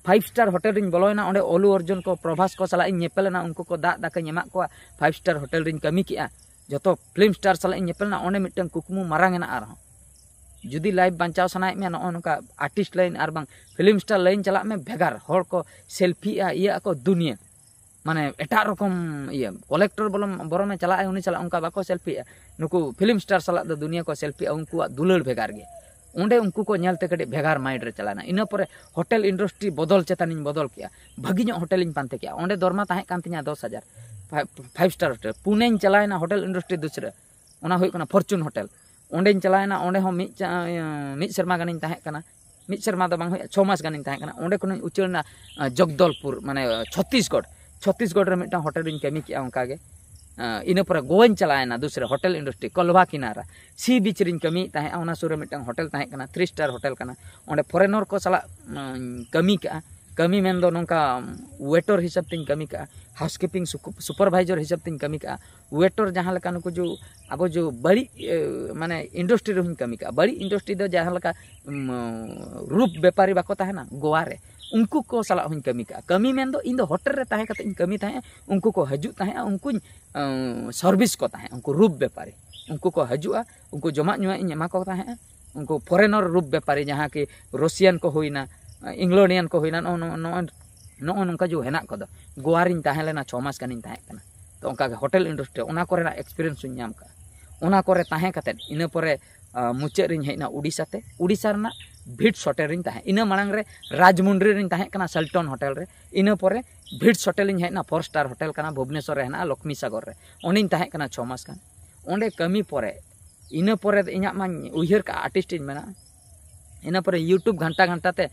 ᱯᱷᱟᱭᱤᱵᱷ ᱥᱴᱟᱨ ᱦᱳᱴᱮᱞ ᱨᱤᱧ ᱵᱚᱞᱚᱭᱮᱱᱟ, ᱚᱸᱰᱮ ᱚᱞᱩ ᱚᱨᱡᱩᱱ ᱠᱚ, ᱯᱨᱚᱵᱷᱟᱥ ᱠᱚ ᱥᱟᱞᱟᱜ ᱤᱧ ᱧᱮᱯᱮᱞ ᱮᱱᱟ, ᱩᱱᱠᱩ ᱠᱚ ᱫᱟᱜ ᱫᱟᱠᱟᱧ ᱮᱢᱟᱜ ᱠᱚᱣᱟ᱾ ᱯᱷᱟᱭᱤᱵᱷ ᱥᱴᱟᱨ ᱦᱳᱴᱮᱞ ᱨᱤᱧ ᱠᱟᱹᱢᱤ ᱠᱮᱜᱼᱟ, ᱡᱚᱛᱚ ᱯᱷᱤᱞᱢ ᱥᱴᱟᱨ ᱥᱟᱞᱟᱜ ᱤᱧ ᱧᱮᱯᱮᱞ ᱮᱱᱟ᱾ ᱚᱸᱰᱮ ᱢᱤᱫᱴᱟᱝ ᱠᱩᱠᱢᱩ ᱢᱟᱨᱟᱝ ᱮᱱᱟ ᱟᱨᱦᱚᱸ, ᱡᱩᱫᱤ ᱞᱟᱭᱤᱯᱷ ᱵᱟᱧᱪᱟᱣ ᱥᱟᱱᱟᱭᱮᱫ ᱢᱮᱭᱟ, ᱱᱚᱜᱼᱚ ᱱᱚᱝᱠᱟ ᱟᱨᱴᱤᱥᱴ ᱞᱟᱭᱤᱱ ᱟᱨ ᱵᱟᱝ ᱯᱷᱤᱞᱢ ᱥᱴᱟᱨ ᱞᱟᱭᱤᱱ ᱪᱟᱞᱟᱜ ᱢᱮ᱾ ᱵᱷᱮᱜᱟᱨ ᱦᱚᱲ ᱠᱚ ᱥᱮᱞᱯᱷᱤᱜᱼᱟ, ᱤᱭᱟᱹ ᱟᱠᱚ, ᱫᱩᱱᱤᱭᱟᱹ ᱢᱟᱱᱮ ᱮᱴᱟᱜ ᱨᱚᱠᱚᱢ ᱤᱭᱟᱹ᱾ ᱠᱚᱞᱮᱠᱴᱚᱨ ᱵᱚᱞᱚᱢ ᱵᱚᱨᱚᱢᱮ ᱪᱟᱞᱟᱜᱼᱟ, ᱩᱱᱤ ᱥᱟᱞᱟᱜ ᱚᱱᱠᱟ ᱵᱟᱠᱚ ᱥᱮᱞᱯᱷᱤᱜᱼᱟ᱾ ᱱᱩᱠᱩ ᱯᱷᱤᱞᱢ ᱥᱴᱟᱨ ᱥᱟᱞᱟᱜ ᱫᱚ ᱫᱩᱱᱤᱭᱟᱹ ᱠᱚ ᱥᱮᱞᱯᱷᱤᱜᱼᱟ, ᱩᱱᱠᱩᱣᱟᱜ ᱫᱩᱞᱟᱹᱲ ᱵᱷᱮᱜᱟᱨ ᱜᱮ᱾ ᱚᱸᱰᱮ ᱩᱱᱠᱩ ᱠᱚ ᱧᱮᱞᱛᱮ ᱠᱟᱹᱴᱤᱡ ᱵᱷᱮᱜᱟᱨ ᱢᱟᱭᱤᱱᱰ ᱨᱮ ᱪᱟᱞᱟᱣᱮᱱᱟ᱾ ᱤᱱᱟᱹ ᱯᱚᱨᱮ ᱦᱳᱴᱮᱞ ᱤᱱᱰᱟᱥᱴᱨᱤ ᱵᱚᱫᱚᱞ ᱪᱮᱛᱟᱱᱤᱧ ᱵᱚᱫᱚᱞ ᱠᱮᱜᱼᱟ, ᱵᱷᱟᱹᱜᱤ ᱧᱚᱜ ᱦᱳᱴᱮᱞᱤᱧ ᱯᱟᱱᱛᱮ ᱠᱮᱜᱼᱟ᱾ ᱚᱸᱰᱮ ᱫᱚᱨᱢᱟ ᱛᱟᱦᱮᱸ ᱠᱟᱱ ᱛᱤᱧᱟ ᱫᱚᱥ ᱦᱟᱡᱟᱨ, ᱯᱷᱟᱭᱤᱵᱷ ᱥᱴᱟᱨ ᱦᱳᱴᱮᱞ᱾ ᱯᱩᱱᱮᱧ ᱪᱟᱞᱟᱣᱮᱱᱟ ᱦᱳᱴᱮᱞ ᱤᱱᱰᱟᱥᱴᱨᱤ ᱫᱩᱥᱨᱟᱹ, ᱚᱱᱟ ᱦᱩᱭᱩᱜ ᱠᱟᱱᱟ ᱯᱷᱚᱨᱪᱩᱱ ᱦᱳᱴᱮᱞ᱾ ᱚᱸᱰᱮᱧ ᱪᱟᱞᱟᱣᱮᱱᱟ, ᱚᱸᱰᱮ ᱦᱚᱸ ᱢᱤᱫ ᱪᱟ- ᱤᱭᱟᱹ, ᱢᱤᱫ ᱥᱮᱨᱢᱟ ᱜᱟᱱᱤᱧ ᱛᱟᱦᱮᱸ ᱠᱟᱱᱟ᱾ ᱢᱤᱫ ᱥᱮᱨᱢᱟ ᱫᱚ ᱵᱟᱝ ᱦᱩᱭᱩᱜᱼᱟ, ᱪᱷᱚ ᱢᱟᱥ ᱜᱟᱱᱤᱧ ᱛᱟᱦᱮᱸ ᱠᱟᱱᱟ᱾ ᱚᱸᱰᱮ ᱠᱷᱚᱱᱤᱧ ᱩᱪᱟᱹᱲ ᱮᱱᱟ ᱟᱸ, ᱡᱚᱜᱽᱫᱚᱞᱯᱩᱨ, ᱢᱟᱱᱮ ᱪᱷᱚᱛᱤᱥᱜᱚᱲ᱾ ᱪᱷᱚᱛᱤᱥᱜᱚᱲ ᱨᱮ ᱢᱤᱫᱴᱟᱝ ᱦᱳᱴᱮᱞ ᱨᱤᱧ ᱠᱟᱹᱢᱤ ᱠᱮᱜᱼᱟ ᱚᱱᱠᱟ ᱜᱮ᱾ ᱟᱸ, ᱤᱱᱟᱹ ᱯᱚᱨᱮ ᱜᱳᱣᱟᱧ ᱪᱟᱞᱟᱣᱮᱱᱟ ᱫᱩᱥᱨᱟᱹ ᱦᱳᱴᱮᱞ ᱤᱱᱰᱟᱥᱴᱨᱤ, ᱠᱚᱞᱵᱷᱟ ᱠᱤᱱᱟᱨᱟ, ᱥᱤ ᱵᱤᱪ ᱨᱤᱧ ᱠᱟᱹᱢᱤᱭᱮᱫ ᱛᱟᱦᱮᱸᱜᱼᱟ᱾ ᱚᱱᱟ ᱥᱩᱨ ᱨᱮ ᱢᱤᱫᱴᱟᱝ ᱦᱳᱴᱮᱞ ᱛᱟᱦᱮᱸ ᱠᱟᱱᱟ, ᱛᱷᱨᱤ ᱥᱴᱟᱨ ᱦᱳᱴᱮᱞ ᱠᱟᱱᱟ᱾ ᱚᱸᱰᱮ ᱯᱷᱚᱨᱮᱱᱚᱨ ᱠᱚ ᱥᱟᱞᱟᱜ ᱩᱸ, ᱠᱟᱹᱢᱤ ᱠᱟᱜᱼᱟ᱾ ᱠᱟᱹᱢᱤ ᱢᱮᱱᱫᱚ ᱱᱚᱝᱠᱟ ᱣᱮᱴᱚᱨ ᱦᱤᱥᱟᱹᱵ ᱛᱤᱧ ᱠᱟᱹᱢᱤ ᱠᱟᱜᱼᱟ, ᱦᱟᱣᱩᱥᱠᱤᱯᱤᱝ ᱥᱩᱯᱟᱨᱵᱷᱟᱭᱡᱟᱨ ᱦᱤᱥᱟᱹᱵ ᱛᱤᱧ ᱠᱟᱹᱢᱤ ᱠᱟᱜᱼᱟ, ᱣᱮᱴᱚᱨ ᱡᱟᱦᱟᱸ ᱞᱮᱠᱟ ᱱᱩᱠᱩ ᱡᱚ ᱟᱵᱚ ᱡᱚ ᱵᱟᱹᱲᱤᱡ ᱮ, ᱢᱟᱱᱮ ᱤᱱᱰᱟᱥᱴᱨᱤ ᱨᱮᱦᱚᱸᱧ ᱠᱟᱹᱢᱤ ᱠᱟᱜᱼᱟ᱾ ᱵᱟᱹᱲᱤᱡ ᱤᱱᱰᱟᱥᱴᱨᱤ ᱫᱚ ᱡᱟᱦᱟᱸ ᱞᱮᱠᱟ ᱩᱢ, ᱨᱩᱯ ᱵᱮᱯᱟᱨᱤ ᱵᱟᱠᱚ ᱛᱟᱦᱮᱱᱟ ᱜᱳᱣᱟ ᱨᱮ, ᱩᱱᱠᱩ ᱠᱚ ᱥᱟᱞᱟᱜ ᱦᱚᱸᱧ ᱠᱟᱹᱢᱤ ᱠᱟᱜᱼᱟ᱾ ᱠᱟᱹᱢᱤ ᱢᱮᱱᱫᱚ ᱤᱧ ᱫᱚ ᱦᱳᱴᱮᱞ ᱨᱮ ᱛᱟᱦᱮᱸ ᱠᱟᱛᱮ ᱤᱧ ᱠᱟᱹᱢᱤ ᱛᱟᱦᱮᱸᱜᱼᱟ, ᱩᱱᱠᱩ ᱠᱚ ᱦᱤᱡᱩᱜ ᱛᱟᱦᱮᱸᱜᱼᱟ, ᱩᱱᱠᱩᱧ ᱥᱟᱨᱵᱷᱤᱥ ᱠᱚ ᱛᱟᱦᱮᱸᱜᱼᱟ, ᱩᱱᱠᱩ ᱨᱩᱯ ᱵᱮᱯᱟᱨᱤ᱾ ᱩᱱᱠᱩ ᱠᱚ ᱦᱤᱡᱩᱜᱼᱟ, ᱩᱱᱠᱩ ᱡᱚᱢᱟᱜ ᱧᱩᱣᱟᱜ ᱤᱧ ᱮᱢᱟ ᱠᱚ ᱛᱟᱦᱮᱸᱜᱼᱟ᱾ ᱩᱱᱠᱩ ᱯᱷᱚᱨᱮᱱᱚᱨ ᱨᱩᱯ ᱵᱮᱯᱟᱨᱤ, ᱡᱟᱦᱟᱸ ᱠᱤ ᱨᱟᱥᱤᱭᱟᱱ ᱠᱚ ᱦᱩᱭᱱᱟ, ᱤᱝᱞᱮᱱᱰᱤᱭᱟᱱ ᱠᱚ ᱦᱩᱭᱱᱟ, ᱱᱚᱜᱼᱚ ᱱᱚᱜᱼᱚ ᱱᱚᱜᱼᱚ ᱱᱚᱝᱠᱟ ᱡᱚ ᱦᱮᱱᱟᱜ ᱠᱚᱫᱚ᱾ ᱜᱳᱣᱟ ᱨᱤᱧ ᱛᱟᱦᱮᱸ ᱞᱮᱱᱟ, ᱪᱷᱚ ᱢᱟᱥ ᱜᱟᱱᱤᱧ ᱛᱟᱦᱮᱸ ᱠᱟᱱᱟ᱾ ᱛᱚ ᱚᱱᱠᱟ ᱜᱮ ᱦᱳᱴᱮᱞ ᱤᱱᱰᱟᱥᱴᱨᱤ, ᱚᱱᱟ ᱠᱚᱨᱮᱱᱟᱜ ᱮᱠᱥᱯᱤᱨᱤᱭᱮᱱᱥ ᱤᱧ ᱧᱟᱢ ᱠᱟᱜᱼᱟ᱾ ᱚᱱᱟ ᱠᱚᱨᱮ ᱛᱟᱦᱮᱸ ᱠᱟᱛᱮᱫ ᱤᱱᱟᱹ ᱯᱚᱨᱮ ᱟᱸ, ᱢᱩᱪᱟᱹᱫ ᱨᱤᱧ ᱦᱮᱡ ᱮᱱᱟ ᱩᱰᱤᱥᱟ ᱛᱮ᱾ ᱩᱰᱤᱥᱟ ᱨᱮᱱᱟᱜ ᱵᱷᱤᱴᱥ ᱦᱳᱴᱮᱞ ᱨᱤᱧ ᱛᱟᱦᱮᱸ, ᱤᱱᱟᱹ ᱢᱟᱲᱟᱝ ᱨᱮ ᱨᱟᱡᱽᱢᱩᱱᱰᱨᱤ ᱨᱤᱧ ᱛᱟᱦᱮᱸ ᱠᱟᱱᱟ ᱥᱮᱞᱴᱚᱱ ᱦᱳᱴᱮᱞ ᱨᱮ᱾ ᱤᱱᱟᱹ ᱯᱚᱨᱮ ᱵᱷᱤᱴᱥ ᱦᱳᱴᱮᱞ ᱤᱧ ᱦᱮᱡ ᱮᱱᱟ, ᱯᱷᱳᱨ ᱥᱴᱟᱨ ᱦᱳᱴᱮᱞ ᱠᱟᱱᱟ ᱵᱷᱩᱵᱽᱱᱮᱥᱚᱨ ᱨᱮ ᱦᱮᱱᱟᱜᱼᱟ, ᱞᱚᱠᱷᱢᱤ ᱥᱟᱜᱚᱨ ᱨᱮ᱾ ᱚᱸᱰᱮᱧ ᱛᱟᱦᱮᱸ ᱠᱟᱱᱟ ᱪᱷᱚ ᱢᱟᱥ ᱜᱟᱱ᱾ ᱚᱸᱰᱮ ᱠᱟᱹᱢᱤ ᱯᱚᱨᱮ, ᱤᱱᱟᱹ ᱯᱚᱨᱮ ᱤᱧᱟᱹᱜ ᱢᱟᱧ ᱩᱭᱦᱟᱹᱨ ᱠᱟᱜᱼᱟ, ᱟᱨᱴᱤᱥᱴ ᱤᱧ ᱵᱮᱱᱟᱜᱼᱟ᱾ ᱤᱱᱟᱹ ᱯᱚᱨᱮ YouTube ᱜᱷᱟᱱᱴᱟ ᱜᱷᱟᱱᱴᱟ ᱛᱮ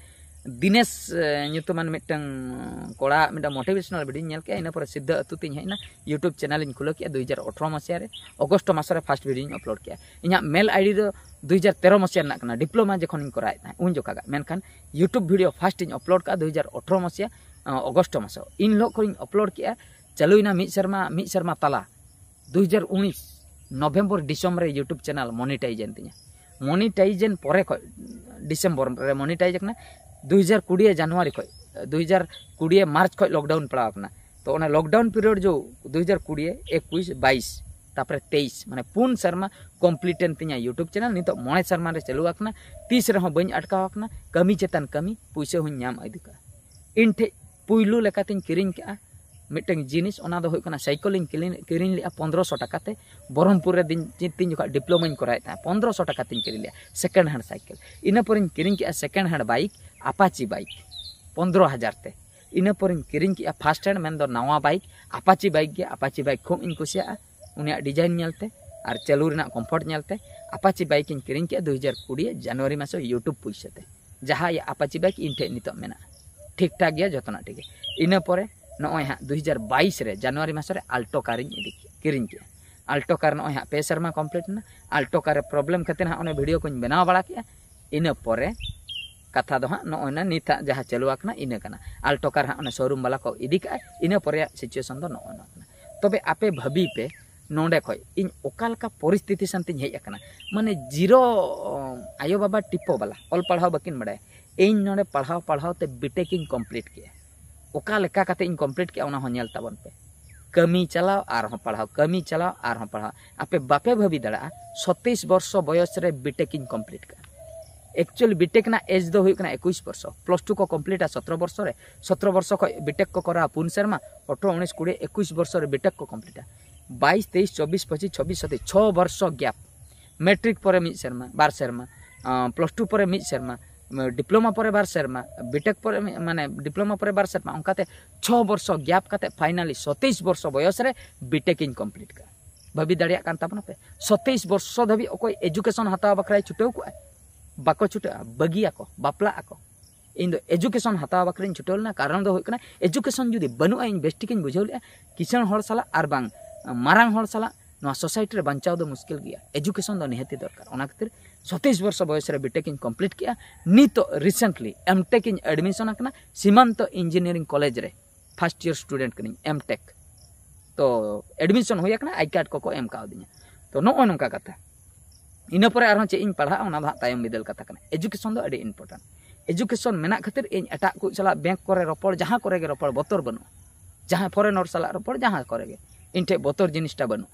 ᱫᱤᱱᱮᱥ, ᱮ, ᱧᱩᱛᱩᱢᱟᱱ ᱢᱤᱫᱴᱟᱝ ᱠᱚᱲᱟ ᱢᱤᱫᱴᱟᱝ ᱢᱳᱴᱤᱵᱷᱮᱥᱚᱱᱟᱞ ᱵᱷᱤᱰᱤᱭᱳᱧ ᱧᱮᱞ ᱠᱮᱜᱼᱟ᱾ ᱤᱱᱟᱹ ᱯᱚᱨᱮ ᱥᱤᱫᱷᱟᱹ ᱟᱹᱛᱩ ᱛᱤᱧ ᱦᱮᱡ ᱮᱱᱟ᱾ YouTube ᱪᱮᱱᱮᱞ ᱤᱧ ᱠᱷᱩᱞᱟᱹᱣ ᱠᱮᱜᱼᱟ ᱫᱩ ᱦᱟᱡᱟᱨ ᱟᱴᱷᱨᱚ ᱢᱟᱥᱤᱦᱟ ᱨᱮ, ᱚᱜᱚᱥᱴ ᱢᱟᱥ ᱨᱮ ᱯᱷᱟᱥᱴ ᱵᱷᱤᱰᱤᱭᱳᱧ ᱟᱯᱞᱳᱰ ᱠᱮᱜᱼᱟ᱾ ᱤᱧᱟᱹᱜ ᱢᱮᱞ ᱟᱭᱰᱤ ᱫᱚ ᱫᱩ ᱦᱟᱡᱟᱨ ᱛᱮᱨᱚ ᱢᱟᱥᱤᱦᱟ ᱨᱮᱱᱟᱜ ᱠᱟᱱᱟ, ᱰᱤᱯᱞᱳᱢᱟ ᱡᱚᱠᱷᱚᱱᱤᱧ ᱠᱚᱨᱟᱣᱮᱫ ᱛᱟᱦᱮᱸᱫ ᱩᱱ ᱡᱚᱠᱷᱟᱜᱟᱜ᱾ ᱢᱮᱱᱠᱷᱟᱱ YouTube ᱵᱷᱤᱰᱤᱭᱳ ᱯᱷᱟᱥᱴ ᱤᱧ ᱟᱯᱞᱳᱰ ᱠᱟᱜᱼᱟ ᱫᱩ ᱦᱟᱡᱟᱨ ᱟᱴᱷᱨᱚ ᱢᱟᱥᱤᱦᱟ, ᱚ, ᱚᱜᱚᱥᱴ ᱢᱟᱥ᱾ ᱤᱱ ᱦᱤᱞᱳᱜ ᱠᱷᱚᱱᱤᱧ ᱟᱯᱞᱳᱰ ᱠᱮᱜᱼᱟ, ᱪᱟᱹᱞᱩᱭᱮᱱᱟ ᱢᱤᱫ ᱥᱮᱨᱢᱟ, ᱢᱤᱫ ᱥᱮᱨᱢᱟ ᱛᱟᱞᱟ᱾ ᱫᱩ ᱦᱟᱡᱟᱨ ᱩᱱᱤᱥ ᱱᱚᱵᱷᱮᱢᱵᱚᱨ ᱰᱤᱥᱮᱢᱵᱚᱨ ᱨᱮ YouTube ᱪᱮᱱᱮᱞ ᱢᱚᱱᱤᱴᱟᱭᱤᱡᱽ ᱮᱱ ᱛᱤᱧᱟ᱾ ᱢᱚᱱᱤᱴᱟᱭᱤᱡᱽ ᱮᱱ ᱯᱚᱨᱮ ᱠᱷᱚᱡ, ᱰᱤᱥᱮᱢᱵᱚᱨ ᱨᱮ ᱢᱚᱱᱤᱴᱟᱭᱤᱡᱽ ᱠᱟᱱᱟ, ᱫᱩ ᱦᱟᱡᱟᱨ ᱠᱩᱲᱤ ᱡᱟᱱᱩᱣᱟᱨᱤ ᱠᱷᱚᱡ, ᱫᱩ ᱦᱟᱡᱟᱨ ᱠᱩᱲᱤ ᱢᱟᱨᱪ ᱠᱷᱚᱡ ᱞᱚᱠᱰᱟᱣᱩᱱ ᱯᱟᱲᱟᱣ ᱠᱟᱱᱟ᱾ ᱛᱚ ᱚᱱᱟ ᱞᱚᱠᱰᱟᱣᱩᱱ ᱯᱤᱨᱤᱭᱳᱰ ᱡᱚ ᱫᱩ ᱦᱟᱡᱟᱨ ᱠᱩᱲᱤ, ᱮᱠᱩᱥ, ᱵᱟᱭᱤᱥ, ᱛᱟᱯᱚᱨᱮ ᱛᱮᱭᱤᱥ, ᱢᱟᱱᱮ ᱯᱩᱱ ᱥᱮᱨᱢᱟ ᱠᱚᱢᱯᱞᱤᱴ ᱮᱱ ᱛᱤᱧᱟ YouTube ᱪᱮᱱᱮᱞ᱾ ᱱᱤᱛᱚᱜ ᱢᱚᱬᱮ ᱥᱮᱨᱢᱟ ᱨᱮ ᱪᱟᱹᱞᱩ ᱟᱠᱟᱱᱟ, ᱛᱤᱥ ᱨᱮᱦᱚᱸ ᱵᱟᱹᱧ ᱟᱴᱠᱟᱣ ᱟᱠᱟᱱᱟ᱾ ᱠᱟᱹᱢᱤ ᱪᱮᱛᱟᱱ ᱠᱟᱹᱢᱤ, ᱯᱩᱭᱥᱟᱹ ᱦᱚᱸᱧ ᱧᱟᱢ ᱤᱫᱤ ᱠᱟᱜᱼᱟ᱾ ᱤᱧ ᱴᱷᱮᱡ ᱯᱩᱭᱞᱩ ᱞᱮᱠᱟᱛᱤᱧ ᱠᱤᱨᱤᱧ ᱠᱮᱜᱼᱟ ᱢᱤᱫᱴᱟᱝ ᱡᱤᱱᱤᱥ, ᱚᱱᱟ ᱫᱚ ᱦᱩᱭᱩᱜ ᱠᱟᱱᱟ ᱥᱟᱭᱠᱮᱞ ᱤᱧ ᱠᱤᱨᱤᱧ, ᱠᱤᱨᱤᱧ ᱞᱮᱜᱼᱟ ᱯᱚᱱᱫᱽᱨᱚᱥᱚ ᱴᱟᱠᱟ ᱛᱮ᱾ ᱵᱚᱦᱚᱨᱚᱢᱯᱩᱨ ᱨᱮ ᱫᱤᱱ, ᱛᱤᱱ ᱡᱚᱠᱷᱚᱱ ᱰᱤᱯᱞᱳᱢᱟᱧ ᱠᱚᱨᱟᱣᱮᱫ ᱛᱟᱦᱮᱸᱫ, ᱯᱚᱱᱫᱽᱨᱚᱥᱚ ᱴᱟᱠᱟ ᱛᱤᱧ ᱠᱤᱨᱤᱧ ᱞᱮᱜᱼᱟ ᱥᱮᱠᱮᱱᱰ ᱦᱮᱱᱰ ᱥᱟᱭᱠᱮᱞ᱾ ᱤᱱᱟᱹ ᱯᱚᱨᱮᱧ ᱠᱤᱨᱤᱧ ᱠᱮᱜᱼᱟ ᱥᱮᱠᱮᱱᱰ ᱦᱮᱱᱰ ᱵᱟᱭᱤᱠ, ᱟᱯᱟᱪᱤ ᱵᱟᱭᱤᱠ, ᱯᱚᱱᱫᱽᱨᱚ ᱦᱟᱡᱟᱨ ᱛᱮ᱾ ᱤᱱᱟᱹ ᱯᱚᱨᱮᱧ ᱠᱤᱨᱤᱧ ᱠᱮᱜᱼᱟ ᱯᱷᱟᱥᱴ ᱦᱮᱱᱰ, ᱢᱮᱱᱫᱚ ᱱᱟᱣᱟ ᱵᱟᱭᱤᱠ, ᱟᱯᱟᱪᱤ ᱵᱟᱭᱤᱠ ᱜᱮ᱾ ᱟᱯᱟᱪᱤ ᱵᱟᱭᱤᱠ ᱠᱷᱩᱵ ᱤᱧ ᱠᱩᱥᱤᱭᱟᱜᱼᱟ, ᱩᱱᱤᱭᱟᱜ ᱰᱤᱡᱟᱭᱤᱱ ᱧᱮᱞᱛᱮ ᱟᱨ ᱪᱟᱹᱞᱩ ᱨᱮᱱᱟᱜ ᱠᱚᱢᱯᱷᱚᱨᱴ ᱧᱮᱞᱛᱮ᱾ ᱟᱯᱟᱪᱤ ᱵᱟᱭᱤᱠ ᱤᱧ ᱠᱤᱨᱤᱧ ᱠᱮᱜᱼᱟ ᱫᱩ ᱦᱟᱡᱟᱨ ᱠᱩᱲᱤ ᱡᱟᱱᱩᱣᱟᱨᱤ ᱢᱟᱥᱮ YouTube ᱯᱩᱭᱥᱟᱹ ᱛᱮ᱾ ᱡᱟᱦᱟᱸ ᱟᱯᱟᱪᱤ ᱵᱟᱭᱤᱠ ᱤᱧ ᱴᱷᱮᱡ ᱱᱤᱛᱚᱜ ᱢᱮᱱᱟᱜᱼᱟ, ᱴᱷᱤᱠ ᱴᱷᱟᱠ ᱜᱮᱭᱟ, ᱡᱚᱛᱚᱱᱟᱜ ᱴᱷᱤᱠ ᱜᱮᱭᱟ᱾ ᱤᱱᱟᱹ ᱯᱚᱨᱮ ᱱᱚᱜᱼᱚᱭ ᱦᱟᱸᱜ ᱫᱩ ᱦᱟᱡᱟᱨ ᱵᱟᱭᱤᱥ ᱨᱮ ᱡᱟᱱᱩᱣᱟᱨᱤ ᱢᱟᱥ ᱨᱮ ᱟᱞᱴᱳ ᱠᱟᱨᱤᱧ ᱤᱫᱤ ᱠᱮᱜᱼᱟ, ᱠᱤᱨᱤᱧ ᱠᱮᱜᱼᱟ᱾ ᱟᱞᱴᱳ ᱠᱟᱨ ᱱᱚᱜᱼᱚᱭ ᱦᱟᱸᱜ ᱯᱮ ᱥᱮᱨᱢᱟ ᱠᱚᱢᱯᱞᱤᱴ ᱮᱱᱟ᱾ ᱟᱞᱴᱳ ᱠᱟᱨ ᱨᱮ ᱯᱨᱚᱵᱞᱮᱢ ᱠᱷᱟᱹᱛᱤᱨ ᱦᱟᱸᱜ ᱚᱱᱮ ᱵᱷᱤᱰᱤᱭᱳ ᱠᱚᱧ ᱵᱮᱱᱟᱣ ᱵᱟᱲᱟ ᱠᱮᱜᱼᱟ᱾ ᱤᱱᱟᱹ ᱯᱚᱨᱮ ᱠᱟᱛᱷᱟ ᱫᱚ ᱦᱟᱸᱜ ᱱᱚᱜᱼᱚᱭ ᱱᱟ ᱱᱤᱛ ᱦᱟᱸᱜ ᱡᱟᱦᱟᱸ ᱪᱟᱹᱞᱩ ᱟᱠᱟᱱᱟ ᱤᱱᱟᱹ ᱠᱟᱱᱟ᱾ Alto car ᱦᱟᱸᱜ ᱚᱱᱟ showroom ᱵᱟᱞᱟ ᱠᱚ ᱤᱫᱤ ᱠᱟᱜᱼᱟ, ᱤᱱᱟᱹ ᱯᱚᱨᱮᱭᱟᱜ situation ᱫᱚ ᱱᱚᱜᱼᱚᱭ ᱱᱚᱣᱟ ᱠᱟᱱᱟ᱾ ᱛᱚᱵᱮ ᱟᱯᱮ ᱵᱷᱟᱹᱵᱤ ᱯᱮ, ᱱᱚᱰᱮ ᱠᱷᱚᱡ ᱤᱧ ᱚᱠᱟ ᱞᱮᱠᱟ ᱯᱚᱨᱤᱥᱛᱷᱤᱛᱤ ᱥᱟᱶᱛᱮᱧ ᱦᱮᱡ ᱟᱠᱟᱱᱟ, ᱢᱟᱱᱮ zero, ᱟᱭᱳ ᱵᱟᱵᱟ ᱴᱤᱯᱚ ᱵᱟᱞᱟ, ᱚᱞ ᱯᱟᱲᱦᱟᱣ ᱵᱟᱹᱠᱤᱱ ᱵᱟᱲᱟᱭᱟ᱾ ᱤᱧ ᱱᱚᱰᱮ ᱯᱟᱲᱦᱟᱣ ᱯᱟᱲᱦᱟᱣ ᱛᱮ B.Tech ᱤᱧ complete ᱠᱮᱜᱼᱟ᱾ ᱚᱠᱟ ᱞᱮᱠᱟ ᱠᱟᱛᱮ ᱤᱧ complete ᱠᱮᱜᱼᱟ, ᱚᱱᱟ ᱦᱚᱸ ᱧᱮᱞ ᱛᱟᱵᱚᱱ ᱯᱮ᱾ ᱠᱟᱹᱢᱤ ᱪᱟᱞᱟᱣ, ᱟᱨᱦᱚᱸ ᱯᱟᱲᱦᱟᱣ, ᱠᱟᱹᱢᱤ ᱪᱟᱞᱟᱣ, ᱟᱨᱦᱚᱸ ᱯᱟᱲᱦᱟᱣ᱾ ᱟᱯᱮ ᱵᱟᱯᱮ ᱵᱷᱟᱹᱵᱤ ᱫᱟᱲᱮᱭᱟᱜᱼᱟ, ᱥᱚᱛᱮᱭᱤᱥ ᱵᱚᱨᱥᱚ ᱵᱚᱭᱚᱥ ᱨᱮ B.Tech ᱤᱧ complete ᱠᱟᱜᱼᱟ᱾ Actually B.Tech ᱨᱮᱱᱟᱜ age ᱫᱚ ᱦᱩᱭᱩᱜ ᱠᱟᱱᱟ ᱮᱠᱩᱥ ᱵᱚᱨᱥᱚ᱾ Plus two ᱠᱚ completeᱟ ᱥᱚᱛᱨᱚ ᱵᱚᱨᱥᱚ ᱨᱮ, ᱥᱚᱛᱨᱚ ᱵᱚᱨᱥᱚ ᱠᱷᱚᱡ B.Tech ᱠᱚ ᱠᱚᱨᱟᱣᱟ ᱯᱩᱱ ᱥᱮᱨᱢᱟ, ᱟᱴᱷᱨᱚ, ᱩᱱᱤᱥ, ᱠᱩᱲᱤ, ᱮᱠᱩᱥ ᱵᱚᱨᱥᱚ ᱨᱮ B.Tech ᱠᱚ completeᱟ᱾ ᱵᱟᱭᱤᱥ, ᱛᱮᱭᱤᱥ, ᱪᱚᱵᱵᱤᱥ, ᱯᱚᱸᱪᱤᱥ, ᱪᱷᱚᱵᱵᱤᱥ, ᱥᱟᱛᱟᱭᱤᱥ, ᱪᱷᱚ ᱵᱚᱨᱥᱚ gap᱾ Matric ᱯᱚᱨᱮ ᱢᱤᱫ ᱥᱮᱨᱢᱟ, ᱵᱟᱨ ᱥᱮᱨᱢᱟ, ᱟᱸ, plus two ᱯᱚᱨᱮ ᱢᱤᱫ ᱥᱮᱨᱢᱟ, diploma ᱯᱚᱨᱮ ᱵᱟᱨ ᱥᱮᱨᱢᱟ, B.Tech ᱯᱚᱨᱮ ᱢᱤᱫ, ᱢᱟᱱᱮ diploma ᱯᱚᱨᱮ ᱵᱟᱨ ᱥᱮᱨᱢᱟ, ᱚᱱᱠᱟᱛᱮ ᱪᱷᱚ ᱵᱚᱨᱥᱚ gap ᱠᱟᱛᱮ finally ᱥᱚᱛᱮᱭᱤᱥ ᱵᱚᱨᱥᱚ ᱵᱚᱭᱚᱥ ᱨᱮ B.Tech ᱤᱧ complete ᱠᱟᱜᱼᱟ᱾ ᱵᱷᱟᱹᱵᱤ ᱫᱟᱲᱮᱭᱟᱜ ᱠᱟᱱ ᱛᱟᱵᱚᱱᱟ ᱯᱮ, ᱥᱚᱛᱮᱭᱤᱥ ᱵᱚᱨᱥᱚ ᱫᱷᱟᱹᱵᱤᱡ ᱚᱠᱚᱭ education ᱦᱟᱛᱟᱣ ᱵᱟᱠᱷᱨᱟᱭ ᱪᱷᱩᱴᱟᱹᱣ ᱠᱚᱜᱼᱟ? ᱵᱟᱠᱚ ᱪᱷᱩᱴᱟᱹᱜᱼᱟ, ᱵᱟᱹᱜᱤᱭᱟᱠᱚ, ᱵᱟᱯᱞᱟᱜ ᱟᱠᱚ᱾ ᱤᱧ ᱫᱚ education ᱦᱟᱛᱟᱣ ᱵᱟᱠᱷᱨᱟᱧ ᱪᱷᱩᱴᱟᱹᱣ ᱞᱮᱱᱟ, ᱠᱟᱨᱚᱱ ᱫᱚ ᱦᱩᱭᱩᱜ ᱠᱟᱱᱟ education ᱡᱩᱫᱤ ᱵᱟᱹᱱᱩᱜᱼᱟ, ᱤᱧ ᱵᱮᱥ ᱴᱷᱤᱠᱤᱧ ᱵᱩᱡᱷᱟᱹᱣ ᱞᱮᱜᱼᱟ, ᱠᱤᱥᱟᱹᱬ ᱦᱚᱲ ᱥᱟᱞᱟᱜ ᱟᱨ ᱵᱟᱝ ᱢᱟᱨᱟᱝ ᱦᱚᱲ ᱥᱟᱞᱟᱜ ᱱᱚᱣᱟ society ᱨᱮ ᱵᱟᱧᱪᱟᱣ ᱫᱚ ᱢᱩᱥᱠᱤᱞ ᱜᱮᱭᱟ, education ᱫᱚ ᱱᱤᱦᱟᱹᱛᱤ ᱫᱚᱨᱠᱟᱨ᱾ ᱚᱱᱟ ᱠᱷᱟᱹᱛᱤᱨ ᱥᱚᱛᱮᱭᱤᱥ ᱵᱚᱨᱥᱚ ᱵᱚᱭᱚᱥ ᱨᱮ B.Tech ᱤᱧ complete ᱠᱮᱜᱼᱟ᱾ ᱱᱤᱛᱚᱜ recently M.Tech ᱤᱧ admission ᱟᱠᱟᱱᱟ ᱥᱤᱢᱟᱱᱛᱚ Engineering College ᱨᱮ, first year student ᱠᱟᱹᱱᱟᱹᱧ, M.Tech᱾ ᱛᱚ admission ᱦᱩᱭ ᱟᱠᱟᱱᱟ, I card ᱠᱚᱠᱚ ᱮᱢ ᱠᱟᱣᱫᱤᱧᱟ᱾ ᱛᱚ ᱱᱚᱜᱼᱚᱭ ᱱᱚᱝᱠᱟ ᱠᱟᱛᱷᱟ᱾ ᱤᱱᱟᱹ ᱯᱚᱨᱮ ᱟᱨᱦᱚᱸ ᱪᱮᱫ ᱤᱧ ᱯᱟᱲᱦᱟᱜᱼᱟ, ᱚᱱᱟ ᱫᱚ ᱦᱟᱸᱜ ᱛᱟᱭᱚᱢ ᱵᱤᱫᱟᱹᱞ ᱠᱟᱛᱷᱟ ᱠᱟᱱᱟ᱾ Education ᱫᱚ ᱟᱹᱰᱤ important᱾ Education ᱢᱮᱱᱟᱜ ᱠᱷᱟᱹᱛᱤᱨ ᱤᱧ ᱮᱴᱟᱜ ᱠᱚ ᱥᱟᱞᱟᱜ bank ᱠᱚᱨᱮ ᱨᱚᱯᱚᱲ, ᱡᱟᱦᱟᱸ ᱠᱚᱨᱮ ᱜᱮ ᱨᱚᱯᱚᱲ, ᱵᱚᱛᱚᱨ ᱵᱟᱹᱱᱩᱜᱼᱟ᱾ ᱡᱟᱦᱟᱸᱭ foreigner ᱥᱟᱞᱟᱜ ᱨᱚᱯᱚᱲ, ᱡᱟᱦᱟᱸ ᱠᱚᱨᱮ ᱜᱮ, ᱤᱧ ᱴᱷᱮᱡ ᱵᱚᱛᱚᱨ ᱡᱤᱱᱤᱥᱴᱟ ᱵᱟᱹᱱᱩᱜᱼᱟ᱾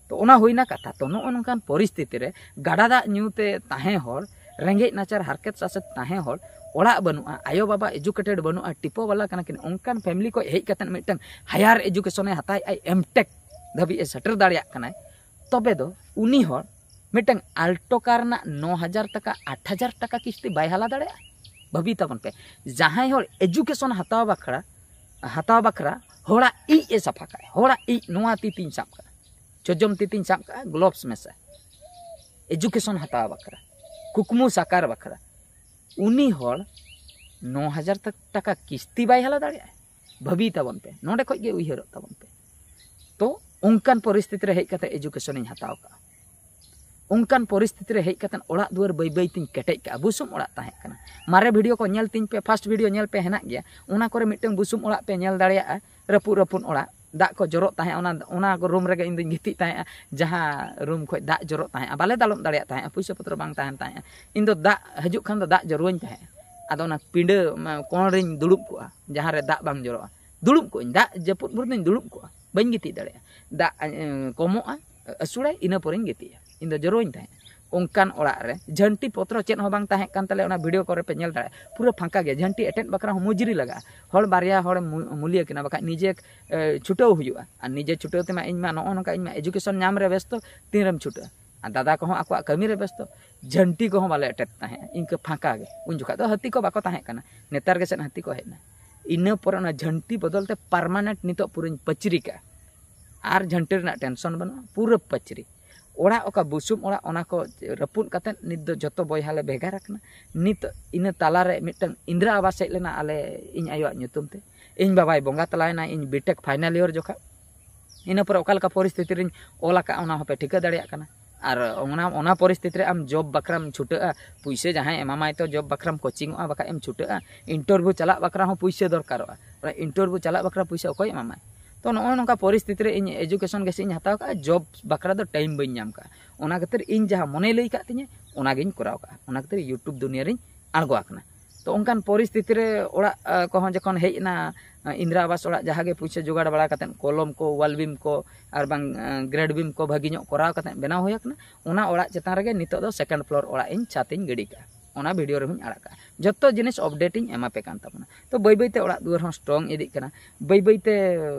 ᱛᱚ ᱚᱱᱟ ᱦᱩᱭᱱᱟ ᱠᱟᱛᱷᱟ᱾ ᱛᱚ ᱱᱚᱜᱼᱚ ᱱᱚᱝᱠᱟᱱ ᱯᱚᱨᱤᱥᱛᱷᱤᱛᱤ ᱨᱮ ᱜᱟᱰᱟ ᱫᱟᱜ ᱧᱩ ᱛᱮ ᱛᱟᱦᱮᱸ ᱦᱚᱲ, ᱨᱮᱸᱜᱮᱡ ᱱᱟᱪᱟᱨ ᱦᱟᱨᱠᱮᱛ ᱥᱟᱥᱮᱛ ᱛᱟᱦᱮᱸ ᱦᱚᱲ, ᱚᱲᱟᱜ ᱵᱟᱹᱱᱩᱜᱼᱟ, ᱟᱭᱳ ᱵᱟᱵᱟ educated ᱵᱟᱹᱱᱩᱜᱼᱟ, ᱴᱤᱯᱚ ᱵᱟᱞᱟ ᱠᱟᱱᱟ ᱠᱤᱱ, ᱚᱱᱠᱟᱱ family ᱠᱷᱚᱡ ᱦᱮᱡ ᱠᱟᱛᱮ ᱢᱤᱫᱴᱟᱝ higher education ᱮ ᱦᱟᱛᱟᱣᱮᱫ ᱟᱭ, M.Tech ᱫᱷᱟᱹᱵᱤᱡ ᱮ ᱥᱮᱴᱮᱨ ᱫᱟᱲᱮᱭᱟᱜ ᱠᱟᱱᱟᱭ, ᱛᱚᱵᱮ ᱫᱚ ᱩᱱᱤ ᱦᱚᱲ ᱢᱤᱫᱴᱟᱝ Alto car ᱨᱮᱱᱟᱜ ᱱᱚ ᱦᱟᱡᱟᱨ ᱴᱟᱠᱟ, ᱟᱴ ᱦᱟᱡᱟᱨ ᱴᱟᱠᱟ ᱠᱤᱥᱛᱤ ᱵᱟᱭ ᱦᱟᱞᱟ ᱫᱟᱲᱮᱭᱟᱜᱼᱟ? ᱵᱷᱟᱹᱵᱤ ᱛᱟᱵᱚᱱ ᱯᱮ, ᱡᱟᱦᱟᱸᱭ ᱦᱚᱲ education ᱦᱟᱛᱟᱣ ᱵᱟᱠᱷᱨᱟ, ᱦᱟᱛᱟᱣ ᱵᱟᱠᱷᱨᱟ ᱦᱚᱲᱟᱜ ᱤᱡ ᱮ ᱥᱟᱯᱷᱟ ᱠᱟᱜᱼᱟ, ᱦᱚᱲᱟᱜ ᱤᱡ ᱱᱚᱣᱟ ᱛᱤ ᱛᱤᱧ ᱥᱟᱵ ᱠᱟᱜᱼᱟ, ᱪᱚᱡᱚᱢ ᱛᱤ ᱛᱤᱧ ᱥᱟᱵ ᱠᱟᱜᱼᱟ, gloves ᱢᱮᱥᱟ, education ᱦᱟᱛᱟᱣ ᱵᱟᱠᱷᱨᱟ, ᱠᱩᱠᱢᱩ ᱥᱟᱠᱟᱨ ᱵᱟᱠᱷᱨᱟ, ᱩᱱᱤ ᱦᱚᱲ ᱱᱚ ᱦᱟᱡᱟᱨ ᱴᱟᱠᱟ ᱠᱤᱥᱛᱤ ᱵᱟᱭ ᱦᱟᱞᱟ ᱫᱟᱲᱮᱭᱟᱜᱼᱟ? ᱵᱷᱟᱹᱵᱤ ᱛᱟᱵᱚᱱ ᱯᱮ, ᱱᱚᱰᱮ ᱠᱷᱚᱡ ᱜᱮ ᱩᱭᱦᱟᱹᱨᱚᱜ ᱛᱟᱵᱚᱱ ᱯᱮ᱾ ᱛᱚ ᱚᱱᱠᱟᱱ ᱯᱚᱨᱤᱥᱛᱷᱤᱛᱤ ᱨᱮ ᱦᱮᱡ ᱠᱟᱛᱮ education ᱤᱧ ᱦᱟᱛᱟᱣ ᱠᱟᱜᱼᱟ᱾ ᱚᱱᱠᱟᱱ ᱯᱚᱨᱤᱥᱛᱷᱤᱛᱤ ᱨᱮ ᱦᱮᱡ ᱠᱟᱛᱮ ᱚᱲᱟᱜ ᱫᱩᱣᱟᱹᱨ ᱵᱟᱹᱭ ᱵᱟᱹᱭ ᱛᱤᱧ ᱠᱮᱴᱮᱡ ᱠᱟᱜᱼᱟ᱾ ᱵᱩᱥᱩᱵ ᱚᱲᱟᱜ ᱛᱟᱦᱮᱸ ᱠᱟᱱᱟ᱾ ᱢᱟᱨᱮ ᱵᱷᱤᱰᱤᱭᱳ ᱠᱚ ᱧᱮᱞ ᱛᱤᱧ ᱯᱮ, ᱯᱷᱟᱥᱴ ᱵᱷᱤᱰᱤᱭᱳ ᱧᱮᱞ ᱯᱮ, ᱦᱮᱱᱟᱜ ᱜᱮᱭᱟ᱾ ᱚᱱᱟ ᱠᱚᱨᱮ ᱢᱤᱫᱴᱟᱝ ᱵᱩᱥᱩᱵ ᱚᱲᱟᱜ ᱯᱮ ᱧᱮᱞ ᱫᱟᱲᱮᱭᱟᱜᱼᱟ, ᱨᱟᱹᱯᱩᱫ ᱨᱟᱹᱯᱩᱫ ᱚᱲᱟᱜ, ᱫᱟᱜ ᱠᱚ ᱡᱚᱨᱚᱜ ᱛᱟᱦᱮᱸᱜ, ᱚᱱᱟ ᱚᱱᱟ ᱨᱩᱢ ᱨᱮᱜᱮ ᱤᱧ ᱫᱩᱧ ᱜᱤᱛᱤᱡ ᱛᱟᱦᱮᱸᱜᱼᱟ, ᱡᱟᱦᱟᱸ ᱨᱩᱢ ᱠᱷᱚᱱ ᱫᱟᱜ ᱡᱚᱨᱚᱜ ᱛᱟᱦᱮᱸᱜᱼᱟ᱾ ᱵᱟᱞᱮ ᱫᱟᱞᱚᱵ ᱫᱟᱲᱮᱭᱟᱜ ᱛᱟᱦᱮᱸᱜᱼᱟ, ᱯᱩᱭᱥᱟᱹ ᱯᱚᱛᱨᱚ ᱵᱟᱝ ᱛᱟᱦᱮᱱ ᱛᱟᱦᱮᱸᱜᱼᱟ᱾ ᱤᱧ ᱫᱚ ᱫᱟᱜ ᱦᱤᱡᱩᱜ ᱠᱷᱟᱱ ᱫᱚ ᱫᱟᱜ ᱡᱚᱨᱚᱣᱟᱹᱧ ᱛᱟᱦᱮᱸᱜᱼᱟ᱾ ᱟᱫᱚ ᱚᱱᱟ ᱯᱤᱸᱰᱟᱹ, ᱢᱟ, ᱠᱚᱬ ᱨᱤᱧ ᱫᱩᱲᱩᱵ ᱠᱚᱜᱼᱟ, ᱡᱟᱦᱟᱸ ᱨᱮ ᱫᱟᱜ ᱵᱟᱝ ᱡᱚᱨᱚᱜᱼᱟ᱾ ᱫᱩᱲᱩᱵ ᱠᱚᱜᱼᱟᱹᱧ, ᱫᱟᱜ ᱡᱟᱹᱯᱩᱫ ᱵᱷᱳᱨ ᱫᱚᱧ ᱫᱩᱲᱩᱵ ᱠᱚᱜᱼᱟ, ᱵᱟᱹᱧ ᱜᱤᱛᱤᱡ ᱫᱟᱲᱮᱭᱟᱜᱼᱟ᱾ ᱫᱟᱜ, ᱮ, ᱠᱚᱢᱚᱜᱼᱟ, ᱟᱹᱥᱩᱲᱟᱭ, ᱤᱱᱟᱹ ᱯᱚᱨᱮᱧ ᱜᱤᱛᱤᱡᱼᱟ᱾ ᱤᱧ ᱫᱚ ᱡᱚᱨᱚᱣᱟᱹᱧ ᱛᱟᱦᱮᱸᱜᱼᱟ᱾ ᱚᱱᱠᱟᱱ ᱚᱲᱟᱜ ᱨᱮ ᱡᱷᱟᱹᱱᱴᱤ ᱯᱚᱛᱨᱚ ᱪᱮᱫ ᱦᱚᱸ ᱵᱟᱝ ᱛᱟᱦᱮᱸ ᱠᱟᱱ ᱛᱟᱞᱮᱭᱟ᱾ ᱚᱱᱟ ᱵᱷᱤᱰᱤᱭᱳ ᱠᱚᱨᱮ ᱯᱮ ᱧᱮᱞ ᱫᱟᱲᱮᱭᱟᱜᱼᱟ, ᱯᱩᱨᱟᱹ ᱯᱷᱟᱸᱠᱟ ᱜᱮᱭᱟ᱾ ᱡᱷᱟᱹᱱᱴᱤ ᱮᱴᱮᱫ ᱵᱟᱠᱷᱨᱟ ᱦᱚᱸ ᱢᱩᱡᱽᱨᱤ ᱞᱟᱜᱟᱜᱼᱟ, ᱦᱚᱲ ᱵᱟᱨᱭᱟ ᱦᱚᱲ ᱢᱩ-, ᱢᱩᱞᱤᱭᱟᱹ ᱠᱤᱱᱟ, ᱵᱟᱠᱷᱟᱡ ᱱᱤᱡᱮ, ᱮ, ᱪᱷᱩᱴᱟᱹᱣ ᱦᱩᱭᱩᱜᱼᱟ᱾ ᱟᱨ ᱱᱤᱡᱮ ᱪᱷᱩᱴᱟᱹᱣ ᱛᱮᱢᱟ ᱤᱧ ᱢᱟ ᱱᱚᱜᱼᱚ ᱱᱚᱝᱠᱟ, ᱤᱧ ᱢᱟ ᱮᱡᱩᱠᱮᱥᱚᱱ ᱧᱟᱢ ᱨᱮ ᱵᱮᱥᱛᱚ, ᱛᱤᱱᱨᱮᱢ ᱪᱷᱩᱴᱟᱹᱜᱼᱟ? ᱟᱨ ᱫᱟᱫᱟ ᱠᱚᱦᱚᱸ ᱟᱠᱚᱣᱟᱜ ᱠᱟᱹᱢᱤ ᱨᱮ ᱵᱮᱥᱛᱚ, ᱡᱷᱟᱹᱱᱴᱤ ᱠᱚᱦᱚᱸ ᱵᱟᱞᱮ ᱮᱴᱮᱫ ᱛᱟᱦᱮᱸᱜᱼᱟ, ᱤᱱᱠᱟᱹ ᱯᱷᱟᱸᱠᱟ ᱜᱮ᱾ ᱩᱱ ᱡᱚᱠᱷᱟᱡ ᱫᱚ ᱦᱟᱹᱛᱤ ᱠᱚ ᱵᱟᱠᱚ ᱛᱟᱦᱮᱸ ᱠᱟᱱᱟ, ᱱᱮᱛᱟᱨ ᱜᱮ ᱥᱮᱫ ᱦᱟᱹᱛᱤ ᱠᱚ ᱦᱮᱡ ᱮᱱᱟ᱾ ᱤᱱᱟᱹ ᱯᱚᱨᱮ ᱚᱱᱟ ᱡᱷᱟᱹᱱᱴᱤ ᱵᱚᱫᱚᱞ ᱛᱮ ᱯᱟᱨᱢᱟᱱᱮᱱᱴ ᱱᱤᱛᱚᱜ ᱯᱩᱨᱟᱹᱧ ᱯᱟᱹᱪᱨᱤ ᱠᱟᱜᱼᱟ᱾ ᱟᱨ ᱡᱷᱟᱹᱱᱴᱤ ᱨᱮᱱᱟᱜ ᱴᱮᱱᱥᱚᱱ ᱵᱟᱹᱱᱩᱜᱼᱟ, ᱯᱩᱨᱟᱹ ᱯᱟᱹᱪᱨᱤ᱾ ᱚᱲᱟᱜ ᱚᱠᱟ ᱵᱩᱥᱩᱵ ᱚᱲᱟᱜ, ᱚᱱᱟ ᱠᱚ ᱨᱟᱹᱯᱩᱫ ᱠᱟᱛᱮᱫ ᱱᱤᱛ ᱫᱚ ᱡᱚᱛᱚ ᱵᱚᱭᱦᱟ ᱞᱮ ᱵᱷᱮᱜᱟᱨ ᱟᱠᱟᱱᱟ᱾ ᱱᱤᱛ ᱤᱱᱟᱹ ᱛᱟᱞᱟᱨᱮ ᱢᱤᱫᱴᱟᱝ ᱤᱱᱫᱨᱟ ᱟᱵᱟᱥ ᱦᱮᱡ ᱞᱮᱱᱟ ᱟᱞᱮ, ᱤᱧ ᱟᱭᱳᱣᱟᱜ ᱧᱩᱛᱩᱢ ᱛᱮ᱾ ᱤᱧ ᱵᱟᱵᱟᱭ ᱵᱚᱸᱜᱟ ᱛᱟᱞᱟᱭᱮᱱᱟ ᱤᱧ ᱵᱤᱴᱮᱠ ᱯᱷᱟᱭᱱᱟᱞ ᱤᱭᱟᱨ ᱡᱚᱠᱷᱟ᱾ ᱤᱱᱟᱹ ᱯᱚᱨᱮ ᱚᱠᱟ ᱞᱮᱠᱟ ᱯᱚᱨᱤᱥᱛᱷᱤᱛᱤ ᱨᱤᱧ ᱚᱞ ᱟᱠᱟᱫᱼᱟ, ᱚᱱᱟ ᱦᱚᱸᱯᱮ ᱴᱷᱤᱠᱟᱹ ᱫᱟᱲᱮᱭᱟᱜ ᱠᱟᱱᱟ᱾ ᱟᱨ ᱚᱱᱟ, ᱚᱱᱟ ᱯᱚᱨᱤᱥᱛᱷᱤᱛᱤ ᱨᱮ ᱟᱢ ᱡᱚᱵ ᱵᱟᱠᱷᱨᱟᱢ ᱪᱷᱩᱴᱟᱹᱜᱼᱟ, ᱯᱩᱭᱥᱟᱹ ᱡᱟᱦᱟᱸᱭ ᱮᱢᱟᱢᱟᱭ ᱛᱚ ᱡᱚᱵ ᱵᱟᱠᱷᱨᱟᱢ ᱠᱳᱪᱤᱝᱚᱜᱼᱟ, ᱵᱟᱠᱷᱟᱡ ᱮᱢ ᱪᱷᱩᱴᱟᱹᱜᱼᱟ᱾ ᱤᱱᱴᱟᱨᱵᱷᱤᱭᱩ ᱪᱟᱞᱟᱜ ᱵᱟᱠᱷᱨᱟ ᱦᱚᱸ ᱯᱩᱭᱥᱟᱹ ᱫᱚᱨᱠᱟᱨᱚᱜᱼᱟ᱾ ᱚᱱᱟ ᱤᱱᱴᱟᱨᱵᱷᱤᱭᱩ ᱪᱟᱞᱟᱜ ᱵᱟᱠᱷᱨᱟ ᱯᱩᱭᱥᱟᱹ ᱚᱠᱚᱭ ᱮᱢᱟᱢᱟᱭ? ᱛᱚ ᱱᱚᱜᱼᱚᱭ ᱱᱚᱝᱠᱟ ᱯᱚᱨᱤᱥᱛᱷᱤᱛᱤ ᱨᱮ ᱤᱧ ᱮᱡᱩᱠᱮᱥᱚᱱ ᱜᱮᱥᱮ ᱤᱧ ᱦᱟᱛᱟᱣ ᱠᱟᱜᱼᱟ, ᱡᱚᱵ ᱵᱟᱠᱷᱨᱟ ᱫᱚ ᱴᱟᱭᱤᱢ ᱵᱟᱹᱧ ᱧᱟᱢ ᱠᱟᱜᱼᱟ᱾ ᱚᱱᱟ ᱠᱷᱟᱹᱛᱤᱨ ᱤᱧ ᱡᱟᱦᱟᱸ ᱢᱚᱱᱮ ᱞᱟᱹᱭ ᱠᱟᱜ ᱛᱤᱧᱟᱹ, ᱚᱱᱟᱜᱤᱧ ᱠᱚᱨᱟᱣ ᱠᱟᱜᱼᱟ᱾ ᱚᱱᱟ ᱠᱷᱟᱹᱛᱤᱨ YouTube ᱫᱩᱱᱤᱭᱟᱹ ᱨᱤᱧ ᱟᱬᱜᱚ ᱟᱠᱟᱱᱟ᱾ ᱛᱚ ᱚᱱᱠᱟᱱ ᱯᱚᱨᱤᱥᱛᱷᱤᱛᱤ ᱨᱮ ᱚᱲᱟᱜ, ᱟ, ᱠᱚᱦᱚᱸ ᱡᱚᱠᱷᱚᱱ ᱦᱮᱡ ᱮᱱᱟ, ᱟ, ᱤᱱᱫᱨᱟ ᱟᱵᱟᱥ ᱚᱲᱟᱜ ᱡᱟᱦᱟᱸ ᱜᱮ ᱯᱩᱭᱥᱟᱹ ᱡᱚᱜᱟᱲ ᱵᱟᱲᱟ ᱠᱟᱛᱮᱫ ᱠᱚᱞᱚᱢ ᱠᱚ, ᱣᱟᱞ ᱵᱤᱢ ᱠᱚ, ᱟᱨ ᱵᱟᱝ, ᱟ, ᱜᱨᱮᱰ ᱵᱤᱢ ᱠᱚ ᱵᱷᱟᱹᱜᱤ ᱧᱚᱜ ᱠᱚᱨᱟᱣ ᱠᱟᱛᱮᱫ ᱵᱮᱱᱟᱣ ᱦᱩᱭ ᱟᱠᱟᱱᱟ᱾ ᱚᱱᱟ ᱚᱲᱟᱜ ᱪᱮᱛᱟᱱ ᱨᱮᱜᱮ ᱱᱤᱛᱚᱜ ᱫᱚ ᱥᱮᱠᱮᱱᱰ ᱯᱷᱞᱳᱨ ᱚᱲᱟᱜ ᱤᱧ ᱪᱷᱟᱛ ᱤᱧ ᱜᱤᱰᱤ ᱠᱟᱜᱼᱟ᱾ ᱚᱱᱟ ᱵᱷᱤᱰᱤᱭᱳ ᱨᱮᱦᱚᱸᱧ ᱟᱲᱟᱜ ᱠᱟᱜᱼᱟ᱾ ᱡᱚᱛᱚ ᱡᱤᱱᱤᱥ ᱟᱯᱰᱮᱴ ᱤᱧ ᱮᱢᱟ ᱯᱮ ᱠᱟᱱ ᱛᱟᱵᱚᱱᱟ᱾ ᱛᱚ ᱵᱟᱹᱭ ᱵᱟᱹᱭ ᱛᱮ ᱚᱲᱟᱜ ᱫᱩᱣᱟᱹᱨ ᱦᱚᱸ ᱥᱴᱨᱚᱝ ᱤᱫᱤᱜ ᱠᱟᱱᱟ, ᱵᱟᱹᱭ ᱵᱟᱹᱭ ᱛᱮ, ᱟ,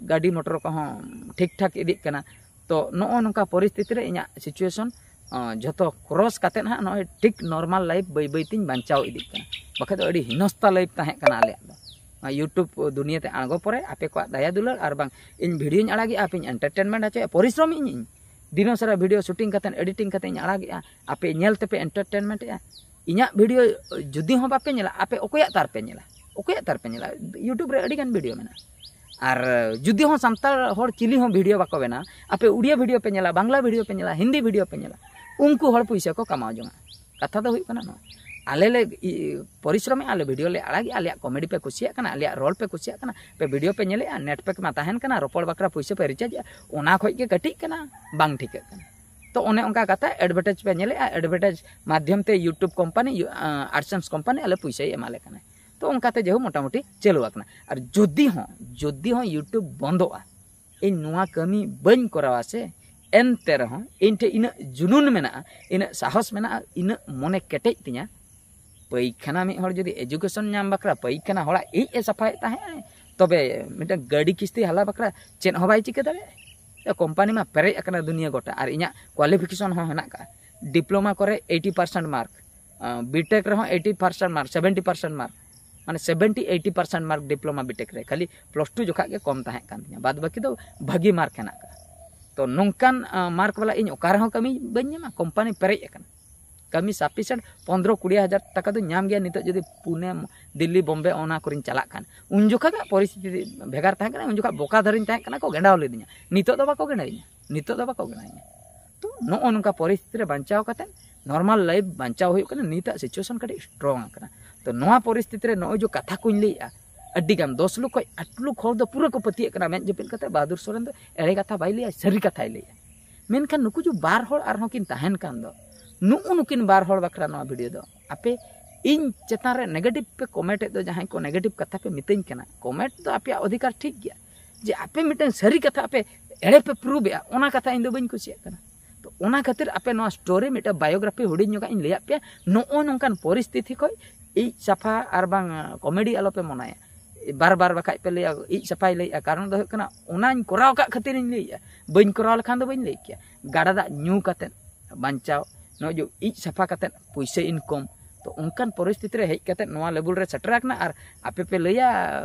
ᱜᱟᱹᱰᱤ ᱢᱚᱴᱚᱨ ᱠᱚᱦᱚᱸ ᱴᱷᱤᱠ ᱴᱷᱟᱠ ᱤᱫᱤᱜ ᱠᱟᱱᱟ᱾ ᱛᱚ ᱱᱚᱜᱼᱚ ᱱᱚᱝᱠᱟ ᱯᱚᱨᱤᱥᱛᱷᱤᱛᱤ ᱨᱮ ᱤᱧᱟᱹᱜ ᱥᱤᱪᱩᱭᱮᱥᱚᱱ, ᱟ, ᱡᱷᱚᱛᱚ ᱠᱨᱚᱥ ᱠᱟᱛᱮᱫ ᱦᱟᱸᱜ ᱱᱚᱜᱼᱚᱭ ᱴᱷᱤᱠ ᱱᱚᱨᱢᱟᱞ ᱞᱟᱭᱤᱯᱷ ᱵᱟᱹᱭ ᱵᱟᱹᱭ ᱛᱤᱧ ᱵᱟᱧᱪᱟᱣ ᱤᱫᱤᱜ ᱠᱟᱱᱟ᱾ ᱵᱟᱠᱷᱟᱡ ᱫᱚ ᱟᱹᱰᱤ ᱦᱤᱱᱚᱥᱛᱟ ᱞᱟᱭᱤᱯᱷ ᱛᱟᱦᱮᱸ ᱠᱟᱱᱟ ᱟᱞᱮᱭᱟᱜ ᱫᱚ᱾ ᱱᱚᱣᱟ YouTube ᱫᱩᱱᱤᱭᱟᱹ ᱛᱮ ᱟᱬᱜᱚ ᱯᱚᱨᱮ ᱟᱯᱮ ᱠᱚᱣᱟᱜ ᱫᱟᱭᱟ ᱫᱩᱞᱟᱹᱲ ᱟᱨ ᱵᱟᱝ ᱤᱧ ᱵᱷᱤᱰᱤᱭᱳᱧ ᱟᱲᱟᱜᱮᱜᱼᱟ, ᱟᱯᱮᱧ ᱮᱱᱴᱟᱨᱴᱮᱱᱢᱮᱱᱴ ᱦᱚᱪᱚᱭᱮᱫᱼᱟ, ᱯᱚᱨᱤᱥᱨᱚᱢ ᱤᱧ, ᱤᱧ ᱫᱤᱱᱚ ᱥᱟᱨᱟ ᱵᱷᱤᱰᱤᱭᱳ ᱥᱩᱴᱤᱝ ᱠᱟᱛᱮᱫ, ᱮᱰᱤᱴᱤᱝ ᱠᱟᱛᱮᱫ ᱤᱧ ᱟᱲᱟᱜᱮᱜᱼᱟ, ᱟᱯᱮ ᱧᱮᱞ ᱛᱮᱯᱮ ᱮᱱᱴᱟᱨᱴᱮᱱᱢᱮᱱᱴ ᱮᱜᱼᱟ᱾ ᱤᱧᱟᱹᱜ ᱵᱷᱤᱰᱤᱭᱳ ᱡᱩᱫᱤ ᱦᱚᱸ ᱵᱟᱯᱮ ᱧᱮᱞᱟ, ᱟᱯᱮ ᱚᱠᱚᱭᱟᱜ ᱛᱟᱨ ᱯᱮ ᱧᱮᱞᱟ? ᱚᱠᱚᱭᱟᱜ ᱛᱟᱨ ᱯᱮ ᱧᱮᱞᱟ? YouTube ᱨᱮ ᱟᱹᱰᱤ ᱜᱟᱱ ᱵᱷᱤᱰᱤᱭᱳ ᱢᱮᱱᱟᱜᱼᱟ᱾ ᱟᱨ ᱡᱩᱫᱤ ᱦᱚᱸ ᱥᱟᱱᱛᱟᱲ ᱦᱚᱲ ᱪᱤᱞᱤ ᱦᱚᱸ ᱵᱷᱤᱰᱤᱭᱳ ᱵᱟᱠᱚ ᱵᱮᱱᱟᱣᱟ, ᱟᱯᱮ ᱩᱲᱤᱭᱟ ᱵᱷᱤᱰᱤᱭᱳ ᱯᱮ ᱧᱮᱞᱟ, ᱵᱟᱝᱞᱟ ᱵᱷᱤᱰᱤᱭᱳ ᱯᱮ ᱧᱮᱞᱟ, ᱦᱤᱱᱫᱤ ᱵᱷᱤᱰᱤᱭᱳ ᱯᱮ ᱧᱮᱞᱟ, ᱩᱱᱠᱩ ᱦᱚᱲ ᱯᱩᱭᱥᱟᱹ ᱠᱚ ᱠᱟᱢᱟᱣ ᱡᱚᱝᱟ᱾ ᱠᱟᱛᱷᱟ ᱫᱚ ᱦᱩᱭᱩᱜ ᱠᱟᱱᱟ ᱱᱚᱣᱟ, ᱟᱞᱮ ᱞᱮ ᱤ- ᱯᱚᱨᱤᱥᱨᱚᱢᱮᱜᱼᱟ, ᱟᱞᱮ ᱵᱷᱤᱰᱤᱭᱳ ᱞᱮ ᱟᱲᱟᱜᱮᱜᱼᱟ, ᱟᱞᱮᱭᱟᱜ ᱠᱚᱢᱮᱰᱤ ᱯᱮ ᱠᱩᱥᱤᱭᱟᱜ ᱠᱟᱱᱟ, ᱟᱞᱮᱭᱟᱜ ᱨᱚᱲ ᱯᱮ ᱠᱩᱥᱤᱭᱟᱜ ᱠᱟᱱᱟ, ᱯᱮ ᱵᱷᱤᱰᱤᱭᱳ ᱯᱮ ᱧᱮᱞᱮᱜᱼᱟ, ᱱᱮᱴ ᱯᱮᱠ ᱢᱟ ᱛᱟᱦᱮᱱ ᱠᱟᱱᱟ, ᱨᱚᱯᱚᱲ ᱵᱟᱠᱷᱨᱟ ᱯᱩᱭᱥᱟᱹ ᱯᱮ ᱨᱤᱪᱟᱨᱡᱽ ᱮᱜᱼᱟ, ᱚᱱᱟ ᱠᱷᱚᱡ ᱜᱮ ᱠᱟᱹᱴᱤᱡ ᱠᱟᱱᱟ, ᱵᱟᱝ ᱴᱷᱤᱠᱟᱹᱜ ᱠᱟᱱᱟ᱾ ᱛᱚ ᱚᱱᱮ ᱚᱱᱠᱟ ᱠᱟᱛᱷᱟ, ᱮᱰᱵᱷᱮᱴᱟᱡᱽ ᱯᱮ ᱧᱮᱞᱮᱜᱼᱟ, ᱮᱰᱵᱷᱮᱴᱟᱡᱽ ᱢᱟᱫᱽᱫᱷᱚᱢ ᱛᱮ YouTube ᱠᱳᱢᱯᱟᱱᱤ, ᱟᱰᱥᱮᱱᱥ ᱠᱳᱢᱯᱟᱱᱤ ᱟᱞᱮ ᱯᱩᱭᱥᱟᱹᱭ ᱮᱢᱟᱞᱮ ᱠᱟᱱᱟ᱾ ᱛᱚ ᱚᱱᱠᱟᱛᱮ ᱡᱮᱦᱳ ᱢᱚᱴᱟᱢᱩᱴᱤ ᱪᱟᱹᱞᱩ ᱟᱠᱟᱱᱟ᱾ ᱟᱨ ᱡᱩᱫᱤ ᱦᱚᱸ, ᱡᱩᱫᱤ ᱦᱚᱸ YouTube ᱵᱚᱱᱫᱚᱜᱼᱟ, ᱤᱧ ᱱᱚᱣᱟ ᱠᱟᱹᱢᱤ ᱵᱟᱹᱧ ᱠᱚᱨᱟᱣᱟ ᱥᱮ, ᱮᱱᱛᱮ ᱨᱮᱦᱚᱸ ᱤᱧ ᱴᱷᱮᱱ ᱤᱱᱟᱹᱜ ᱡᱩᱱᱩᱱ ᱢᱮᱱᱟᱜᱼᱟ, ᱤᱱᱟᱹᱜ ᱥᱟᱦᱚᱥ ᱢᱮᱱᱟᱜᱼᱟ, ᱤᱱᱟᱹᱜ ᱢᱚᱱᱮ ᱠᱮᱴᱮᱡ ᱛᱤᱧᱟ, ᱯᱟᱹᱭᱠᱷᱟᱱᱟ ᱢᱤᱫ ᱦᱚᱲ ᱡᱩᱫᱤ ᱮᱡᱩᱠᱮᱥᱚᱱ ᱧᱟᱢ ᱵᱟᱠᱷᱨᱟ ᱯᱟᱹᱭᱠᱷᱟᱱᱟ ᱦᱚᱲᱟᱜ ᱤᱡ ᱮ ᱥᱟᱯᱷᱟᱭᱮᱫ ᱛᱟᱦᱮᱸᱫ, ᱛᱚᱵᱮ ᱢᱤᱫᱴᱟᱝ ᱜᱟᱹᱰᱤ ᱠᱤᱥᱛᱤ ᱦᱟᱞᱟ ᱵᱟᱠᱷᱨᱟ ᱪᱮᱫ ᱦᱚᱸ ᱵᱟᱭ ᱪᱤᱠᱟᱹ ᱫᱟᱲᱮᱭᱟᱜᱼᱟ᱾ ᱠᱳᱢᱯᱟᱱᱤ ᱢᱟ ᱯᱮᱨᱮᱡ ᱟᱠᱟᱱᱟ ᱫᱩᱱᱤᱭᱟᱹ ᱜᱚᱴᱟ, ᱟᱨ ᱤᱧᱟᱹᱜ ᱠᱳᱣᱟᱞᱤᱯᱷᱤᱠᱮᱥᱚᱱ ᱦᱚᱸ ᱦᱮᱱᱟᱜ ᱠᱟᱜᱼᱟ᱾ ᱰᱤᱯᱞᱳᱢᱟ ᱠᱚᱨᱮ ᱮᱭᱤᱴᱤ ᱯᱟᱨᱥᱮᱱᱴ ᱢᱟᱨᱠ, ᱵᱤᱴᱮᱠ ᱨᱮᱦᱚᱸ eighty percent mark, seventy percent mark, ᱢᱟᱱᱮ seventy eighty percent mark diploma B Tech ᱨᱮ, ᱠᱷᱟᱹᱞᱤ ᱯᱞᱟᱥ ᱴᱩ ᱡᱚᱠᱷᱟᱜ ᱜᱮ ᱠᱚᱢ ᱛᱟᱦᱮᱸ ᱠᱟᱱ ᱛᱤᱧᱟ, ᱵᱟᱫ ᱵᱟᱹᱠᱤ ᱫᱚ ᱵᱷᱟᱹᱜᱤ ᱢᱟᱨᱠ ᱦᱮᱱᱟᱜ ᱠᱟᱜᱼᱟ᱾ ᱛᱚ ᱱᱚᱝᱠᱟᱱ ᱢᱟᱨᱠ ᱵᱟᱞᱟ ᱤᱧ ᱚᱠᱟ ᱨᱮᱦᱚᱸ ᱠᱟᱹᱢᱤ ᱵᱟᱹᱧ ᱧᱟᱢᱟ, ᱠᱳᱢᱯᱟᱱᱤ ᱯᱮᱨᱮᱡ ᱟᱠᱟᱱᱟ᱾ ᱠᱟᱹᱢᱤ ᱥᱟᱯᱷᱤᱥᱮᱱᱴ ᱯᱚᱱᱫᱽᱨᱚ ᱠᱩᱲᱤ ᱦᱟᱡᱟᱨ ᱴᱟᱠᱟ ᱫᱚ ᱧᱟᱢ ᱜᱮᱭᱟ ᱱᱤᱛᱚᱜ ᱡᱩᱫᱤ ᱯᱩᱱᱮ, ᱫᱤᱞᱞᱤ, ᱵᱚᱢᱵᱮ ᱚᱱᱟ ᱠᱚᱨᱮᱧ ᱪᱟᱞᱟᱜ ᱠᱷᱟᱱ᱾ ᱩᱱ ᱡᱚᱠᱷᱟ ᱜᱮ ᱯᱚᱨᱤᱥᱛᱷᱤᱛᱤ ᱵᱷᱮᱜᱟᱨ ᱛᱟᱦᱮᱸ ᱠᱟᱱᱟ, ᱩᱱ ᱡᱚᱠᱷᱟ ᱵᱚᱠᱟ ᱫᱷᱟᱨᱮᱧ ᱛᱟᱦᱮᱸ ᱠᱟᱱᱟ, ᱠᱚ ᱜᱮᱸᱰᱟᱣ ᱞᱤᱫᱤᱧᱟ᱾ ᱱᱤᱛᱚᱜ ᱫᱚ ᱵᱟᱠᱚ ᱜᱮᱸᱰᱟᱣᱤᱧᱟ, ᱱᱤᱛᱚᱜ ᱫᱚ ᱵᱟᱠᱚ ᱜᱮᱸᱰᱟᱣᱤᱧᱟ᱾ ᱛᱚ ᱱᱚᱜᱼᱚ ᱱᱚᱝᱠᱟ ᱯᱚᱨᱤᱥᱛᱷᱤᱛᱤ ᱨᱮ ᱵᱟᱧᱪᱟᱣ ᱠᱟᱛᱮ ᱱᱚᱨᱢᱟᱞ ᱞᱟᱭᱤᱯᱷ ᱵᱟᱧᱪᱟᱣ ᱦᱩᱭᱩᱜ ᱠᱟᱱᱟ᱾ ᱱᱤᱛᱟᱜ ᱥᱤᱪᱩᱭᱮᱥᱚᱱ ᱠᱟᱹᱴᱤᱡ ᱥᱴᱨᱚᱝ ᱟᱠᱟᱱᱟ᱾ ᱛᱚ ᱱᱚᱣᱟ ᱯᱚᱨᱤᱥᱛᱷᱤᱛᱤ ᱨᱮ ᱱᱚᱜᱼᱚᱭ ᱡᱮ ᱠᱟᱛᱷᱟ ᱠᱚᱧ ᱞᱟᱹᱭᱮᱜᱼᱟ, ᱟᱹᱰᱤ ᱜᱟᱱ ᱫᱚᱥ ᱞᱳᱠ ᱠᱷᱚᱡ ᱟᱴ ᱞᱳᱠ ᱦᱚᱲ ᱫᱚ ᱯᱩᱨᱟᱹ ᱠᱚ ᱯᱟᱹᱛᱭᱟᱹᱜ ᱠᱟᱱᱟ ᱢᱮᱫ ᱡᱟᱹᱯᱤᱫ ᱠᱟᱛᱮ ᱵᱟᱦᱟᱫᱩᱨ ᱥᱚᱨᱮᱱ ᱫᱚ ᱮᱲᱮ ᱠᱟᱛᱷᱟ ᱵᱟᱭ ᱞᱟᱹᱭᱟ, ᱥᱟᱹᱨᱤ ᱠᱟᱛᱷᱟᱭ ᱞᱟᱹᱭᱟ᱾ ᱢᱮᱱᱠᱷᱟᱱ ᱱᱩᱠᱩ ᱡᱩ ᱵᱟᱨ ᱦᱚᱲ ᱟᱨᱦᱚᱸ ᱠᱤᱱ ᱛᱟᱦᱮᱱ ᱠᱟᱱ ᱫᱚ, ᱱᱩᱜᱼᱩ ᱱᱩᱠᱤᱱ ᱵᱟᱨ ᱦᱚᱲ ᱵᱟᱠᱷᱨᱟ ᱱᱚᱣᱟ ᱵᱷᱤᱰᱤᱭᱳ ᱫᱚ᱾ ᱟᱯᱮ ᱤᱧ ᱪᱮᱛᱟᱱ ᱨᱮ ᱱᱮᱜᱮᱴᱤᱵᱷ ᱯᱮ ᱠᱚᱢᱮᱱᱴ ᱮᱫ ᱫᱚ, ᱡᱟᱦᱟᱸᱭ ᱠᱚ ᱱᱮᱜᱮᱴᱤᱵᱷ ᱠᱟᱛᱷᱟ ᱯᱮ ᱢᱤᱛᱟᱹᱧ ᱠᱟᱱᱟ, ᱠᱚᱢᱮᱱᱴ ᱫᱚ ᱟᱯᱮᱭᱟᱜ ᱚᱫᱷᱤᱠᱟᱨ ᱴᱷᱤᱠ ᱜᱮᱭᱟ, ᱡᱮ ᱟᱯᱮ ᱢᱤᱫᱴᱟᱝ ᱥᱟᱹᱨᱤ ᱠᱟᱛᱷᱟ ᱟᱯᱮ ᱮᱲᱮ ᱯᱮ ᱯᱨᱩᱵᱷ ᱮᱜᱼᱟ, ᱚᱱᱟ ᱠᱟᱛᱷᱟ ᱤᱧ ᱫᱚ ᱵᱟᱹᱧ ᱠᱩᱥᱤᱭᱟᱜ ᱠᱟᱱᱟ᱾ ᱛᱚ ᱚᱱᱟ ᱠᱷᱟᱹᱛᱤᱨ ᱟᱯᱮ ᱱᱚᱣᱟ ᱥᱴᱳᱨᱤ ᱢᱤᱫᱴᱟᱝ ᱵᱟᱭᱳᱜᱨᱟᱯᱷᱤ ᱦᱩᱰᱤᱧ ᱧᱚᱜᱟᱜ ᱤᱧ ᱞᱟᱹᱭᱟᱫ ᱯᱮᱭᱟ, ᱱᱚᱜᱼᱚ ᱱᱚᱝᱠᱟᱱ ᱯᱚᱨᱤᱥᱛᱷᱤᱛᱤ ᱠᱷᱚᱡ ᱤᱡ ᱥᱟᱯᱷᱟ ᱟᱨ ᱵᱟᱝ ᱠᱚᱢᱮᱰᱤ ᱟᱞᱚ ᱯᱮ ᱢᱚᱱᱮᱭᱟ᱾ ᱵᱟᱨ ᱵᱟᱨ ᱵᱟᱠᱷᱟᱡ ᱯᱮ ᱞᱟᱹᱭᱟ ᱤᱡ ᱥᱟᱯᱷᱟᱭ ᱞᱟᱹᱭᱮᱜᱼᱟ, ᱠᱟᱨᱚᱱ ᱫᱚ ᱦᱩᱭᱩᱜ ᱠᱟᱱᱟ ᱚᱱᱟᱧ ᱠᱚᱨᱟᱣ ᱠᱟᱜ ᱠᱷᱟᱹᱛᱤᱨᱤᱧ ᱞᱟᱹᱭᱮᱜᱼᱟ᱾ ᱵᱟᱹᱧ ᱠᱚᱨᱟᱣ ᱞᱮᱠᱷᱟᱱ ᱫᱚ ᱵᱟᱹᱧ ᱞᱟᱹᱭ ᱠᱮᱭᱟ᱾ ᱜᱟᱰᱟ ᱫᱟᱜ ᱧᱩ ᱠᱟᱛᱮᱫ ᱵᱟᱧᱪᱟᱣ, ᱱᱚᱜᱼᱚᱭ ᱡᱮ ᱤᱡ ᱥᱟᱯᱷᱟ ᱠᱟᱛᱮᱫ ᱯᱩᱭᱥᱟᱹ ᱤᱱᱠᱚᱢ, ᱛᱚ ᱚᱱᱠᱟᱱ ᱯᱚᱨᱤᱥᱛᱷᱤᱛᱤ ᱨᱮ ᱦᱮᱡ ᱠᱟᱛᱮᱫ ᱱᱚᱣᱟ ᱞᱮᱵᱮᱞ ᱨᱮ ᱥᱮᱴᱮᱨ ᱟᱠᱟᱱᱟ᱾ ᱟᱨ ᱟᱯᱮ ᱯᱮ ᱞᱟᱹᱭᱟ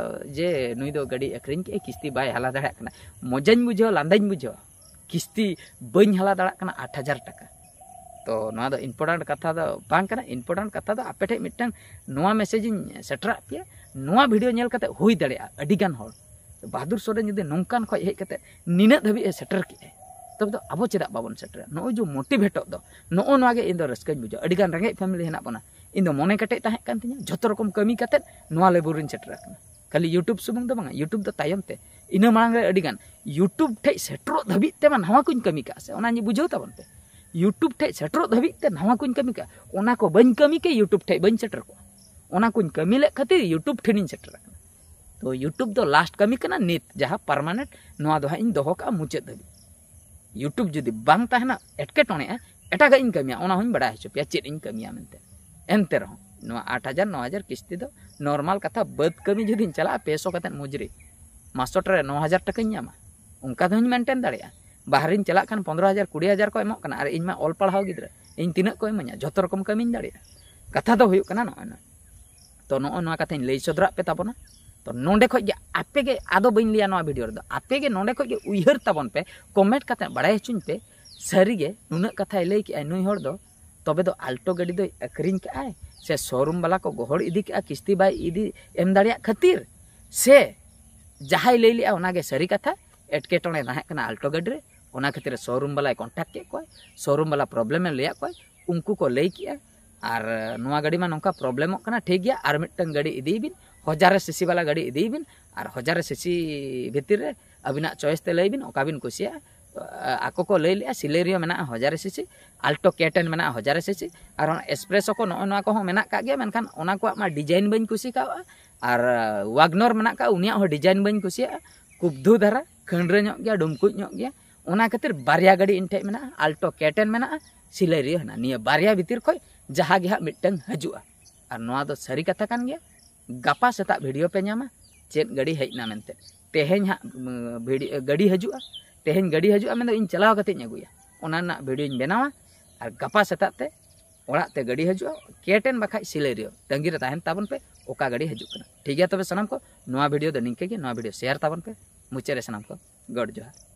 ᱡᱮ ᱱᱩᱭ ᱫᱚ ᱜᱟᱹᱰᱤ ᱟᱹᱠᱷᱨᱤᱧ ᱠᱮᱫᱼᱟᱭ, ᱠᱤᱥᱛᱤ ᱵᱟᱭ ᱦᱟᱞᱟ ᱫᱟᱲᱮᱭᱟᱜ ᱠᱟᱱᱟ᱾ ᱢᱚᱡᱟᱧ ᱵᱩᱡᱷᱟᱹᱣᱟ, ᱞᱟᱸᱫᱟᱧ ᱵᱩᱡᱷᱟᱹᱣᱟ, ᱠᱤᱥᱛᱤ ᱵᱟᱹᱧ ᱦᱟᱞᱟ ᱫᱟᱲᱮᱭᱟᱜ ᱠᱟᱱᱟ ᱟᱴ ᱦᱟᱡᱟᱨ ᱴᱟᱠᱟ᱾ ᱛᱚ ᱱᱚᱣᱟ ᱫᱚ ᱤᱢᱯᱚᱨᱴᱮᱱᱴ ᱠᱟᱛᱷᱟ ᱫᱚ ᱵᱟᱝ ᱠᱟᱱᱟ᱾ ᱤᱢᱯᱚᱨᱴᱮᱱᱴ ᱠᱟᱛᱷᱟ ᱫᱚ ᱟᱯᱮ ᱴᱷᱮᱡ ᱢᱤᱫᱴᱟᱝ ᱱᱚᱣᱟ ᱢᱮᱥᱮᱡᱽ ᱤᱧ ᱥᱮᱴᱮᱨᱟᱜ ᱯᱮᱭᱟ, ᱱᱚᱣᱟ ᱵᱷᱤᱰᱤᱭᱳ ᱧᱮᱞ ᱠᱟᱛᱮ ᱦᱩᱭ ᱫᱟᱲᱮᱭᱟᱜᱼᱟ ᱟᱹᱰᱤ ᱜᱟᱱ ᱦᱚᱲ ᱵᱟᱦᱟᱫᱩᱨ ᱥᱚᱨᱮᱱ ᱡᱩᱫᱤ ᱱᱚᱝᱠᱟᱱ ᱠᱷᱚᱡ ᱦᱮᱡ ᱠᱟᱛᱮ ᱱᱤᱱᱟᱹᱜ ᱫᱷᱟᱹᱵᱤᱡ ᱮ ᱥᱮᱴᱮᱨ ᱠᱮᱜᱼᱟᱭ, ᱛᱚᱵᱮ ᱫᱚ ᱟᱵᱚ ᱪᱮᱫᱟᱜ ᱵᱟᱵᱚᱱ ᱥᱮᱴᱮᱨᱟ? ᱱᱚᱜᱼᱚᱭ ᱡᱮ ᱢᱳᱴᱤᱵᱷᱮᱴᱚᱜ ᱫᱚ, ᱱᱚᱜᱼᱚ ᱱᱚᱣᱟ ᱜᱮ ᱤᱧ ᱫᱚ ᱨᱟᱹᱥᱠᱟᱹᱧ ᱵᱩᱡᱷᱟᱹᱣᱟ᱾ ᱟᱹᱰᱤ ᱜᱟᱱ ᱨᱮᱸᱜᱮᱡ ᱯᱷᱮᱢᱮᱞᱤ ᱦᱮᱱᱟᱜ ᱵᱚᱱᱟ᱾ ᱤᱧ ᱫᱚ ᱢᱚᱱᱮ ᱠᱮᱴᱮᱡ ᱛᱟᱦᱮᱸ ᱠᱟᱱ ᱛᱤᱧᱟᱹ, ᱡᱷᱚᱛᱚ ᱨᱚᱠᱚᱢ ᱠᱟᱹᱢᱤ ᱠᱟᱛᱮᱫ ᱱᱚᱣᱟ ᱞᱮᱵᱮᱞ ᱨᱤᱧ ᱥᱮᱴᱮᱨ ᱟᱠᱟᱱᱟ᱾ ᱠᱷᱟᱹᱞᱤ YouTube ᱥᱩᱢᱩᱝ ᱫᱚ ᱵᱟᱝᱟ, YouTube ᱫᱚ ᱛᱟᱭᱚᱢ ᱛᱮ, ᱤᱱᱟᱹ ᱢᱟᱲᱟᱝ ᱨᱮ ᱟᱹᱰᱤ ᱜᱟᱱ YouTube ᱴᱷᱮᱡ ᱥᱮᱴᱮᱨᱚᱜ ᱫᱷᱟᱹᱵᱤᱡ ᱛᱮᱢᱟ ᱱᱟᱣᱟ ᱠᱚᱧ ᱠᱟᱹᱢᱤ ᱠᱟᱜᱼᱟ ᱥᱮ, ᱚᱱᱟ ᱵᱩᱡᱷᱟᱹᱣ ᱛᱟᱵᱚᱱ ᱯᱮ᱾ YouTube ᱴᱷᱮᱡ ᱥᱮᱴᱮᱨᱚᱜ ᱫᱷᱟᱹᱵᱤᱡ ᱛᱮ ᱱᱟᱣᱟ ᱠᱚᱧ ᱠᱟᱹᱢᱤ ᱠᱟᱜᱼᱟ, ᱚᱱᱟ ᱠᱚ ᱵᱟᱹᱧ ᱠᱟᱹᱢᱤ ᱠᱮ YouTube ᱴᱷᱮᱡ ᱵᱟᱹᱧ ᱥᱮᱴᱮᱨ ᱠᱚᱜᱼᱟ᱾ ᱚᱱᱟ ᱠᱚᱧ ᱠᱟᱹᱢᱤ ᱞᱮᱫ ᱠᱷᱟᱹᱛᱤᱨ YouTube ᱴᱷᱮᱱᱤᱧ ᱥᱮᱴᱮᱨ ᱟᱠᱟᱱᱟ᱾ ᱛᱚ YouTube ᱫᱚ ᱞᱟᱥᱴ ᱠᱟᱹᱢᱤ ᱠᱟᱱᱟ, ᱱᱤᱛ ᱡᱟᱦᱟᱸ ᱯᱟᱨᱢᱟᱱᱮᱱᱴ, ᱱᱚᱣᱟ ᱫᱚ ᱦᱟᱸᱜ ᱤᱧ ᱫᱚᱦᱚ ᱠᱟᱜᱼᱟ ᱢᱩᱪᱟᱹᱫ ᱫᱷᱟᱹᱵᱤᱡ᱾ YouTube ᱡᱩᱫᱤ ᱵᱟᱝ ᱛᱟᱦᱮᱱᱟ, ᱮᱴᱠᱮᱴᱚᱬᱮᱜᱼᱟ, ᱮᱴᱟᱜᱟᱜ ᱤᱧ ᱠᱟᱹᱢᱤᱭᱟ, ᱚᱱᱟ ᱦᱚᱸᱧ ᱵᱟᱲᱟᱭ ᱦᱚᱪᱚ ᱯᱮᱭᱟ ᱪᱮᱫ ᱤᱧ ᱠᱟᱹᱢᱤᱭᱟ ᱢᱮᱱᱛᱮ᱾ ᱮᱱᱛᱮ ᱨᱮᱦᱚᱸ ᱱᱚᱣᱟ ᱟᱴ ᱦᱟᱡᱟᱨ ᱱᱚ ᱦᱟᱡᱟᱨ ᱠᱤᱥᱛᱤ ᱫᱚ ᱱᱚᱨᱢᱟᱞ ᱠᱟᱛᱷᱟ, ᱵᱟᱹᱫᱽ ᱠᱟᱹᱢᱤ ᱡᱩᱫᱤᱧ ᱪᱟᱞᱟᱜᱼᱟ, ᱯᱮ ᱥᱚ ᱠᱟᱛᱮᱫ ᱢᱩᱡᱽᱨᱤ, ᱢᱟᱥᱴᱚᱨ ᱨᱮ ᱱᱚ ᱦᱟᱡᱟᱨ ᱴᱟᱠᱟᱧ ᱧᱟᱢᱟ, ᱚᱱᱠᱟ ᱫᱚᱧ ᱢᱮᱱᱴᱮᱱ ᱫᱟᱲᱮᱭᱟᱜᱼᱟ᱾ ᱵᱟᱦᱨᱮᱧ ᱪᱟᱞᱟᱜ ᱠᱷᱟᱱ ᱯᱚᱱᱨᱚ ᱦᱟᱡᱟᱨ ᱠᱩᱲᱤ ᱦᱟᱡᱟᱨ ᱠᱚ ᱮᱢᱚᱜ ᱠᱟᱱᱟ, ᱟᱨ ᱤᱧ ᱢᱟ ᱚᱞ ᱯᱟᱲᱦᱟᱣ ᱜᱤᱫᱽᱨᱟᱹ, ᱤᱧ ᱛᱤᱱᱟᱹᱜ ᱠᱚ ᱤᱢᱟᱹᱧᱟ? ᱡᱷᱚᱛᱚ ᱨᱚᱠᱚᱢ ᱠᱟᱹᱢᱤᱧ ᱫᱟᱲᱮᱭᱟᱜᱼᱟ᱾ ᱠᱟᱛᱷᱟ ᱫᱚ ᱦᱩᱭᱩᱜ ᱠᱟᱱᱟ ᱱᱚᱜᱼᱚᱭ ᱱᱚᱣᱟ᱾ ᱛᱚ ᱱᱚᱜᱼᱚᱭ ᱱᱚᱣᱟ ᱠᱟᱛᱷᱟᱧ ᱞᱟᱹᱭ ᱥᱚᱫᱚᱨᱟᱜ ᱯᱮ ᱛᱟᱵᱚᱱᱟ᱾ ᱛᱚ ᱱᱚᱸᱰᱮ ᱠᱷᱚᱡ ᱜᱮ ᱟᱯᱮ ᱜᱮ, ᱟᱫᱚ ᱵᱟᱹᱧ ᱞᱟᱹᱭᱟ ᱱᱚᱣᱟ ᱵᱷᱤᱰᱤᱭᱳ ᱨᱮᱫᱚ, ᱟᱯᱮ ᱜᱮ ᱱᱚᱸᱰᱮ ᱠᱷᱚᱡ ᱜᱮ ᱩᱭᱦᱟᱹᱨ ᱛᱟᱵᱚᱱ ᱯᱮ, ᱠᱚᱢᱮᱱᱴ ᱠᱟᱛᱮ ᱵᱟᱲᱟᱭ ᱦᱚᱪᱚᱧ ᱯᱮ, ᱥᱟᱹᱨᱤ ᱜᱮ ᱱᱩᱱᱟᱹᱜ ᱠᱟᱛᱷᱟᱭ ᱞᱟᱹᱭ ᱠᱮᱜᱼᱟᱭ ᱱᱩᱭ ᱦᱚᱲ ᱫᱚ, ᱛᱚᱵᱮ ᱫᱚ ᱟᱞᱴᱳ ᱜᱟᱹᱰᱤ ᱫᱚᱭ ᱟᱹᱠᱷᱨᱤᱧ ᱠᱟᱜᱼᱟᱭ ᱥᱮ ᱥᱳᱨᱩᱢ ᱵᱟᱞᱟ ᱠᱚ ᱜᱚᱦᱚᱲ ᱤᱫᱤ ᱠᱮᱜᱼᱟ ᱠᱤᱥᱛᱤ ᱵᱟᱭ ᱤᱫᱤ ᱮᱢ ᱫᱟᱲᱮᱭᱟᱜ ᱠᱷᱟᱹᱛᱤᱨ, ᱥᱮ ᱡᱟᱦᱟᱸᱭ ᱞᱟᱹᱭ ᱞᱮᱜᱼᱟ ᱚᱱᱟᱜᱮ ᱥᱟᱹᱨᱤ ᱠᱟᱛᱷᱟ, ᱮᱴᱠᱮᱴᱚᱬᱮ ᱛᱟᱦᱮᱸ ᱠᱟᱱᱟ ᱟᱞᱴᱳ ᱜᱟᱹᱰᱤ ᱨᱮ, ᱚᱱᱟ ᱠᱷᱟᱹᱛᱤᱨ ᱥᱳᱨᱩᱢ ᱵᱟᱞᱟᱭ ᱠᱚᱱᱴᱟᱠᱴ ᱠᱮᱫ ᱠᱚᱣᱟᱭ, ᱥᱳᱨᱩᱢ ᱵᱟᱞᱟ ᱯᱨᱚᱵᱞᱮᱢ ᱮ ᱞᱟᱹᱭᱟᱫ ᱠᱚᱣᱟᱭ, ᱩᱱᱠᱩ ᱠᱚ ᱞᱟᱹᱭ ᱠᱮᱜᱼᱟ᱾ ᱟᱨ ᱱᱚᱣᱟ ᱜᱟᱹᱰᱤ ᱢᱟ ᱱᱚᱝᱠᱟ ᱯᱨᱚᱵᱞᱮᱢᱚᱜ ᱠᱟᱱᱟ, ᱴᱷᱤᱠ ᱜᱮᱭᱟ, ᱟᱨ ᱢᱤᱫᱴᱟᱝ ᱜᱟᱹᱰᱤ ᱤᱫᱤᱭ ᱵᱤᱱ, ᱦᱟᱡᱟᱨ ᱥᱤᱥᱤ ᱵᱟᱞᱟ ᱜᱟᱹᱰᱤ ᱤᱫᱤᱭ ᱵᱤᱱ, ᱟᱨ ᱦᱟᱡᱟᱨ ᱥᱤᱥᱤ ᱵᱷᱤᱛᱤᱨ ᱨᱮ ᱟᱹᱵᱤᱱᱟᱜ ᱪᱚᱭᱮᱥ ᱛᱮ ᱞᱟᱹᱭ ᱵᱤᱱ ᱚᱠᱟ ᱵᱤᱱ ᱠᱩᱥᱤᱭᱟᱜᱼᱟ᱾ ᱟᱠᱚ ᱠᱚ ᱞᱟᱹᱭ ᱞᱮᱜᱼᱟ, ᱥᱤᱞᱮᱨᱤᱭᱳ ᱢᱮᱱᱟᱜᱼᱟ ᱦᱟᱡᱟᱨ ᱥᱤᱥᱤ, ᱟᱞᱴᱳ ᱠᱮ ᱴᱮᱱ ᱢᱮᱱᱟᱜᱼᱟ ᱦᱟᱡᱟᱨ ᱥᱤᱥᱤ, ᱟᱨ ᱚᱱᱟ ᱮᱥᱯᱨᱮᱥᱳ ᱠᱚ ᱱᱚᱜᱼᱚ ᱱᱚᱣᱟ ᱠᱚᱦᱚᱸ ᱢᱮᱱᱟᱜ ᱠᱟᱜ ᱜᱮᱭᱟ, ᱢᱮᱱᱠᱷᱟᱱ ᱚᱱᱟ ᱠᱚᱣᱟᱜ ᱢᱟ ᱰᱤᱡᱟᱭᱤᱱ ᱵᱟᱹᱧ ᱠᱩᱥᱤ ᱠᱟᱣᱜᱼᱟ᱾ ᱟᱨ ᱣᱟᱜᱱᱚᱨ ᱢᱮᱱᱟᱜ ᱠᱟᱜᱼᱟ, ᱩᱱᱤᱭᱟᱜ ᱦᱚᱸ ᱰᱤᱡᱟᱭᱤᱱ ᱵᱟᱹᱧ ᱠᱩᱥᱤᱭᱟᱜᱼᱟ, ᱠᱩᱵᱫᱷᱩ ᱫᱷᱟᱨᱟ, ᱠᱷᱟᱹᱱᱰᱨᱟᱹ ᱧᱚᱜ ᱜᱮᱭᱟ, ᱰᱩᱢᱠᱩᱡ ᱧᱚᱜ ᱜᱮᱭᱟ᱾ ᱚᱱᱟ ᱠᱷᱟᱹᱛᱤᱨ ᱵᱟᱨᱭᱟ ᱜᱟᱹᱰᱤ ᱤᱧ ᱴᱷᱮᱡ ᱢᱮᱱᱟᱜᱼᱟ, ᱟᱞᱴᱳ ᱠᱮ ᱴᱮᱱ ᱢᱮᱱᱟᱜᱼᱟ, ᱥᱤᱞᱮᱨᱤᱭᱳ ᱦᱮᱱᱟᱜᱼᱟ᱾ ᱱᱤᱭᱟᱹ ᱵᱟᱨᱭᱟ ᱵᱷᱤᱛᱤᱨ ᱠᱷᱚᱡ ᱡᱟᱦᱟᱸ ᱜᱮ ᱦᱟᱸᱜ ᱢᱤᱫᱴᱟᱝ ᱦᱤᱡᱩᱜᱼᱟ᱾ ᱟᱨ ᱱᱚᱣᱟ ᱫᱚ ᱥᱟᱹᱨᱤ ᱠᱟᱛᱷᱟ ᱠᱟᱱ ᱜᱮᱭᱟ, ᱜᱟᱯᱟ ᱥᱮᱛᱟᱜ ᱵᱷᱤᱰᱤᱭᱳ ᱯᱮ ᱧᱟᱢᱟ ᱪᱮᱫ ᱜᱟᱹᱰᱤ ᱦᱮᱡ ᱮᱱᱟ ᱢᱮᱱᱛᱮ᱾ ᱛᱮᱦᱮᱧ ᱦᱟᱸᱜ, ᱩᱢ, ᱵᱷᱤᱰᱤ-, ᱜᱟᱹᱰᱤ ᱦᱤᱡᱩᱜᱼᱟ, ᱛᱮᱦᱮᱧ ᱜᱟᱹᱰᱤ ᱦᱤᱡᱩᱜᱼᱟ ᱢᱮᱱᱫᱚ ᱤᱧ ᱪᱟᱞᱟᱣ ᱠᱟᱛᱮᱧ ᱟᱹᱜᱩᱭᱟ, ᱚᱱᱟ ᱨᱮᱱᱟᱜ ᱵᱷᱤᱰᱤᱭᱳᱧ ᱵᱮᱱᱟᱣᱟ᱾ ᱟᱨ ᱜᱟᱯᱟ ᱥᱮᱛᱟᱜ ᱛᱮ ᱚᱲᱟᱜ ᱛᱮ ᱜᱟᱹᱰᱤ ᱦᱤᱡᱩᱜᱼᱟ, ᱠᱮ ᱴᱮᱱ ᱵᱟᱠᱷᱟᱡ ᱥᱤᱞᱮᱨᱤᱭᱳ, ᱛᱟᱺᱜᱤ ᱨᱮ ᱛᱟᱦᱮᱱ ᱛᱟᱵᱚᱱ ᱯᱮ, ᱚᱠᱟ ᱜᱟᱹᱰᱤ ᱦᱤᱡᱩᱜ ᱠᱟᱱᱟ᱾ ᱴᱷᱤᱠ ᱜᱮᱭᱟ, ᱛᱚᱵᱮ ᱥᱟᱱᱟᱢ ᱠᱚ ᱱᱚᱣᱟ ᱵᱷᱤᱰᱤᱭᱳ ᱫᱚ ᱱᱤᱝᱠᱟᱹ ᱜᱮ, ᱱᱚᱣᱟ ᱵᱷᱤᱰᱤᱭᱳ ᱥᱮᱭᱟᱨ ᱛᱟᱵᱚᱱ ᱯᱮ᱾ ᱢᱩᱪᱟᱹᱫ ᱨᱮ ᱥᱟᱱᱟᱢ ᱠᱚ ᱜᱚᱰ ᱡᱚᱦᱟᱨ᱾